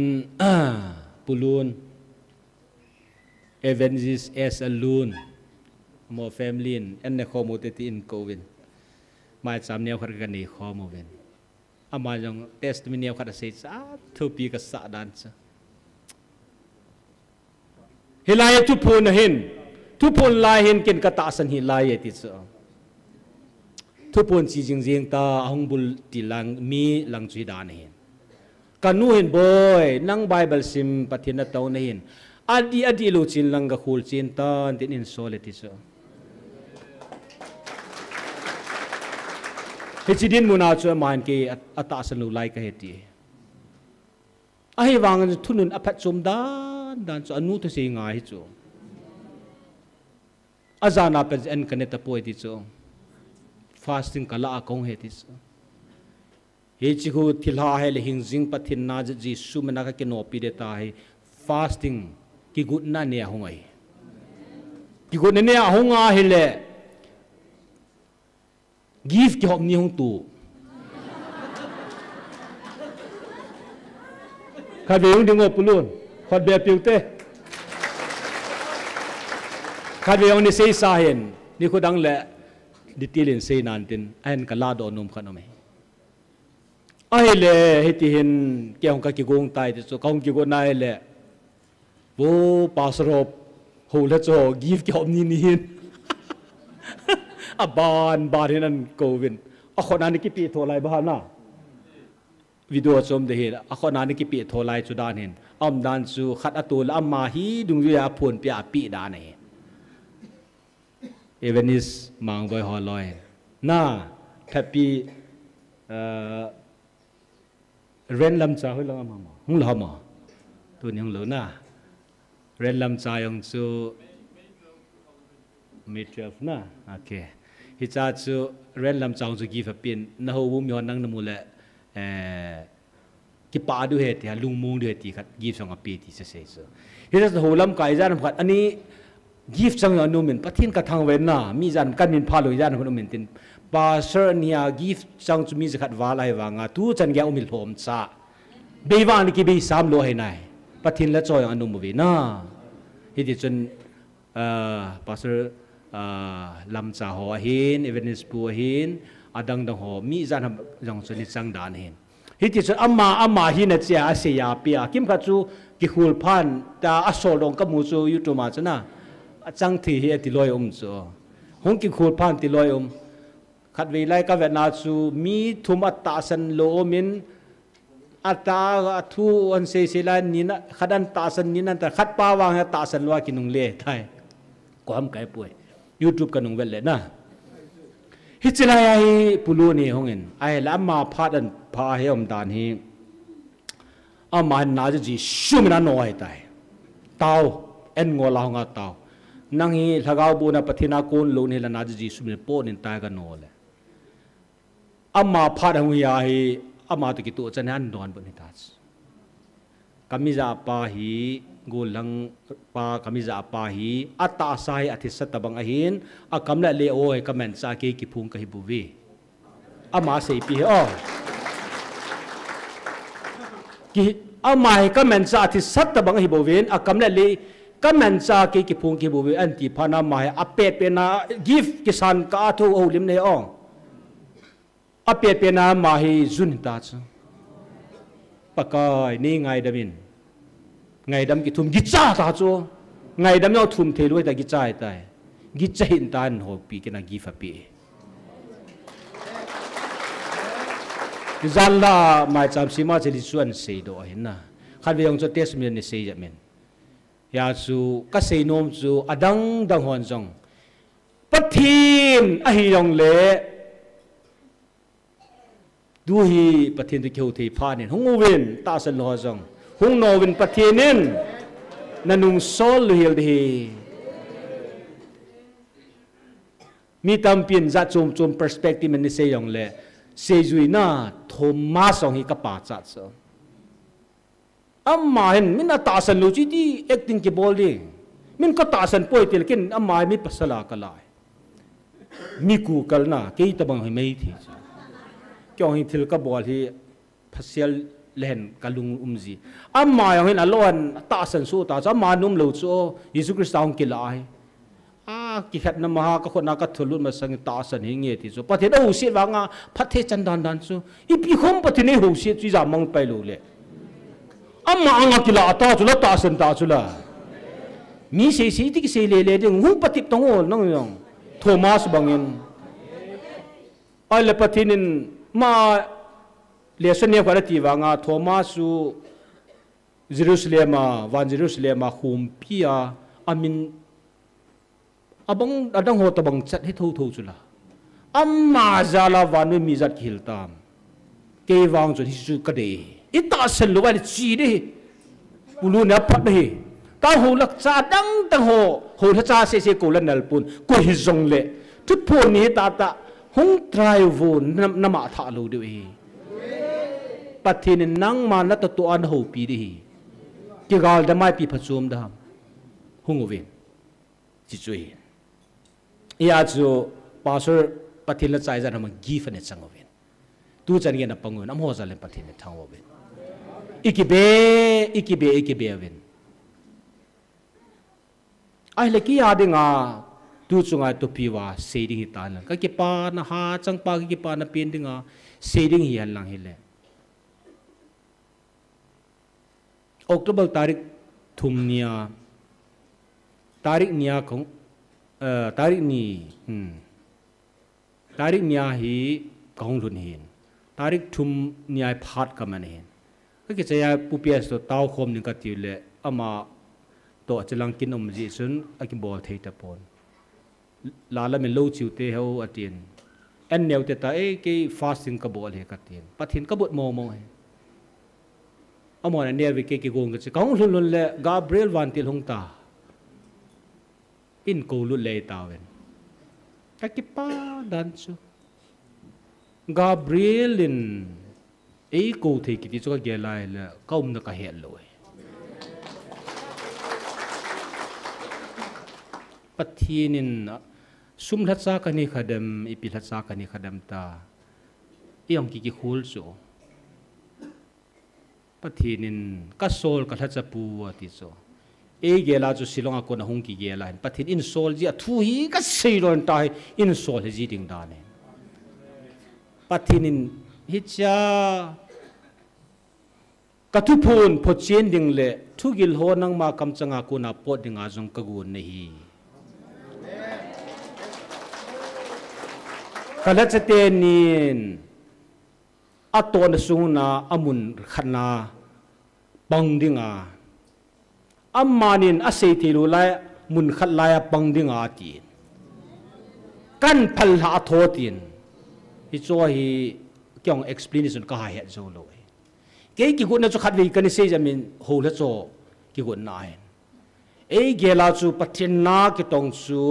Pu Lun, Evangelist S. Alun, amaho family in, an ne khom u te tin kouvin. Maicham neokhat kanei khom uvin. Ama jong testimony neokhat asei chu, athupi kasah dan chu. Hilai a thuphon ahin, thuphon lai hin ken katahsan hi lai e ti chu. Thuphon chi jing jing ta ahung bul ti lang mi lang chu hi dan ahin. Kanu hin, "Boi, nang Bible sim Pathen natong nahin. Adih, adih lou chin lang gakhol chin tan," tin einsol e ti chu. Hiche dinmun a chu aman kei a, atahsan lou lai kahi ti. Ahivangin thunun aphatchom dan dan chu anu thusei ngai hi chu. Ajana pen an kane tapoi ti chu. Fasting kalah a kahung hi ti chu. Hiche khu thilha hile hing jing Pathen na Jesu mina kakinopi de ta hi. Fasting kigotna nei ahung ahi. Kigotna nei ahung ahile. Gift kihop ni hung tu. Khatvei hung ding o Pu Lun. Khatvei piu te. Khatvei hung ni sei sa hin. Nikho dang le detail in sei nan tin. Ahin kala doh nom khat um e. Ahile, hiti hin, kei hung kakigong tai ti chu, kahung kigon ahile. Vo, Pastor ho, ho le chu, gift kihop ni ni hin. Aban, ban hin ahin kouvin. Akhona ni kipi tho lai ba na. Video chom de hin, akhona ni kipi tho lai chu dan hin. Aum dan chu, khat atol ama hi, dungjuia phone pia api dan ahi. Evangelist Mangboi ho loi. Na, Phapi, uh, Ren Lamcha hoi lang ama mo. Hung lou hamo. Tuni hung lou na. Ren Lamcha jong chu May twelve na. Okay. Hicha chu Ren Lamcha jong chu gift apen. Naho bu mi hon nang namu le, eh, kipah diu ahi ti, lungmong diu ahi ti khat, gift jong ape ti asei chu. Hiche ho lamkai ijat ham khat, ani gift chang jong aum in, Pathen kathangvah in na, mi ijat ham kamin phalou ijat ham khat um in tin, Pastor nia gift chang chu mi jakhat val ahi vanga, tuchan gei a um hi lhomcha. Bei vang ni kibei sam lou ahi nai. Pathen la choi jong aum uve na. Hiti chun, Ah, Pastor, ah, Lamcha ho ahin, Evangelist Pu ahin, adang dang ho, mi ijat ham jong chu ni chang dan ahin. Hiti chun ama, ama hina chia asei a pia. Kimkhat chu kikhol phan ta asol dong kamu chu YouTube a chu na. Achang thei hi ati loi um chu. Hung kikhol phan ti loi um. Khatvei lai kavet na chu mi thum atahsan lou um in, Ata, athu, ahin sei sei lai, nina, khat ahin tahsan, nina ahin ta, khat pa vang ahin tahsan lou a kinungle tai. Kom kai poi. YouTube kanung vet le na. Hiche lai a hi Pu Lun hi hung in. Ahile ama phat ahin pha hi um dan hi. Ama hin na Jesu mina ano ahi tai. Tao, an ngol a hung a tao. Nang hi lhagao bu na Pathen a kon lou nahi le na Jesu mina po nin tai kano le. Ama phat hung hi ahi, ama toh kitoh chan hi ahin donbut ahi ta chu. Kamija pa hi, gollhang pa, kamija pa hi, atahsa hi athisa tabang ahin, akam le le o hi kamanchah kei kiphung kahi bouve. Ama seipi hi o. Ki, ama hi ka manchah a thisat tabang ahi bouvin, a kam le lei, ka manchah kei kiphung kihi bouvin, anti phat na ama hi, a pet pet na gift kisan ka a tho houlim na hi o. A pet pet na ama hi jun hita chu. Pakai, nei ngaidam in. Ngaidam kithum gicha ta chu. Ngaidam jong thum thei lou ta gicha tai. Gicha hin ta in hopi kina gift api. Jan la maicham sima cheli chu an seidoh ahin na. Khatvei jong chu testimony nei sei jep in. Hia chu ka seinom chu adang dang hon jong. Pathen ahi jongle. Tu hi Pathen toh kihou thei phat in hung uvin, tahsan lou ho jong. Hung nauvin Pathen in, na nung sol lou hel ding ahi. Mi tampin jat chom chom perspective in nei sei jongle, seijuina Thomas jong hi ka pachat chu. Ama hin, min atahsan lou chu iti acting kibol ding. Min ka tahsan poi ti le ken ama hi mi pasal a ka lai. Mi ku kalna, kei tabang hi mei thi chu. Kei jong hi thil ka bol hi pasal le hin ka lung um ji. Ama jong hin alou hin tahsan suh ta chu, ama nom lou chu, Jesu Christa hung kila hi. A, kikhetna ma ha, ka khut na ka thulut masang in tahsan hi nge ti chu. Pathen ahouset vang a, phatthei chan dan dan chu. Ipi khom Pathen ahouset chu ijat mang pai lou le. Ama anga kila ta chu la tahsan ta chu la. Mi sei sei ti kisei le le ding, hung patep tang o nang jong. Thomas bangin. Ahile Pathen in ama lesson ne khat ati vang a, Thomas chu Jerusalem a, van Jerusalem a, khompi a, amin Abang, adang ho tabang chat hi thotho chu la. Ama jal a vannoi mi jat kihil tam. Kei vang chun hichu ka dei. I tahsan lou vai le chi dei. Ulu na phat dei. Ka ho lhacha dang dang ho, ho lhacha sese ko la nal pon. Ko hi jong le. Thuphon ni ta ta. Hung try vo na, na ma tha lou dei hi. Pathen in nangma na to to an ho pi dei hi. Kigal da mai pi phachom da ham. Hung uvin. Chi chu hi. Hia chu pastor Pathen la chai jan hama gift ane chang uvin. Tu chan ngen a pang uvin, amaho jal in Pathen in thang uvin. I kibe, i kibe, i kibe uvin. Ahile kei a dinga, tu chunga topic va sei ding hi tan lang. Ka kipana ha, chang pa ka kipana pen dinga, sei ding hi hen lang hile. October tarik thum nia, tarik nia kong, eh, tarik ni, hmm. Tarik nia hi kahung lhun hin. Tarik thum nia hi phat kaman hin. Ka kichai a Pu P S to tao khom ning kati le ama to achilang kin um ji chun akibol thei tapon. La la min lo chiu te ho atin. An neu te ta, "Eh, kei fasting ka bol he," ka tin. Pathen ka bot mo mo he. Amon an neu ve kei kigong ka chi. Ka hung lhun lhun le Gabriel vantil hung ta. In ko lut le tauvin. Ka kipa dan chu. Gabriel in Ei ko thei kiti chu ka gel lai le, ka umna ka het lou e. Pathen in, sum lhacha ka ni khadem, ipi lhacha ka ni khadem ta. I ong ki kikhul chu. Pathen in, ka sol ka lhacha pu ati chu. Ei gel a chu Shillong a kon a hung kigel a hin. Pathen in sol ji a thu hi ka sei lon ta hi in sol hi ji ding dan hin. Pathen in hicha ka thuphon photchen ding le thugil ho nangma kamchang a kon a pot ding a jong ka gon nahi. Ka lhacha tenin a tona sung na a mun khat na pang ding a. Amanin a sei thei lou lai, mun khat lai a pang ding a tin. Kan phal lha a tho tin. Hi chu hi kei ong explanation ka ha het jou lou e. Kei kigotna chu khatvei ka ni sei jeh min ho lha chu kigotna ahin. Ei gel a chu Pathen na kitong chu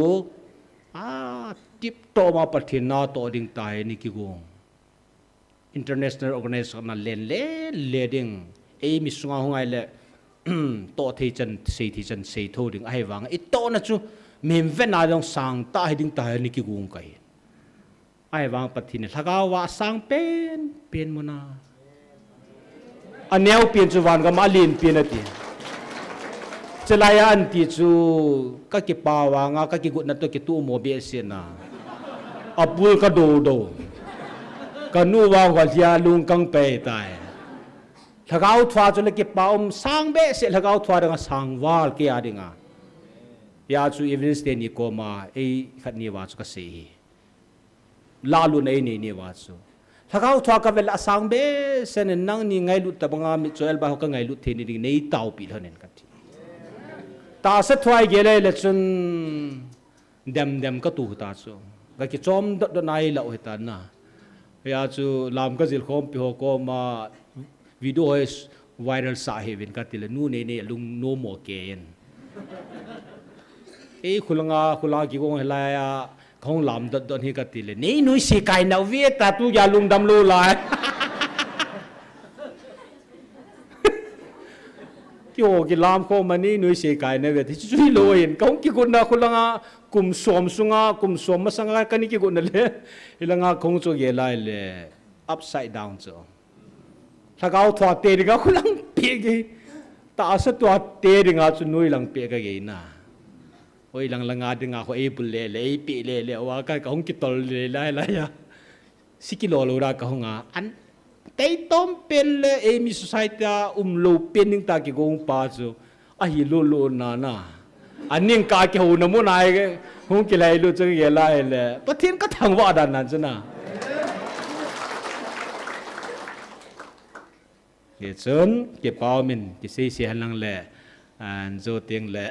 a tip to ma Pathen na to ding ta hi ni kigong. International organization na len le, le ding. Ei mi sunga hung ai le, to thei chan, sei thei chan, sei tho ding. Ahivang, i tona chu, mihem vet na dong sang ta hi ding ta hi ni kigong ka hi. Ahivang Pathen in lhagao a asang pen, pen muna. Aneo pen chu van gam a alen pen ati. Chulai a anti chu kakipah vanga, kakigotna toh kitoh mo behseh na. Apul ka do do. Kanu vang hua lhia lung kang pei tai. Lhagao thua chu le kipah um sang behseh, lhagao thua dinga sang val kei a dinga. Hia chu evangelist teni koma, ei khat ni va chu kasei hi. Lahlutna ei nei ni va chu. Lhagao thua kavet le asang behseh in nangni ngailut tabanga mitcho elbai ho kangailut thei ni ding nei taopi lhon in kati. Tahsa thua igel le chun dem dem katu ta chu. Kakichom dot dot nai lau hita na. Hia chu lam kajil khompi ho koma video ho viral sah hih uvin kati le nu nei nei lung no mo kei in. Ei khulanga, khulanga kigong hilai a, kahung lam dot dot hi kati le. Nei nuisat kai nau ve ta tu ya lungdam lou lai. Keiho kilam khom a nei nuisat kai nau ve. Hichu hilou in. Kahung kigotna khulanga kum som sunga, kum som masanga kani kigotna le. Hilanga kahung chu gel lai le. Upside down chu. Lhagao thua te dinga khulang pe ge. Tahsa thua te dinga chu noi lang pe kagei na. Hoi lang langa dinga ho ei bul le le, ei pe le le, wa ka, kahung kitol le lai lai a. Si kilo lo ra kahung a. An tei tom pen le, ei mi society a um lou pen ding ta kigong pa chu. Ahi lou lou na na. Aning ka kihou na mu nai hung kilai lou chu kagel lai le. Pathen kathangvah dan nan chu na. Hichun, kipah umin, kisei sei hen lang le, an jo teng le,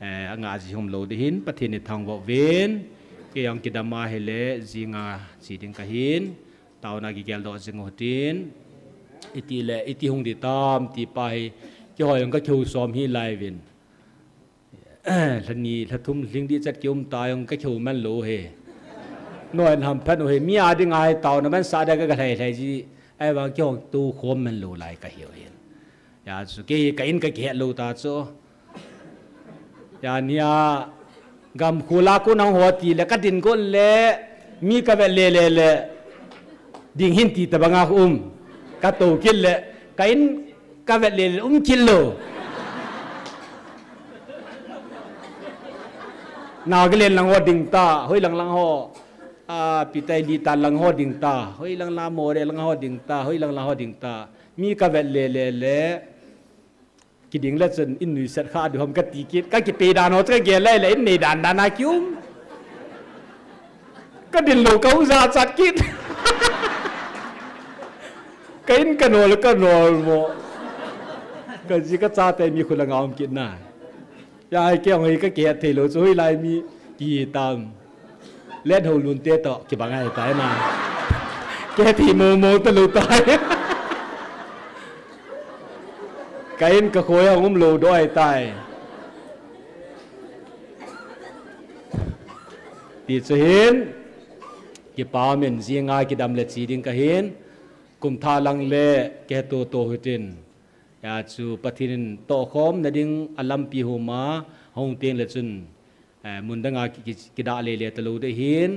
eh, anga ji hum lou ding hin, Pathen in thangvah uvin, kei jong kidam a hile, jinga che ding kahin, taona kigel doh jing u hitin, iti le, iti hung ding tam, ti pa hi, keiho jong kakihou som hi lai uvin. Lha ni, lha thum, lhing ding chat kium ta jong kakihou man lou hi. Noi ham phan u hi, mi a dinga hi taona mansah dia ka, kalhai lhai ji, ahivang kihou tu khom man lou lai kahiu hin. Hia chu kei ka in kakihet lou ta chu. Hia nia, gam khula ku nang ho ti le kadin got le, mi kavet le le le. Ding hin ti tabanga um. Kato kit le, ka in kavet le le um kit lou. Nagaland lang ho ding ta, hoi lang lang ho. A, Pitaili ta lang ho ding ta, hoi lang lang Moreh lang ho ding ta, hoi lang lang ho ding ta. Mi kavet le le le. Kiding le chun in nuisat kha ding ham kati kit, kakipe dan ho chu kagel lai le in nei dan dan a kium. Kadin lou kahung jachat kit. Ka in kanol, kanol mo. Kaji kachate mi khulanga um kit na. Hia hi kei jong hi kakihet thei lou chu hoilai mi kitam. Let ho lun te toh, kibang ahitai na. Kei ti mo mo talou tai. Ka in kakhoi a um lou doh ahitai. Ti chu hin, kipah umin jinga kidam le che ding kahin, kum thah lang le kei to to hitin. Hia chu Pathen in tohkhom na ding a lampi huma, hung teng le chun, Eh, mun danga ki, ki, kidah le le talou ding hin.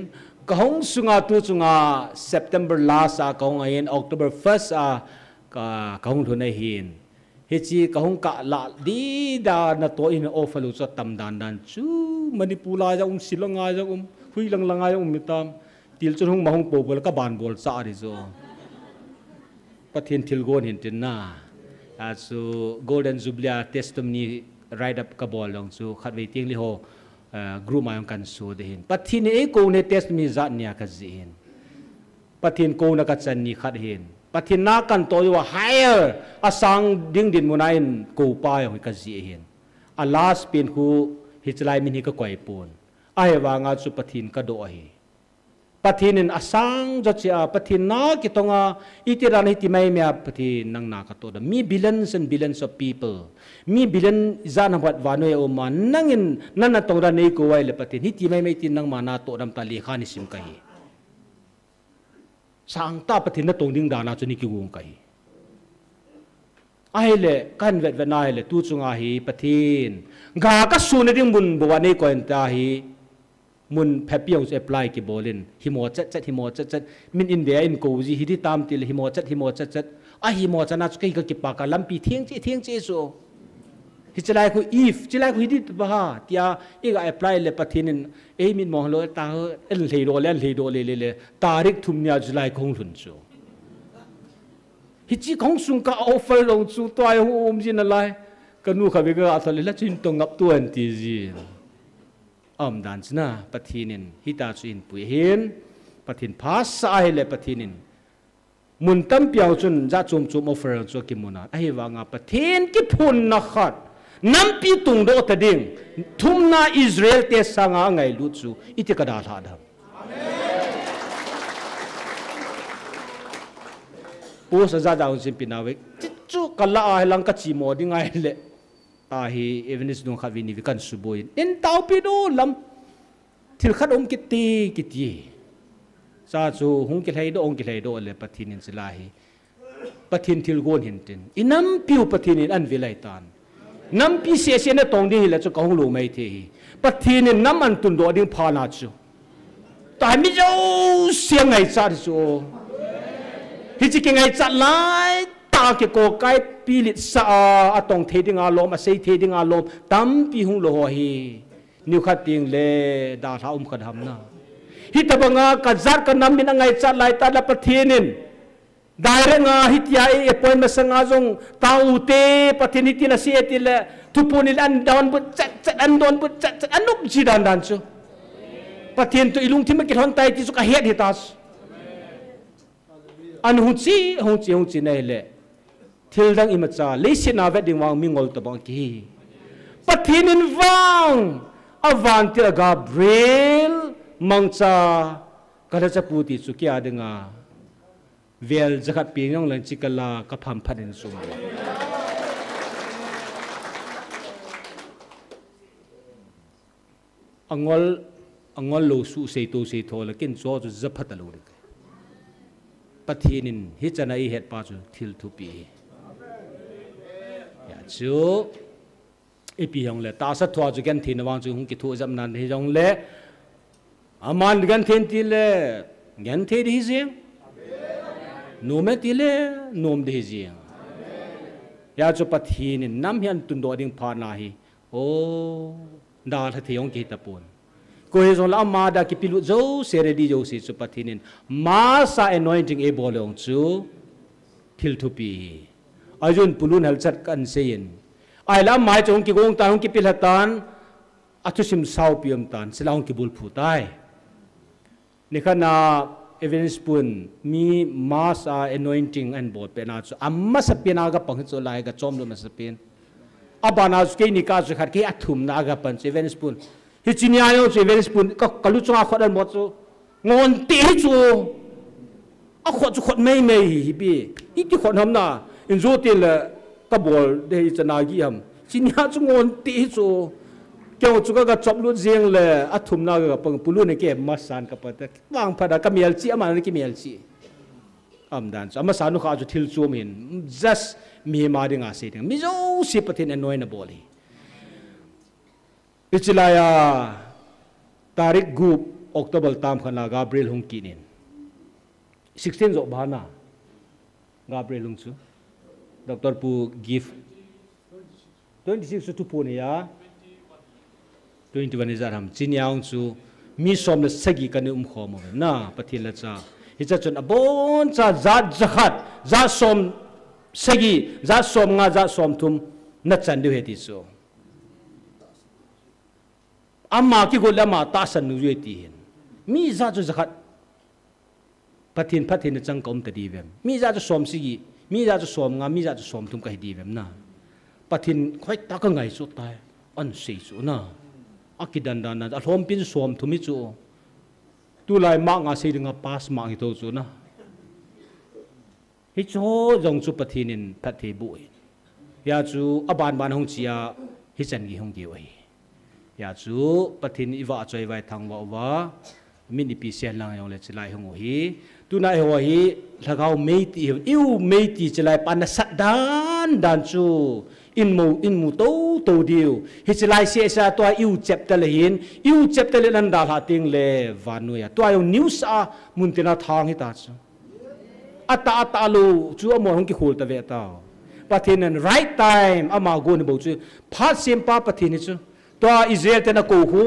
Kahung sunga tu chunga September last a kahung ahin, October first a ka, kahung lhun ahin. Hiche kahung kah lah ding dan a toh in offer lou chu atam dan dan chu Manipur lai jong um, Shillong lai jong um, hui lang lang lai jong um hitam. Til chun hung ma hung po po le kaban bol cha ding chu. Pathen thilgon hin tin na. A chu Golden Jubilee a testimony write up kabol jong chu khatvei teng le ho, eh, group ma jong kan su ding hin. Pathen in eikou na testimony jat nia kajih hin. Pathen kouna kachan ni khat hin. Pathen na kan toh uva higher asang ding dinmun a eikou pa jong hi kajih hin. A last pen khu hichelai min hi kakoi pon. Ahivanga chu Pathen kadoh ahi. Pathen in asang jo cheh a, Pathen na kitonga, iti dan hiti mai mai a, Pathen nang na katoh dam. Mi billions and billions of people. Mi billion ijat ham khat vannoi a um a, nangin, nang natong dan neikou uva ahile Pathen. Hiti mai mai tin nangma natoh dam ta lekha neisim kahi. Sangtah Pathen natong ding dan a chu neikigong kahi. Ahile, kahin vet vet na ahile, tu chunga hi Pathen. Ga kasun na ding mun bou a neikoi in ta hi. Mun phapi jong chu apply kibol in, himo chet chet, himo chet chet. Min in ve a in kou ji, hiti tam tile himo chet, himo chet chet. Ahimo chan a chu kei kakipah a lampi theng che, theng che chu. Hiche lai khu if, hiche lai khu hiti pa ha, tia, iga apply le Pathen in, ei mitmo lou ta, en lhei doh le, en lhei doh le, le, le, tarik thum nia July kahung lhun chu. Hiche kahung sung ka offer jong chu, tua hung um jin nalai. Kanu khat vei kaga thot le, la chu hin tong ngap tu an ti jin. Aum dan chu na, Pathen in, hita chu eipui hin, Pathen phasah ahile Pathen in, mun tampi a chun, jat chom chom offer chu akimun a, ahivanga Pathen kiphonna khat, nampi tungdoh ta ding, thumna Israel te sanga angailut chu, iti kadalhah dem. Post ajat jat hung simpi nauve, chu kala a hilang kachimo ding ahile. Tahi, evangelist nung khat vei ni vei kan suboi. Nin taopi doh lam. Thil khat um kiti, kiti. Sa chu hung kilhai doh, hung kilhai doh le Pathen in sila hi. Pathen thilgon hin tin. I nampiu Pathen in an ve lai tan. Nampi sese natong ding hile chu kahung lou mai thei hi. Pathen in nam an tundoh ding phat na chu. Tahi mi jouse ngaichat hi chu. Hiche kingaichat lai tah a kikokai pilit sa a, atong thei dinga lom, asei thei dinga lom, tampi hung lou ho hi. Nikhat teng le, dalha um kha dem na. Hitabanga kajat kanam min angaichat lai tah le Pathen in. Direct a hitia ei appoint masanga jong, tao u te, Pathen hitin asei e tile, thuphon in an donbut chet chet, an donbut chet chet, anop ji dan dan chu. Pathen toh ilungthim akilhon tai ti chu kahet hita chu. An hung che, hung che, hung che na hile. Thil dang imacha, leiset a vet ding vang mingol tobang kihi. Pathen in vang, avantil a Gabriel, mangcha, kalhacha pu ti chu kei a dinga. Vel jakhat pi jong leng chikala kapham phat in sum. Angol, angol lou su sei to sei tho le kin cho chu japhat alou ding. Pathen in hichan a eihet pa chu thil thupi. Hijeh chun, ipi hung le, tahsa thua chu genthei na vang chu hung kithoh jep nan hijong le, aman genthei tile, genthei ding hi jeng. Nom e tile, nom ding hi jeng. Hijeh chun Pathen in nam hi an tundoh ding phat na hi. O, dalha thei hung kihi tapon. Koi hijong le ama da kipelut jouse, ready jouse chu Pathen in. Mass a anointing eibol jong chu. Thil thupi hi. Ajeh in pulun halchat kan sei in. Ahile ama chu hung kigong tan, hung kipilha tan. Athusim saupi um tan, sila hung kibulphu tai. Nikhat na evangelist pun, mi mass a anointing ahin bol pet na chu. Amasapen a kapang hi chu lai kachom lou masapen. Abana chu keini kah chu khat, kei athumna a kapang chu evangelist pun. Hiche nia jong chu evangelist pun, ka, kalu chunga khut ahin bol chu. Ngon tei hi chu. Akhut chu khut meimei hi, hi pi. Iti khut ham na. Injo tile kabol ding hi chana gi ham. Hiche nia chu ngon tei hi chu. Kei chu ka, kachop lut jeng le. Athumna a kapang pulun in kei masan kapang te. Vangphat a kamelchih, aman kimelchih. Aum dan chu. Amasan u kha chu thil chom hin. Just mi ma dinga sei ding. Mi jouse Pathen in anoint abol hi. Hiche lai a, tarik gup October tam khat na Gabriel hung kit in. Sixteen jo bana. Gabriel hung chu. Doctor pu gift. Twenty-six chu thuphon hi a. Twenty-one ijat ham. Hiche nia hung chu. Mi som le sagi kana umkhom uve. Na, Pathen lhacha. Hiche chun aboncha jat jakhat. Jat som sagi. Jat som nga, jat som thum. Nachan diu ahi ti chu. Ama kigot le ama tahsan nung jui ti hin. Mi jat chu jakhat. Pathen phattheina chang ka um ta diu vem. Mi jat chu som sagi. Mi jat chu som nga. Mi jat chu som thum kahi diu vem na. Pathen hoitah a kangai chu tai. Ahin sei chu na. Akidan dan na. Alhompi in som thum hi chu. Tulai mark nga sei dinga pass mark hi to chu na. Hiche jong chu Pathen in phatthei boh in. Hijeh chun aban ban hung chia hichan gei hung gei u ahi. Hijeh chun Pathen in ivahchoi vaithang uva. Min ipi sen lang jong le hiche lai hung u hi. Tuna eiho hi lhagao meiti hi, iu meiti hiche lai pa nasat dan dan chu in mu, in mu to to diu. Hiche lai seh sa tua i u chapter le hin, i u chapter le nan dalha ting le vannoi a. Tua jong news a mun tina thang hita chu. Ata ata lo chu amon hung kikhol ta ve ta. Pathen in right time ama gon bou chu. Phat sempa Pathen hi chu. Tua Israel te na ko hu,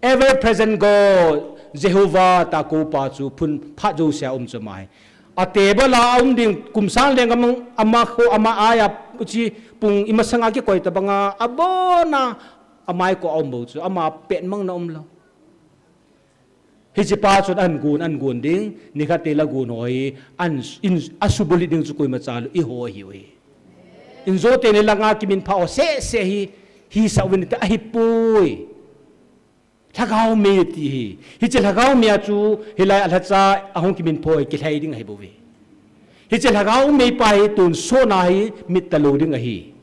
ever present God, Jehovah ta ko pa chu phun phat jousea um chu mai. A table a um ding kum sang leng amang ama kho ama aya chi pung imasanga kikoi ta banga abona amai ko a um bou chu ama pen mang na um lo. Hiche pa chun an gon, an gon ding, nikhat te la gon hoi, an, in, a subulhit ding chu koima cha lo, i ho hi ui. Injo te ni langa kimin pha o se se hi, hi sa uvin ta ahi pui. Lhagao mei ti hi. Hiche lhagao mei a chu, hilai a lhacha, ahung kimin pho hi, kilhai ding ahi bou ve. Hiche lhagao mei pa hi tonsot na hi mit ta lo ding ahi.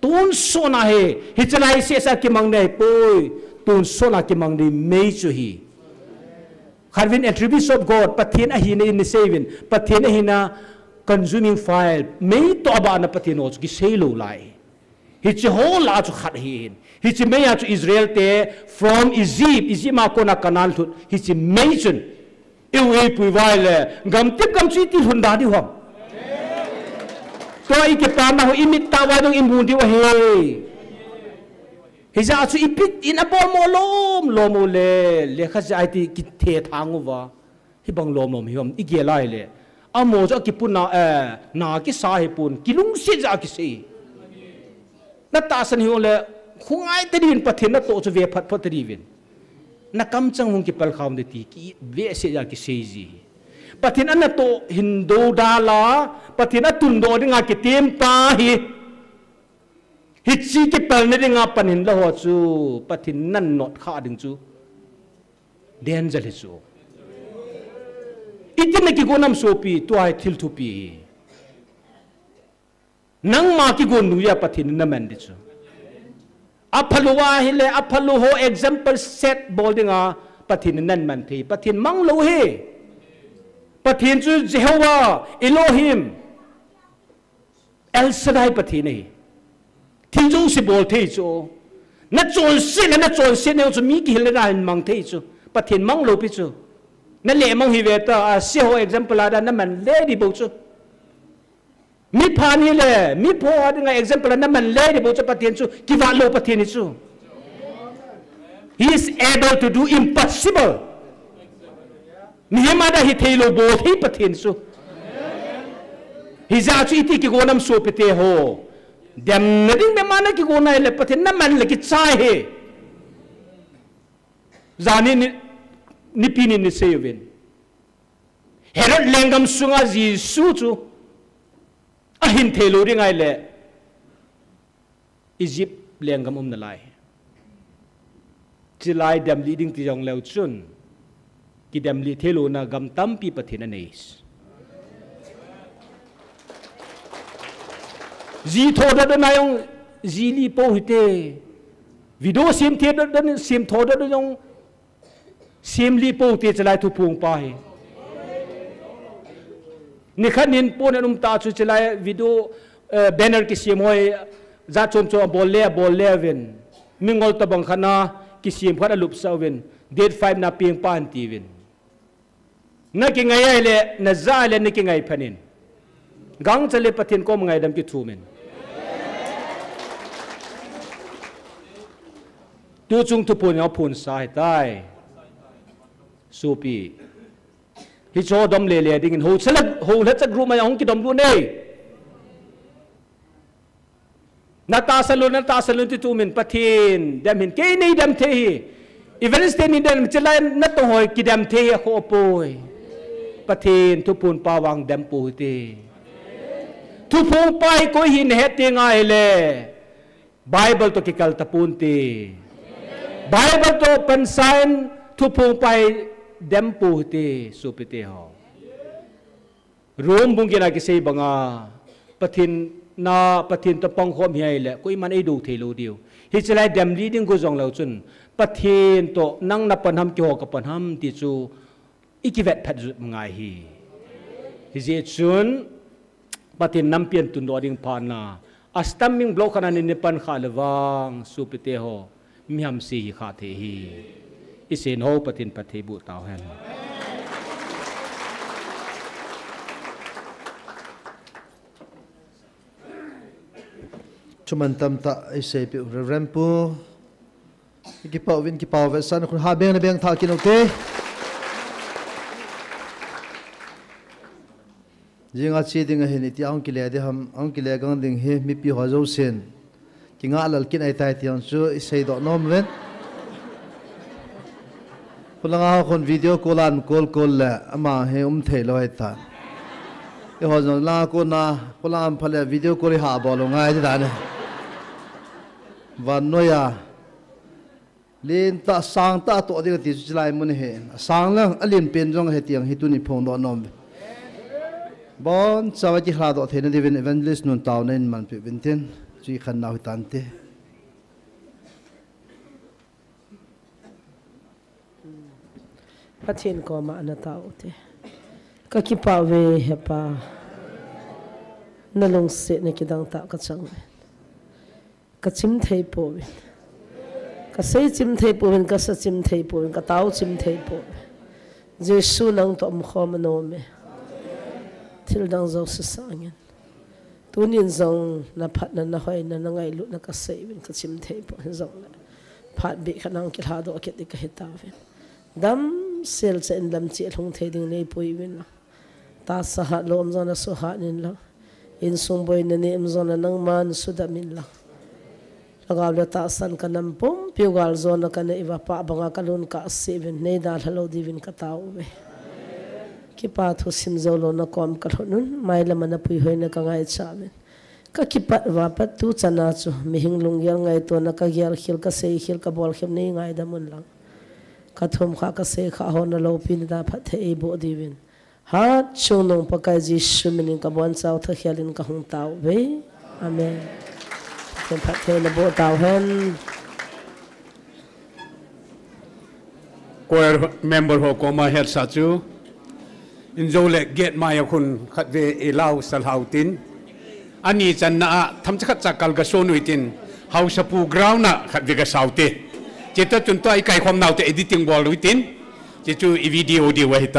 Tonsot na hi, hiche lai seh sa kimang nei poi. Tonsot na kimang nei mei chu hi. Khatvin attributes of God, Pathen ahina in ni seivin, Pathen ahina consuming fire, mei to abana Pathen ho chu kisei lo lai. Hiche ho la chu khat hi hin. Hiche mei a chu Israel te from Egypt, Egypt ma kona Canaan lhut. Hiche mei chun. Eu ei pui vai le, gam tip gam chu iti lhun da diu ham. Tua i kipana ho i mit ta vai dong i mu diu ahi. Hija chu i pit in a bol mo lom, lom mo le, le kha ja i ti kithe thang uva. Hi bang lom lom hi ham, i gel lai le. Amo chu a kipuna, eh, na kisa hi pun, kilungset ja kisei. Na tahsan hi le, khungai ta diuvin Pathen na to chu ve phat phat ta diuvin. Na kamchang hung kipal kham de ti, ki ve se ja kisei ji. Pathen ana to hin do da la, Pathen a tun do dinga kitem pa hi. Hiche kipal na dinga pan hin la ho chu, Pathen nan not kha ding chu. Danger hi chu. Itin na kigon nam sopi, tua hi thil thupi hi. Nangma kigon noiya Pathen in na man di chu. Aphalou ahi le, aphalou ho example set bol dinga Pathen in nan man thei. Pathen mang lou hi. Pathen chu Jehovah, Elohim, El Shaddai Pathen ahi. Thil jouse bol thei chu. Na chonset le, na chonset neo chu mi kihil le na hin mang thei chu. Pathen mang lou pi chu. Na le mang hi ve ta, a, se ho example a da na man le di bou chu. Mi pha ni le, mi pho a dinga example a na man le di bou chu Pathen chu, kivat lou Pathen hi chu. He is able to do impossible. Mihem a da hi thei lou bol thei Pathen chu. Hija chu iti kigon nam sopi te ho. Dem na ding be ma na kigon nai le Pathen na man le kichai hi. Jani ni, nipi ni ni seiyuvin. Herod lenggam sunga Jesu chu ahin thei lou ding ahi le Egypt lenggam um nalai. Chilai dem lih ding ti jong leu chun. Kidem lih thei louna gam tampi Pathen anei. Ji tho dot dot na jong ji lih pou hite. Video sem the dot dot sem tho dot dot jong Sem lih pou te chilai thuphong pa hi. Nikhat nin pon an um ta chu chilai video, eh, banner kisem hoi, ja chom chom abol le, abol le uvin. Mingol tabang khat na kisem khat alupsah uvin. Date five na peng pa an ti uvin. Na kingai ai le, na ja ai le, na kingai phanin. Gangcha le Pathen kom ngaidam kithumin. Tu chung thuphon nga phon sa hitai. Sopi. Hicho dom le le dingin ho chalak, ho la chak ru mai hong kidom lu nei. Na tahsan lou, na tahsan lou ti tumin Pathen dem hin kei nei dem thei hi. Evangelist te ni dem chilai na tong hoi kidem thei hi akhoh poi. Pathen thuphon pa vang dem pou hite. Thuphon pa hi koi hi na het teng ahile Bible to kikal taponte. Bible to pansan thuphon pa hi dem pou hite, sopite ho. Rom bung get na kisei banga, Pathen na, Pathen to pangkhom hi ahile, koiman eido thei lou diu. Hiche lai dem lih ding go jong leu chun, Pathen to nang na pan ham keiho ka pan ham ti chu, i kivet phat jut ngai hi. Hijeh chun, Pathen nampi a tun doh ding phat na, A stumbling block khat a nei pan kha le vang, sopite ho, mi hamse hi kha thei hi. I sen ho Pathen phatthei boh tau hen. Chuman tamtah i seipeh u Reverend Pu. I kipah uvin, kipah uve, san khun ha beng le beng tha kin u te. Jing a chi ding ahin iti a hung kile ding ham, hung kile gang ding hi mipi ho jousen. Kinga lal kin ahi tai ti hung chu i seidoh nom uvin. Khulanga ho khun video call an call call le ama hi um thei lou ahi ta. Eiho jong la kona, khulanga pha le video call i ha bol u ngai ti ta ne. Vannoi a. Lentah, sangtah toh ding ati chu chilai mun hi. Asang lang, alen pen jong ahi ti hung hi tuni phongdoh nom uve. Bonchauva kihildoh theina diuvin Evangelist nun taona in manpeh uvin tin. Chu i khen nau hi tante. Pathen koma ana tao u te. Ka kipah uve, He Pa. Na lungsetna kidang tah ka chang uve. Ka chim thei pouvin. Ka sei chim thei pouvin, ka sa chim thei pouvin, ka tao chim thei pouvin. Jesu nang toh umkhom anom e. Thil dang jouse sangin. Tunin jong na phatna, na hoina, na ngailutna ka sei uvin, ka chim thei pouvin jong le. Phat beh khat nang kilhadoh kit ding ka hi tauvin. Damsel cha in lam cheh lhung thei ding nei pui uvin lang. Tahsa hat lou um jong le suhat in lang. Insung boina nei um jong le nangman sudam in lang. Lhagao le tahsan ka nam pumpi u galjona ka nei uva pah banga ka lhun kah seh uvin nei dalha lou diuvin ka tao uve. Kipa thu sim jou lou na kom ka lhun un, mailam a na puihoina ka ngaicha uvin. Ka kipat uva pat tu chan a chu, mihing lunggel ngaitona ka gel khel, ka sei khel, ka bol khel nei ngaidam un lang. Ka thum kha ka sei kha ho na loupina da phatthei ei boh diuvin. Hatchungnung Pakai Jesu minin ka bonchau thakhel in ka hung tao uve. Amen. Pathen phatthei na boh tau hen. Choir member ho koma hetsa chu. Injo le gate mai a khun khatvei i lau sal hau tin. Ani channa a themcha khat cha kal ka son u hitin. Haosapu ground a khatvei ka sau te. Cheta chun tua i kaikhom nau te editing bol u hitin. Chechu i video diu ahi ta.